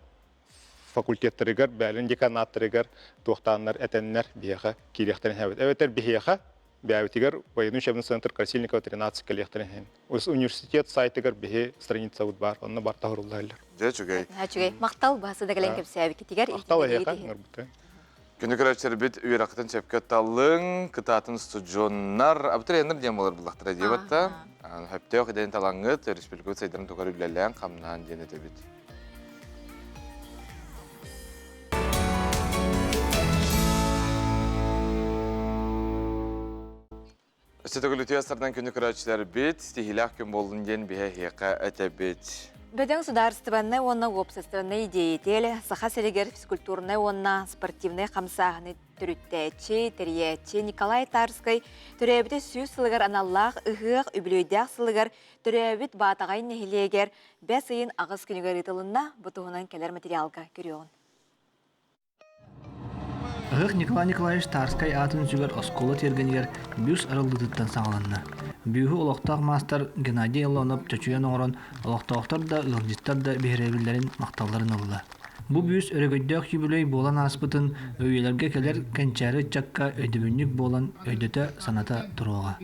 факультеттарыгар, бээлин деканаттарыгар туохтааннар этэннэр биһиэхэ киириэхтэрин иһэбит. Эбэтэр биһиэхэ бэйэбитигэр военный учебный центр Красильникова 13 кэлиэхтэрин иһин. Университет сайтыгар биһи страницабыт баар, онно барта хуруллаллар. Дьэ, үчүгэй. Үчүгэй. Махтал баһасы да кэлэн кэпсээбиккитигэр. Махтал эһиэхэ, ыҥырбыты. Күнү көрөөччүлэрбит үөрэххитин сөпкө таллыҥ, кытаатын устудьуоннар, абитуриеннар диэн буолар буллахтара диэбэтта. Хөптөөх идэни талаҥҥыт, республикабыт сайдарын тугар үлэлээн, хамнаан диэн этэбит. Өссө төгүл үтүө астарынан күнү көрөөччүлэрбит, ситиһиилээх күн буоллун диэн биһэ эһиэхэ этэбит. Бөдөҥ судаарыстыбаннай уонна уопсастыбаннай идиэйитэл Саха сиригэр физкультурнай уонна спортивнай хамсааһыны төрүттээччи, тэрийээччи Николай Тарскай төрөөбүтэ 100 сылыгар аналлаах ыһыах үбүлүөйдээх сылыгар төрөөбүт Баатаҕай нэһилиэгэр бэс ыйын аҕыс күнүгэр ыытылынна. Бу туһунан кэлэр материалга көрүөҕүн. Ыһыах Николай Николаевич Тарскай аатын сүгэр оскуола тиэргэнигэр бүүс арыллыытыттан саҕаланна. Бүүһү олохтоох маастар Геннадий Илонов чочуйан оҥорон, олохтоохтор да, ыалдьыттар да биһирэбиллэрин, махталларын ылла. Бу бүүс өрөгөйдөөх юбилей буолан ааспытын үйэлэргэ кэлэр кэнчээри ыччакка өйдөбүнньүк буолан өйдөтө-саната туруоҕа.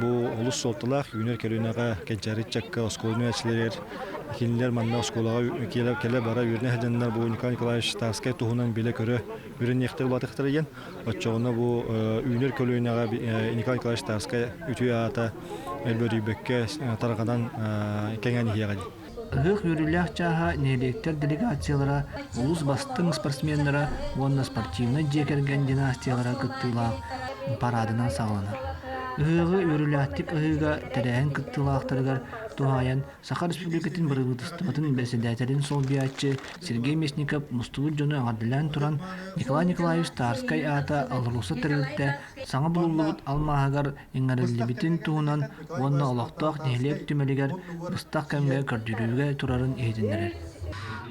Бу олус суолталаах үүнэр көлүөнэҕэ кэнчээри ыччакка оскуола үөрэнээччилэригэр кинилэр манна оскуолаҕа кэлэ-бара үөрэнэ сылдьаннар бу Николай Николаевич Тарскай туһунан билэ-көрө үөрэниэхтэр улаатыахтара диэн. Оччоҕуна бу үүнэр көлүөнэҕэ Николай Николаевич Тарскай үтүө аата өлбөдүйбэккэ тарҕанан кэҥээн иһиэҕэ дии. Ыһыах үөрүүлээх чааһа нэһилиэктэр делегациялара, улуус бастыҥ спортсменнара уонна спортивнай дьиэ кэргэн династиялара кыттыылаах параадынан саҕаланар. Ыһыаҕы үөрүүлээхтик ыһыыга тэрээһин кыттыылаахтарыгар туһаайан Саха Республикатын бырабыыталыстыбатын бэрэссэдээтэлин солбуйааччы Сергей Местников мустубут дьону эҕэрдэлээн туран Николай Николаевич Тарскай аата АЛРОСА тэрилтэ саҥа булуллубут алмааһыгар иҥэриллибитин туһунан уонна олохтоох нэһилиэк түмэлигэр быстах кэмҥэ көрдөрүүгэ турарын иһитиннэрэр.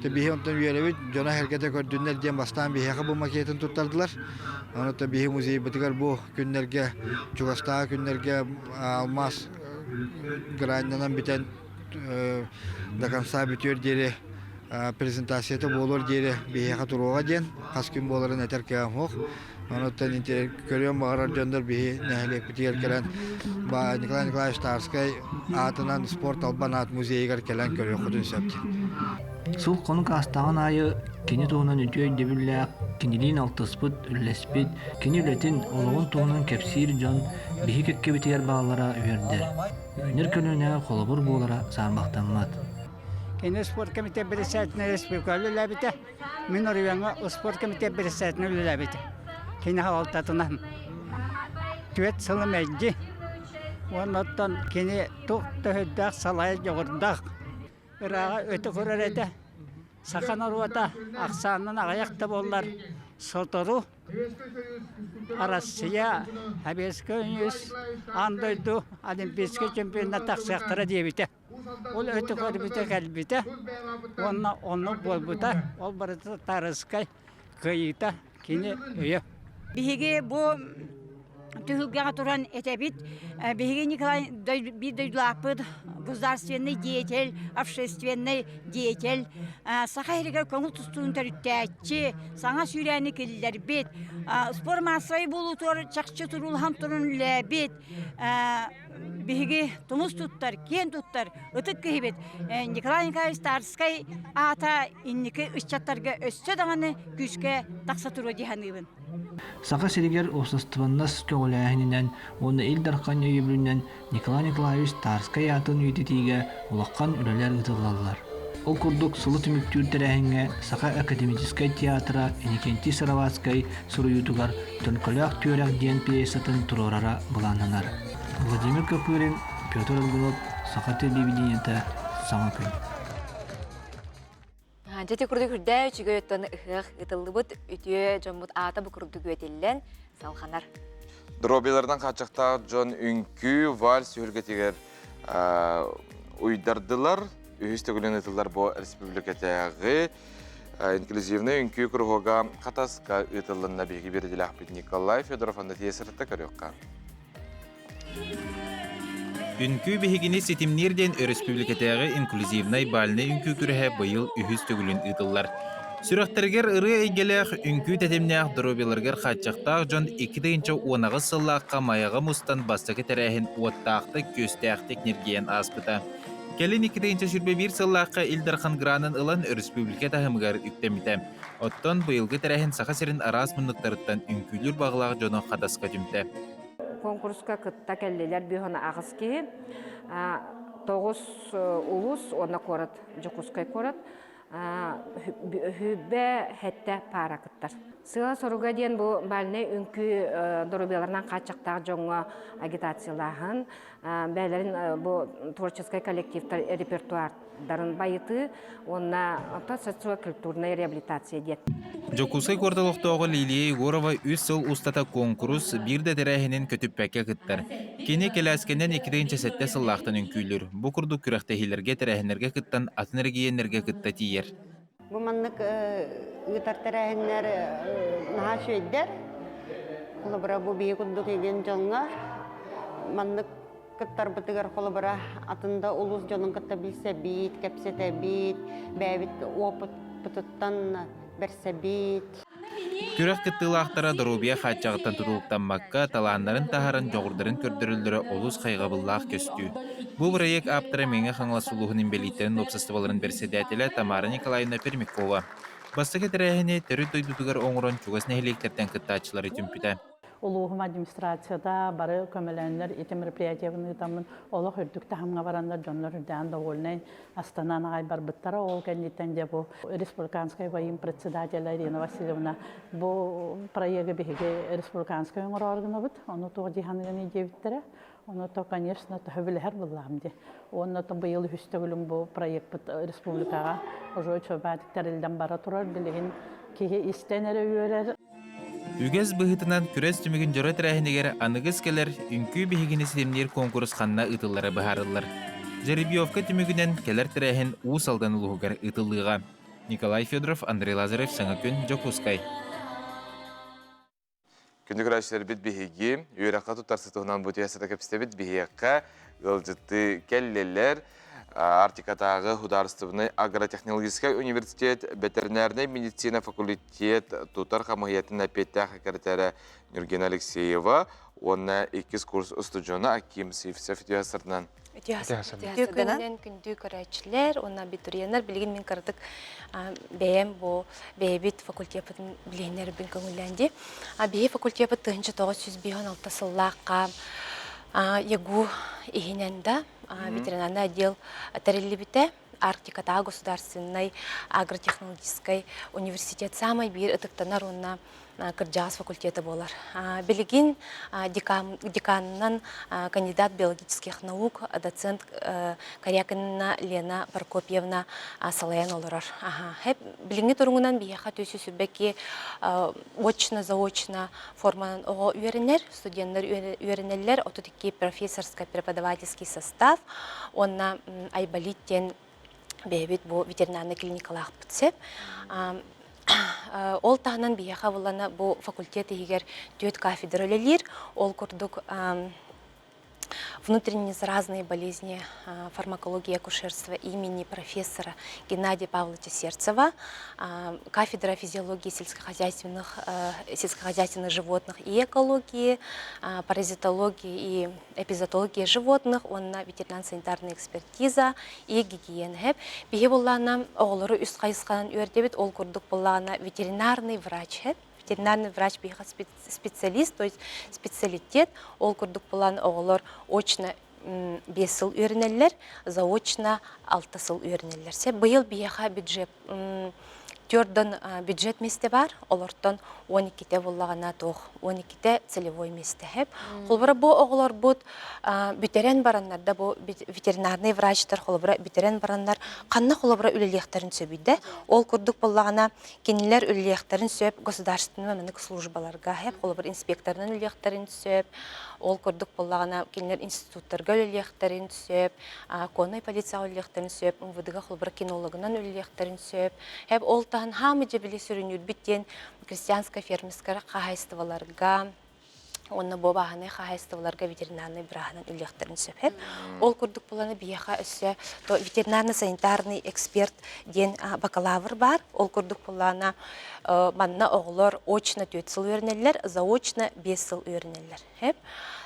Биһи онтон үөрэбит, дьоно сэргэтэ көрдүннэр диэн бастаан биһиэхэ бу макетын туттардылар. Онон биһи музейбытыгар бу күннэргэ, чугастааҕы күннэргэ алмаас граннанан бүтэн до конца бүтүөр диэри презентацията буолуор диэри биһиэхэ туруоҕа диэн хас күн буоларын этэр кыаҕым суох. Онуттан көрүөн баҕарар дьоннор биһи нэһилиэкпитигэр кэлэн Николай Николаевич Тарскай аатынан спорт албан аат музейыгар кэлэн көрүөххүтүн сөп. Сыл хонук аастаҕын аайы кини туһунан үтүө өйдөбүллээх, кинилиин алтыспыт, үллэспит, кини үлэтин, олоҕун туһунан кэпсиир дьон биһи кэккэбитигэр бааллара үөрдэр. Үүнэр көлүөнэ холобур буолара саарбахтаммат. Кини спорт комитет председателинэ республикаҕа үлэлээбитэ. Мин оройуоҥҥа спорт комитет председателинэ үлэлээбитим. Кини салалтатынан түөрт сылы мэлдьи уонна оттон кини туох да өйдөөх салайар дьоҕурдаах ырааҕа өтө көрөр этэ. Саха норуота ахсаанынан аҕыйах да буоллар сотору Арассыйа, Советскай Союз, аан дойду Олимпийскай чемпионат тахсыахтара диэбитэ. Ол өтө көрбүтэ кэлбитэ уонна оннук буолбута. Ол барыта Тарыскай кыайыыта, кини өйө. Биһиги бу түһүлгэҕэ туран этэбит. Биһиги Николай биир дойдулаахпыт государственный деятель, общественный деятель, Саха сиригэр көҥүл тустуун төрүттээччи, саҥа сүүрээни киллэрбит, спорт маассабай буолуутугар чахчы туруулаһан туран үлэлээбит, биһиги тумус туттар, киэн туттар ытык киһибит Николай Николаевич Тарскай аата инники ыччаттарга өссө даҕаны күүскэ тахса туруо дии саныыбын. Саха сиригэр уопсастыбаннас көҕүлээһининэн уонна Ил Дархан өйөбүлүнэн Николай Николаевич Тарскай аатын үйэтитиигэ улахан үлэлэр ыытыллаллар. Ол курдук сылы түмүктүүр тэрээһиҥҥэ Саха академическай театра Иннокентий Сыроватскай суруйуутугар Төлкөлөөх түөрэх диэн пьесатын туруорара былааннанар. Владимир Копырин, Петр Аргунов, Саха телевидениета, Саҥа күн. Дьэ ити курдук үрдээ үчүгэй оттон ыһыах ытыллыбыт үтүө дьоммут аата бу курдук үөтиллэн салҕанар. Доруобуйаларынан хааччахтаах дьон үҥкүү, вальс түһүлгэтигэр уйдардылар. Үһүс төгүлүн ыытыллар бу республикатааҕы инклюзивнай үҥкүү куруһуога Хатаска ыытыллынна биһиги биэрдилээхпит Николай Федоров анна тиэсэртэ көрүөххэ. Үҥкүү биһигини ситимниир диэн өрөспүүбүлүкэтээҕи инклюзивнай бальнай үҥкүү күрэһэ быйыл үһүс төгүлүн ыытыллар. Сүрэхтэригэр ырыа эйгэлээх, үҥкүү тэтимнээх доруобуйаларыгар хааччахтаах дьон 2018 сыллаахха Майаҕа мустан бастакы тэрээһин уоттаахтык-күөстээхтик ньиргийэн ааспыта. Кэлин 2021 сыллаахха Ил Дархан гранын ылан өрөспүүбүлүкэ таһымыгар үктэммитэ. Оттон быйылгы тэрээһин Саха сирин араас муннуктарыттан үҥкүүлүүр баҕалаах дьону Хатаска түмтэ. Конкурска кытта кэллилэр бүүһүн аҕыс киһи. Тоҕус улуус уонна куорат, Дьокуускай куорат. Үһүбэ хэттэ паара кыттар. Сыала-соруга диэн бу бальнай үҥкүү доруобуйаларынан хааччахтаах дьоҥҥо агитациялааһын, бэйэлэрин бу творческай коллективтар репертуардарын байытыы уонна социокультурная реабилитация диэн. Дьокуускай куорат олохтооҕо Лилия Егорова үс сыл устата куонкурус биир да тэрээһинин көтүппэккэ кыттар. Кини кэлээскэнэн 2007 сыллаахтан үҥкүүлүүр. Бу курдук күрэхтэһиилэргэ, тэрээһиннэргэ кыттан атын эрэгийиэннэргэ кытта тиийэр. Бу маннык ыытар тэрээһиннэр наһаа үчүгэйдэр. Холобура, бу биһи курдук игин дьоҥҥо маннык кыттарбытыгар холобура атын да улуус дьонун кытта билсэбит, кэпсэтэбит, бэйэбит опыт ыччаппытыттан бэрсэбит. Күрэх кыттыылаахтара доруобуйа хааччаҕыттан тутулуктаммакка, талааннарын таһааран дьоҕурдарын көрдөрөллөрө олус хайҕабыллаах көстүү. Бу бырайыак ааптара Мэҥэ Хаҥалас улууһун инбэлииттэрин уопсастыбаларын бэрэссэдээтэлэ Тамара Николаевна Пермякова. Бастакы тэрээһини төрүт дойдутугар оҥорон чугас нэһилиэктэртэн кыттааччылары түмпүтэ. Улууһум администрацията бары көмөлөөннөр ити мероприятиебын ыытаммын олох үрдүк таһымҥа бараннар дьоннор үрдээн довольнай астанан аҕай барбыттара. Ол кэнниттэн дьэ бу республиканскай воин председателя Ирина Васильевна бу проегы биһиги республиканскай оҥороору гынабыт. Ону туох дии саныгыный диэбиттэрэ. Ону то, конечно, төһө билэһэр буллаҕым дии. Уонна то быйыл үһүс төгүлүм бу проекпыт республикаҕа уже үчүгэйдик тэриллэн бара турар. Билигин киһи истэн эрэ үөрэр. Үгэс быһыытынан күрэс түмүгүн дьоро тэрээһинигэр аныгыс кэлэр үҥкүү биһигини ситимниир куонкурус ханна ыытыллара быһаарыллар. Жеребьевка түмүгүнэн кэлэр тэрээһин Уус Алдан улууһугар ыытыллыаҕа. Николай Федоров, Андрей Лазарев, Саҥа күн, Дьокуускай. Күндү көрөөччүлэрбит биһиги үөрэххэ туттарсы туһунан бу түһэ кэпсэтэбит биһиэхэ ыалдьытты кэллилэр. Арктикатааҕы судаарыстыбаннай агротехнологическай университет ветеринарнай медицина факультет тутар хамыыһыйатын эппиэттээх секретаря Нюргина Алексеева уонна иккис курс устудьуона Аким Сивцев үтүө сырынан Үтүө күнүнэн күндү көрөөччүлэр уонна абитуриеннар билигин мин кыратык бэйэм бу бэйэбит факультеппытын билиһиннэрбин көҥүллээн дии. Биһи факультеппыт 1956 сыллаахха ЯГУ иһинэн да ветеринарный отдел тэриллибитэ. Арктикатааҕы государственнай агротехнологическай университет саамай биир ытыктанар уонна кырдьаҕас факультета буолар. Билигин деканынан кандидат биологических наук, доцент Корякина Лена Прокопьевна салайан олорор. Билиҥҥи туругунан биһиэхэ түсү сүрбэки очно-заочно форманан оҕо үөрэнэр, студеннар үөрэнэллэр, 32 профессорскай преподавательский состав уонна Айболит диэн бэйэбит бу ветеринарнай клиникалаахпыт сөп. Ол таһынан биһиэхэ буллана бу факультет иһигэр түөрт кафедра үлэлиир. Ол курдук внутренне заразные болезни, фармакология акушерства имени профессора Геннадия Павловича Сердцева, кафедра физиологии сельскохозяйственных, сельскохозяйственных животных и экологии, паразитологии и эпизоотология животных уонна ветеринарно-санитарная экспертиза и гигиена. Биһи буллаана оҕолору үс хайысханан үөрдэбит, ол курдук буллаана ветеринарный врач ветеринарный врач биһиэхэ специалист, то есть специалитет, ол курдук булан оҕолор очно 5 сыл үөрэнэллэр, заочно 6 сыл үөрэнэллэр. Быйыл биһиэхэ бюджет Төрдөн бюджет миэстэ бар, олортон 12-те буллаҕына туох, 12-те целевой миэстэ хэп. Холобура бу оҕолорбут бүтэрэн бараннар да бу ветеринарный врачтар холобура бүтэрэн бараннар ханна холобура үлэлиэхтэрин сөбүйдэ. Ол курдук буллаҕына кинилэр үлэлиэхтэрин сөп государственный маннык службаларга хэп, холобура инспекторынан үлэлиэхтэрин сөп. Ол курдук буллаҕына кинилэр институттарга үлэлиэхтэрин сөп. коннай полицияҕа үлэлиэхтэрин сөп, МВД-га холобура кинологынан үлэлиэхтэрин сөп. Хэп ол таһын хаамы дьэбили сүрүннүүрбүт диэн крестьянскай фермерскай хаһаайыстыбаларга уонна бу бааһынай хаһаайыстыбаларга ветеринарный бырааһынан үлэлиэхтэрин сөп. Хэп ол курдук буланы биһиэхэ өссө ветеринарно-санитарный эксперт диэн бакалавр баар. Ол курдук буллаана манна оҕолор очно 4 сыл үөрэнэллэр, заочно 5 сыл үөрэнэллэр. Хэп.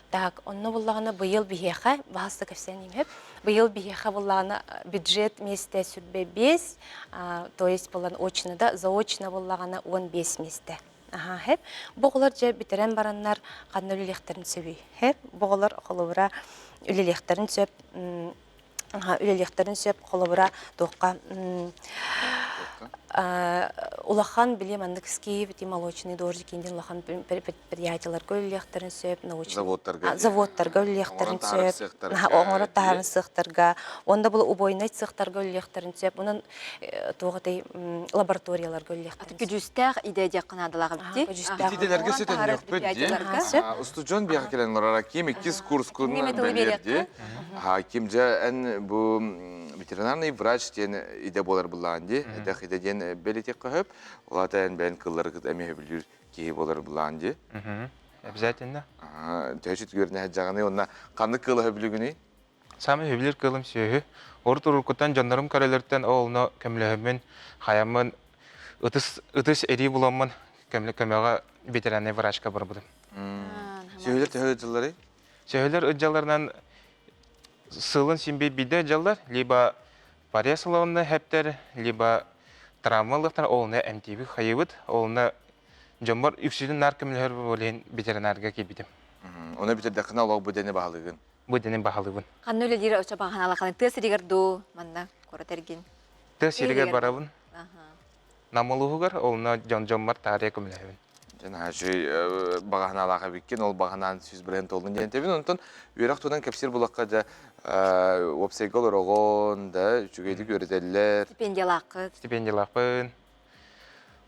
Так, онно буллаҕына быйыл биһиэхэ, баһаста кэпсээн иһэп, быйыл биһиэхэ буллаҕына бюджет миэстэ сүрбэ биэс, то есть булан очно да, заочно буллаҕына 15 миэстэ. Аха, хэп. Бу оҕолор дьэ бүтэрэн бараннар ханна үлэлиэхтэрин сөбүй? Хэп. Бу оҕолор холобура үлэлиэхтэрин сөп үлэлиэхтэрин сөп холобура туохха улахан били маннык Киев ити молочный дождик диэн улахан предприятиеларга үлэлиэхтэрин сөп научный заводтарга заводтарга үлэлиэхтэрин сөп оҥорон таһаарар сыахтарга уонна бу убойнай цехтарга үлэлиэхтэрин сөп онон туох этэй лабораторияларга үлэлиэхтэрин Көдьүүстээх идэ диэххэ наадалаах эбит дии. Идэлэргэ сөтөннүөхпүт дии. Устудьуон биэхэ кэлэн олорор Аким иккис курскун бэлиэрди. Ким дьэ эн бу ветеринарный врач диэн идэ буолар былаан дии. Эдэх идэ диэн бэлитиэххэ сөп. Ол аата эн бэйэн кыллары кыт эмиэ сөбүлүүр киһи буолар былаан дии. Обязательно. Төһө үөрэнэ сылдьаҕыный уонна ханнык кыылы сөбүлүүгүнүй? Саамай сөбүлүүр кыылым сүөһү. Урут уруккуттан дьоннорум көрөлөртөн ол ону көмөлөһөммүн, хайаммын. Ытыс ытыс эрии буламмын көмөҕө ветеринарный врачка барбытым. Сүөһүлэр төһө ыдьалларый? Сүөһүлэр ыдьалларынан сылын син биир биирдэ ыдьаллар, либо порез ылаҕына хэптэр, либо травма ылыахтар, ол онно эмтиибит, хайыыбыт, ол онно дьоммор үксүтүн наар көмөлөһөр ол иһин ветеринарга киирбитим. Ону бүтэрдэххинэ олох бу дэни баһылыгын. Бу дэни баһылыыбын. Ханна үлэлиир очо баҕаналаханы тыа сиригэр дуу манна куорат эргин? Тыа сиригэр барабын. Нам улууһугар, онно дьон дьоммор таарыйа көмөлөһөбүн. Дьэ наһаа үчүгэй баҕаһынаалаах эбиккин, ол баҕаһынаан 100% туоллун диэн этэбин. Онтон үөрэх туһунан кэпсиир булахха дьэ уопсайга олороҕун да үчүгэйдик үөрэтэллэр. Стипендиялааххыт. Стипендиялаахпын.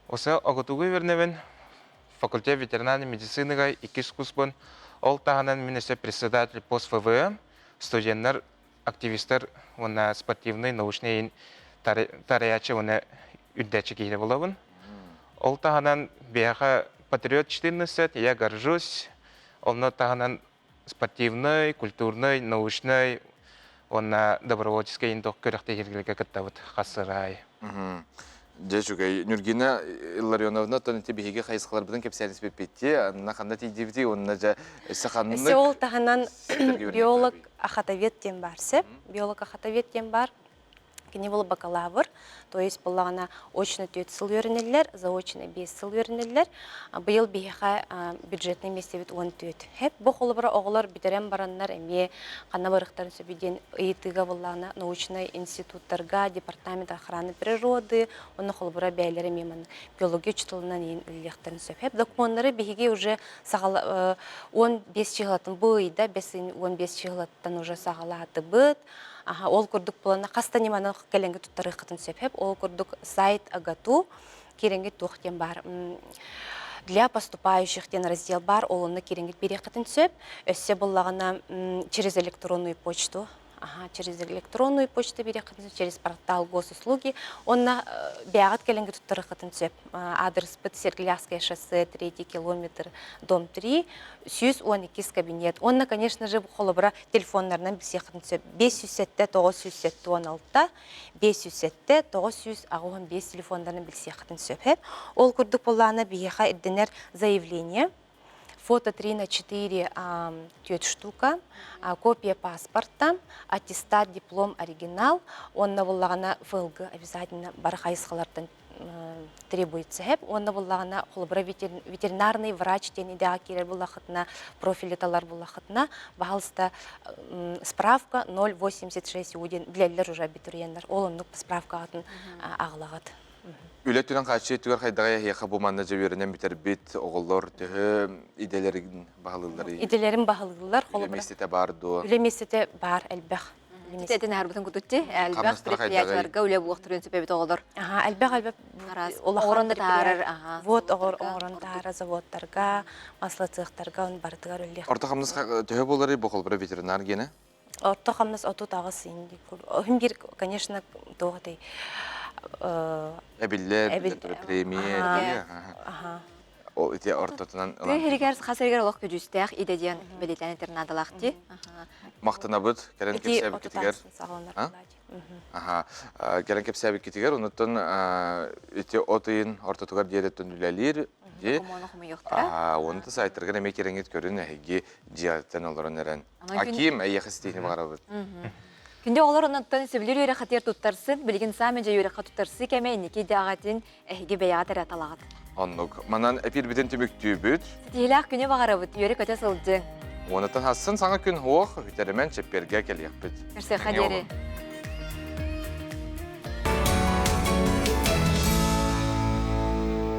Оса оготугу үөрэнэбин. Факультет ветеринарной медициныга иккис курспун. Ол таһынан мин өссө председатель пост ФВМ, студеннар, активистар уонна спортивный, научный тарайааччы уонна үрдээччи киһи буолабын. Ол таһынан биһиэхэ патриот 14, я горжусь. Онно таһынан спортивный, культурный, научный уонна добровольческий индок күрэхтэһиилэргэ кыттабыт хас сырай. Дьэ үчүгэй. Нюргина Илларионовна оттон ити биһиги хайысхаларбытын кэпсээн испиппитти, анна ханна тиийдибитий уонна дьэ өссө ханнык Өссө ол таһынан биолог ахатовед диэн баар сөп. Биолог ахатовед диэн баар. Кини был бакалавр, то есть буллаҕына очно түөрт сыл үөрэнэллэр, заочно биэс сыл үөрэнэллэр. Быйыл биһиэхэ бюджетный миэстэбит 14. Хэп бу холобура оҕолор бүтэрэн бараннар эмиэ ханна барыахтарын сөбүй диэн ыйытыыга буллаҕына научнай институттарга, департамент охраны природы, онно холобура бэйэлэрэ эмиэ маннык биология учууталынан иин үлэлиэхтэрин сөп. Хэп докумуоннары биһиги уже саҕала 15 чыһылатын бу ыйда 15 чыһылаттан уже саҕалаатыбыт. Аха, ол курдук булана хас да ньыманы кэлэҥҥэ туттарыаххытын сөп. Ол курдук сайт АГАТУ киирэҥҥит туох диэн баар для поступающих диэн раздел баар, ол онно киирэҥҥит биэриэххитин сөп. Өссө буллаҕына через электронную почту Ага, через электронную почту биэриэххитин сөп, через портал госуслуги. Онно бэйэҕит кэлэҥҥит туттарыаххытын сөп. Аадырыспыт Сергеевское шоссе, третий километр, дом 3, 112 кабинет. Онно, конечно же, холобура телефоннарынан билсиэххитин сөп. 507 976 507 985 телефоннарынан билсиэххитин сөп. Ол курдук буоллаҕына биһиэхэ ирдэнэр заявление фото 3 на 4 түөрт штука, копия паспорта, аттестат, диплом, оригинал, уонна буллаҕына ФЛГ обязательно бары хайысхалартан требуется хэп уонна буллаҕына холобура ветеринарный врач диэн идэҕэ киирэр буллахытына профили талар буллахытына баһалыста справка 0,86 у диэн билэллэр уже абитуриеннар ол оннук справкаҕытын аҕалаҕыт Үлэ өттүнэн хааччыы өттүгэр хайдаҕай эһиэхэ бу манна дьэ үөрэнэн бүтэрбит оҕолор төһө идэлэрин баһылыылларый? Идэлэрин баһылыыллар. Үлэ миэстэтэ баар дуо? Үлэ миэстэтэ баар элбэх. Этин аһарбытын кутуччи элбэх предприятиеларга үлэ буолуохтарын сөп эбит оҕолор. Аха, элбэх элбэх улахан таһаарар, аха. Вот оҥорон таһаарар заводтарга, маслоцехтарга он барытыгар үлэлиэх. Орто хамнас төһө буоларый бу холбура ветеринар гиэнэ? Орто хамнас 38 инди. Оһун бир, конечно, туох этэй Эбиллэр, премия, Аха. Ол ити ортотунан Тыа иһигэр хас эригэр олох көдьүүстээх идэ диэн бэлиэтээн этэр наадалаах дии. Махтанабыт кэлэн кэпсээбиккитигэр. Аха. Кэлэн кэпсээбиккитигэр онуттан ити от ыйын ортотугар диэри үлэлиир дии. Оны да сайтаргар эмиэ кирэҥит көрүн эһиги дьиэттэн олорон эрэн. Аким эйиэхэ ситиһини баҕарабыт. Күндү оҕолор оннуттан сөбүлүүр үөрэххитигэр туттарсын, билигин саамай дьэ үөрэххэ туттарсыы кэмэ инники идэҕитин эһиги бэйэҕит эрэ талаҕыт. Оннук. Манан эпиирбитин түмүктүүбүт. Ситиһиилээх күнү баҕарабыт, үөрэ-көтө сылдьыҥ. Уонуттан хассын саҥа күн уох, үтэримэн чэппиэргэ кэлиэхпит. Көрсүөххэ диэри.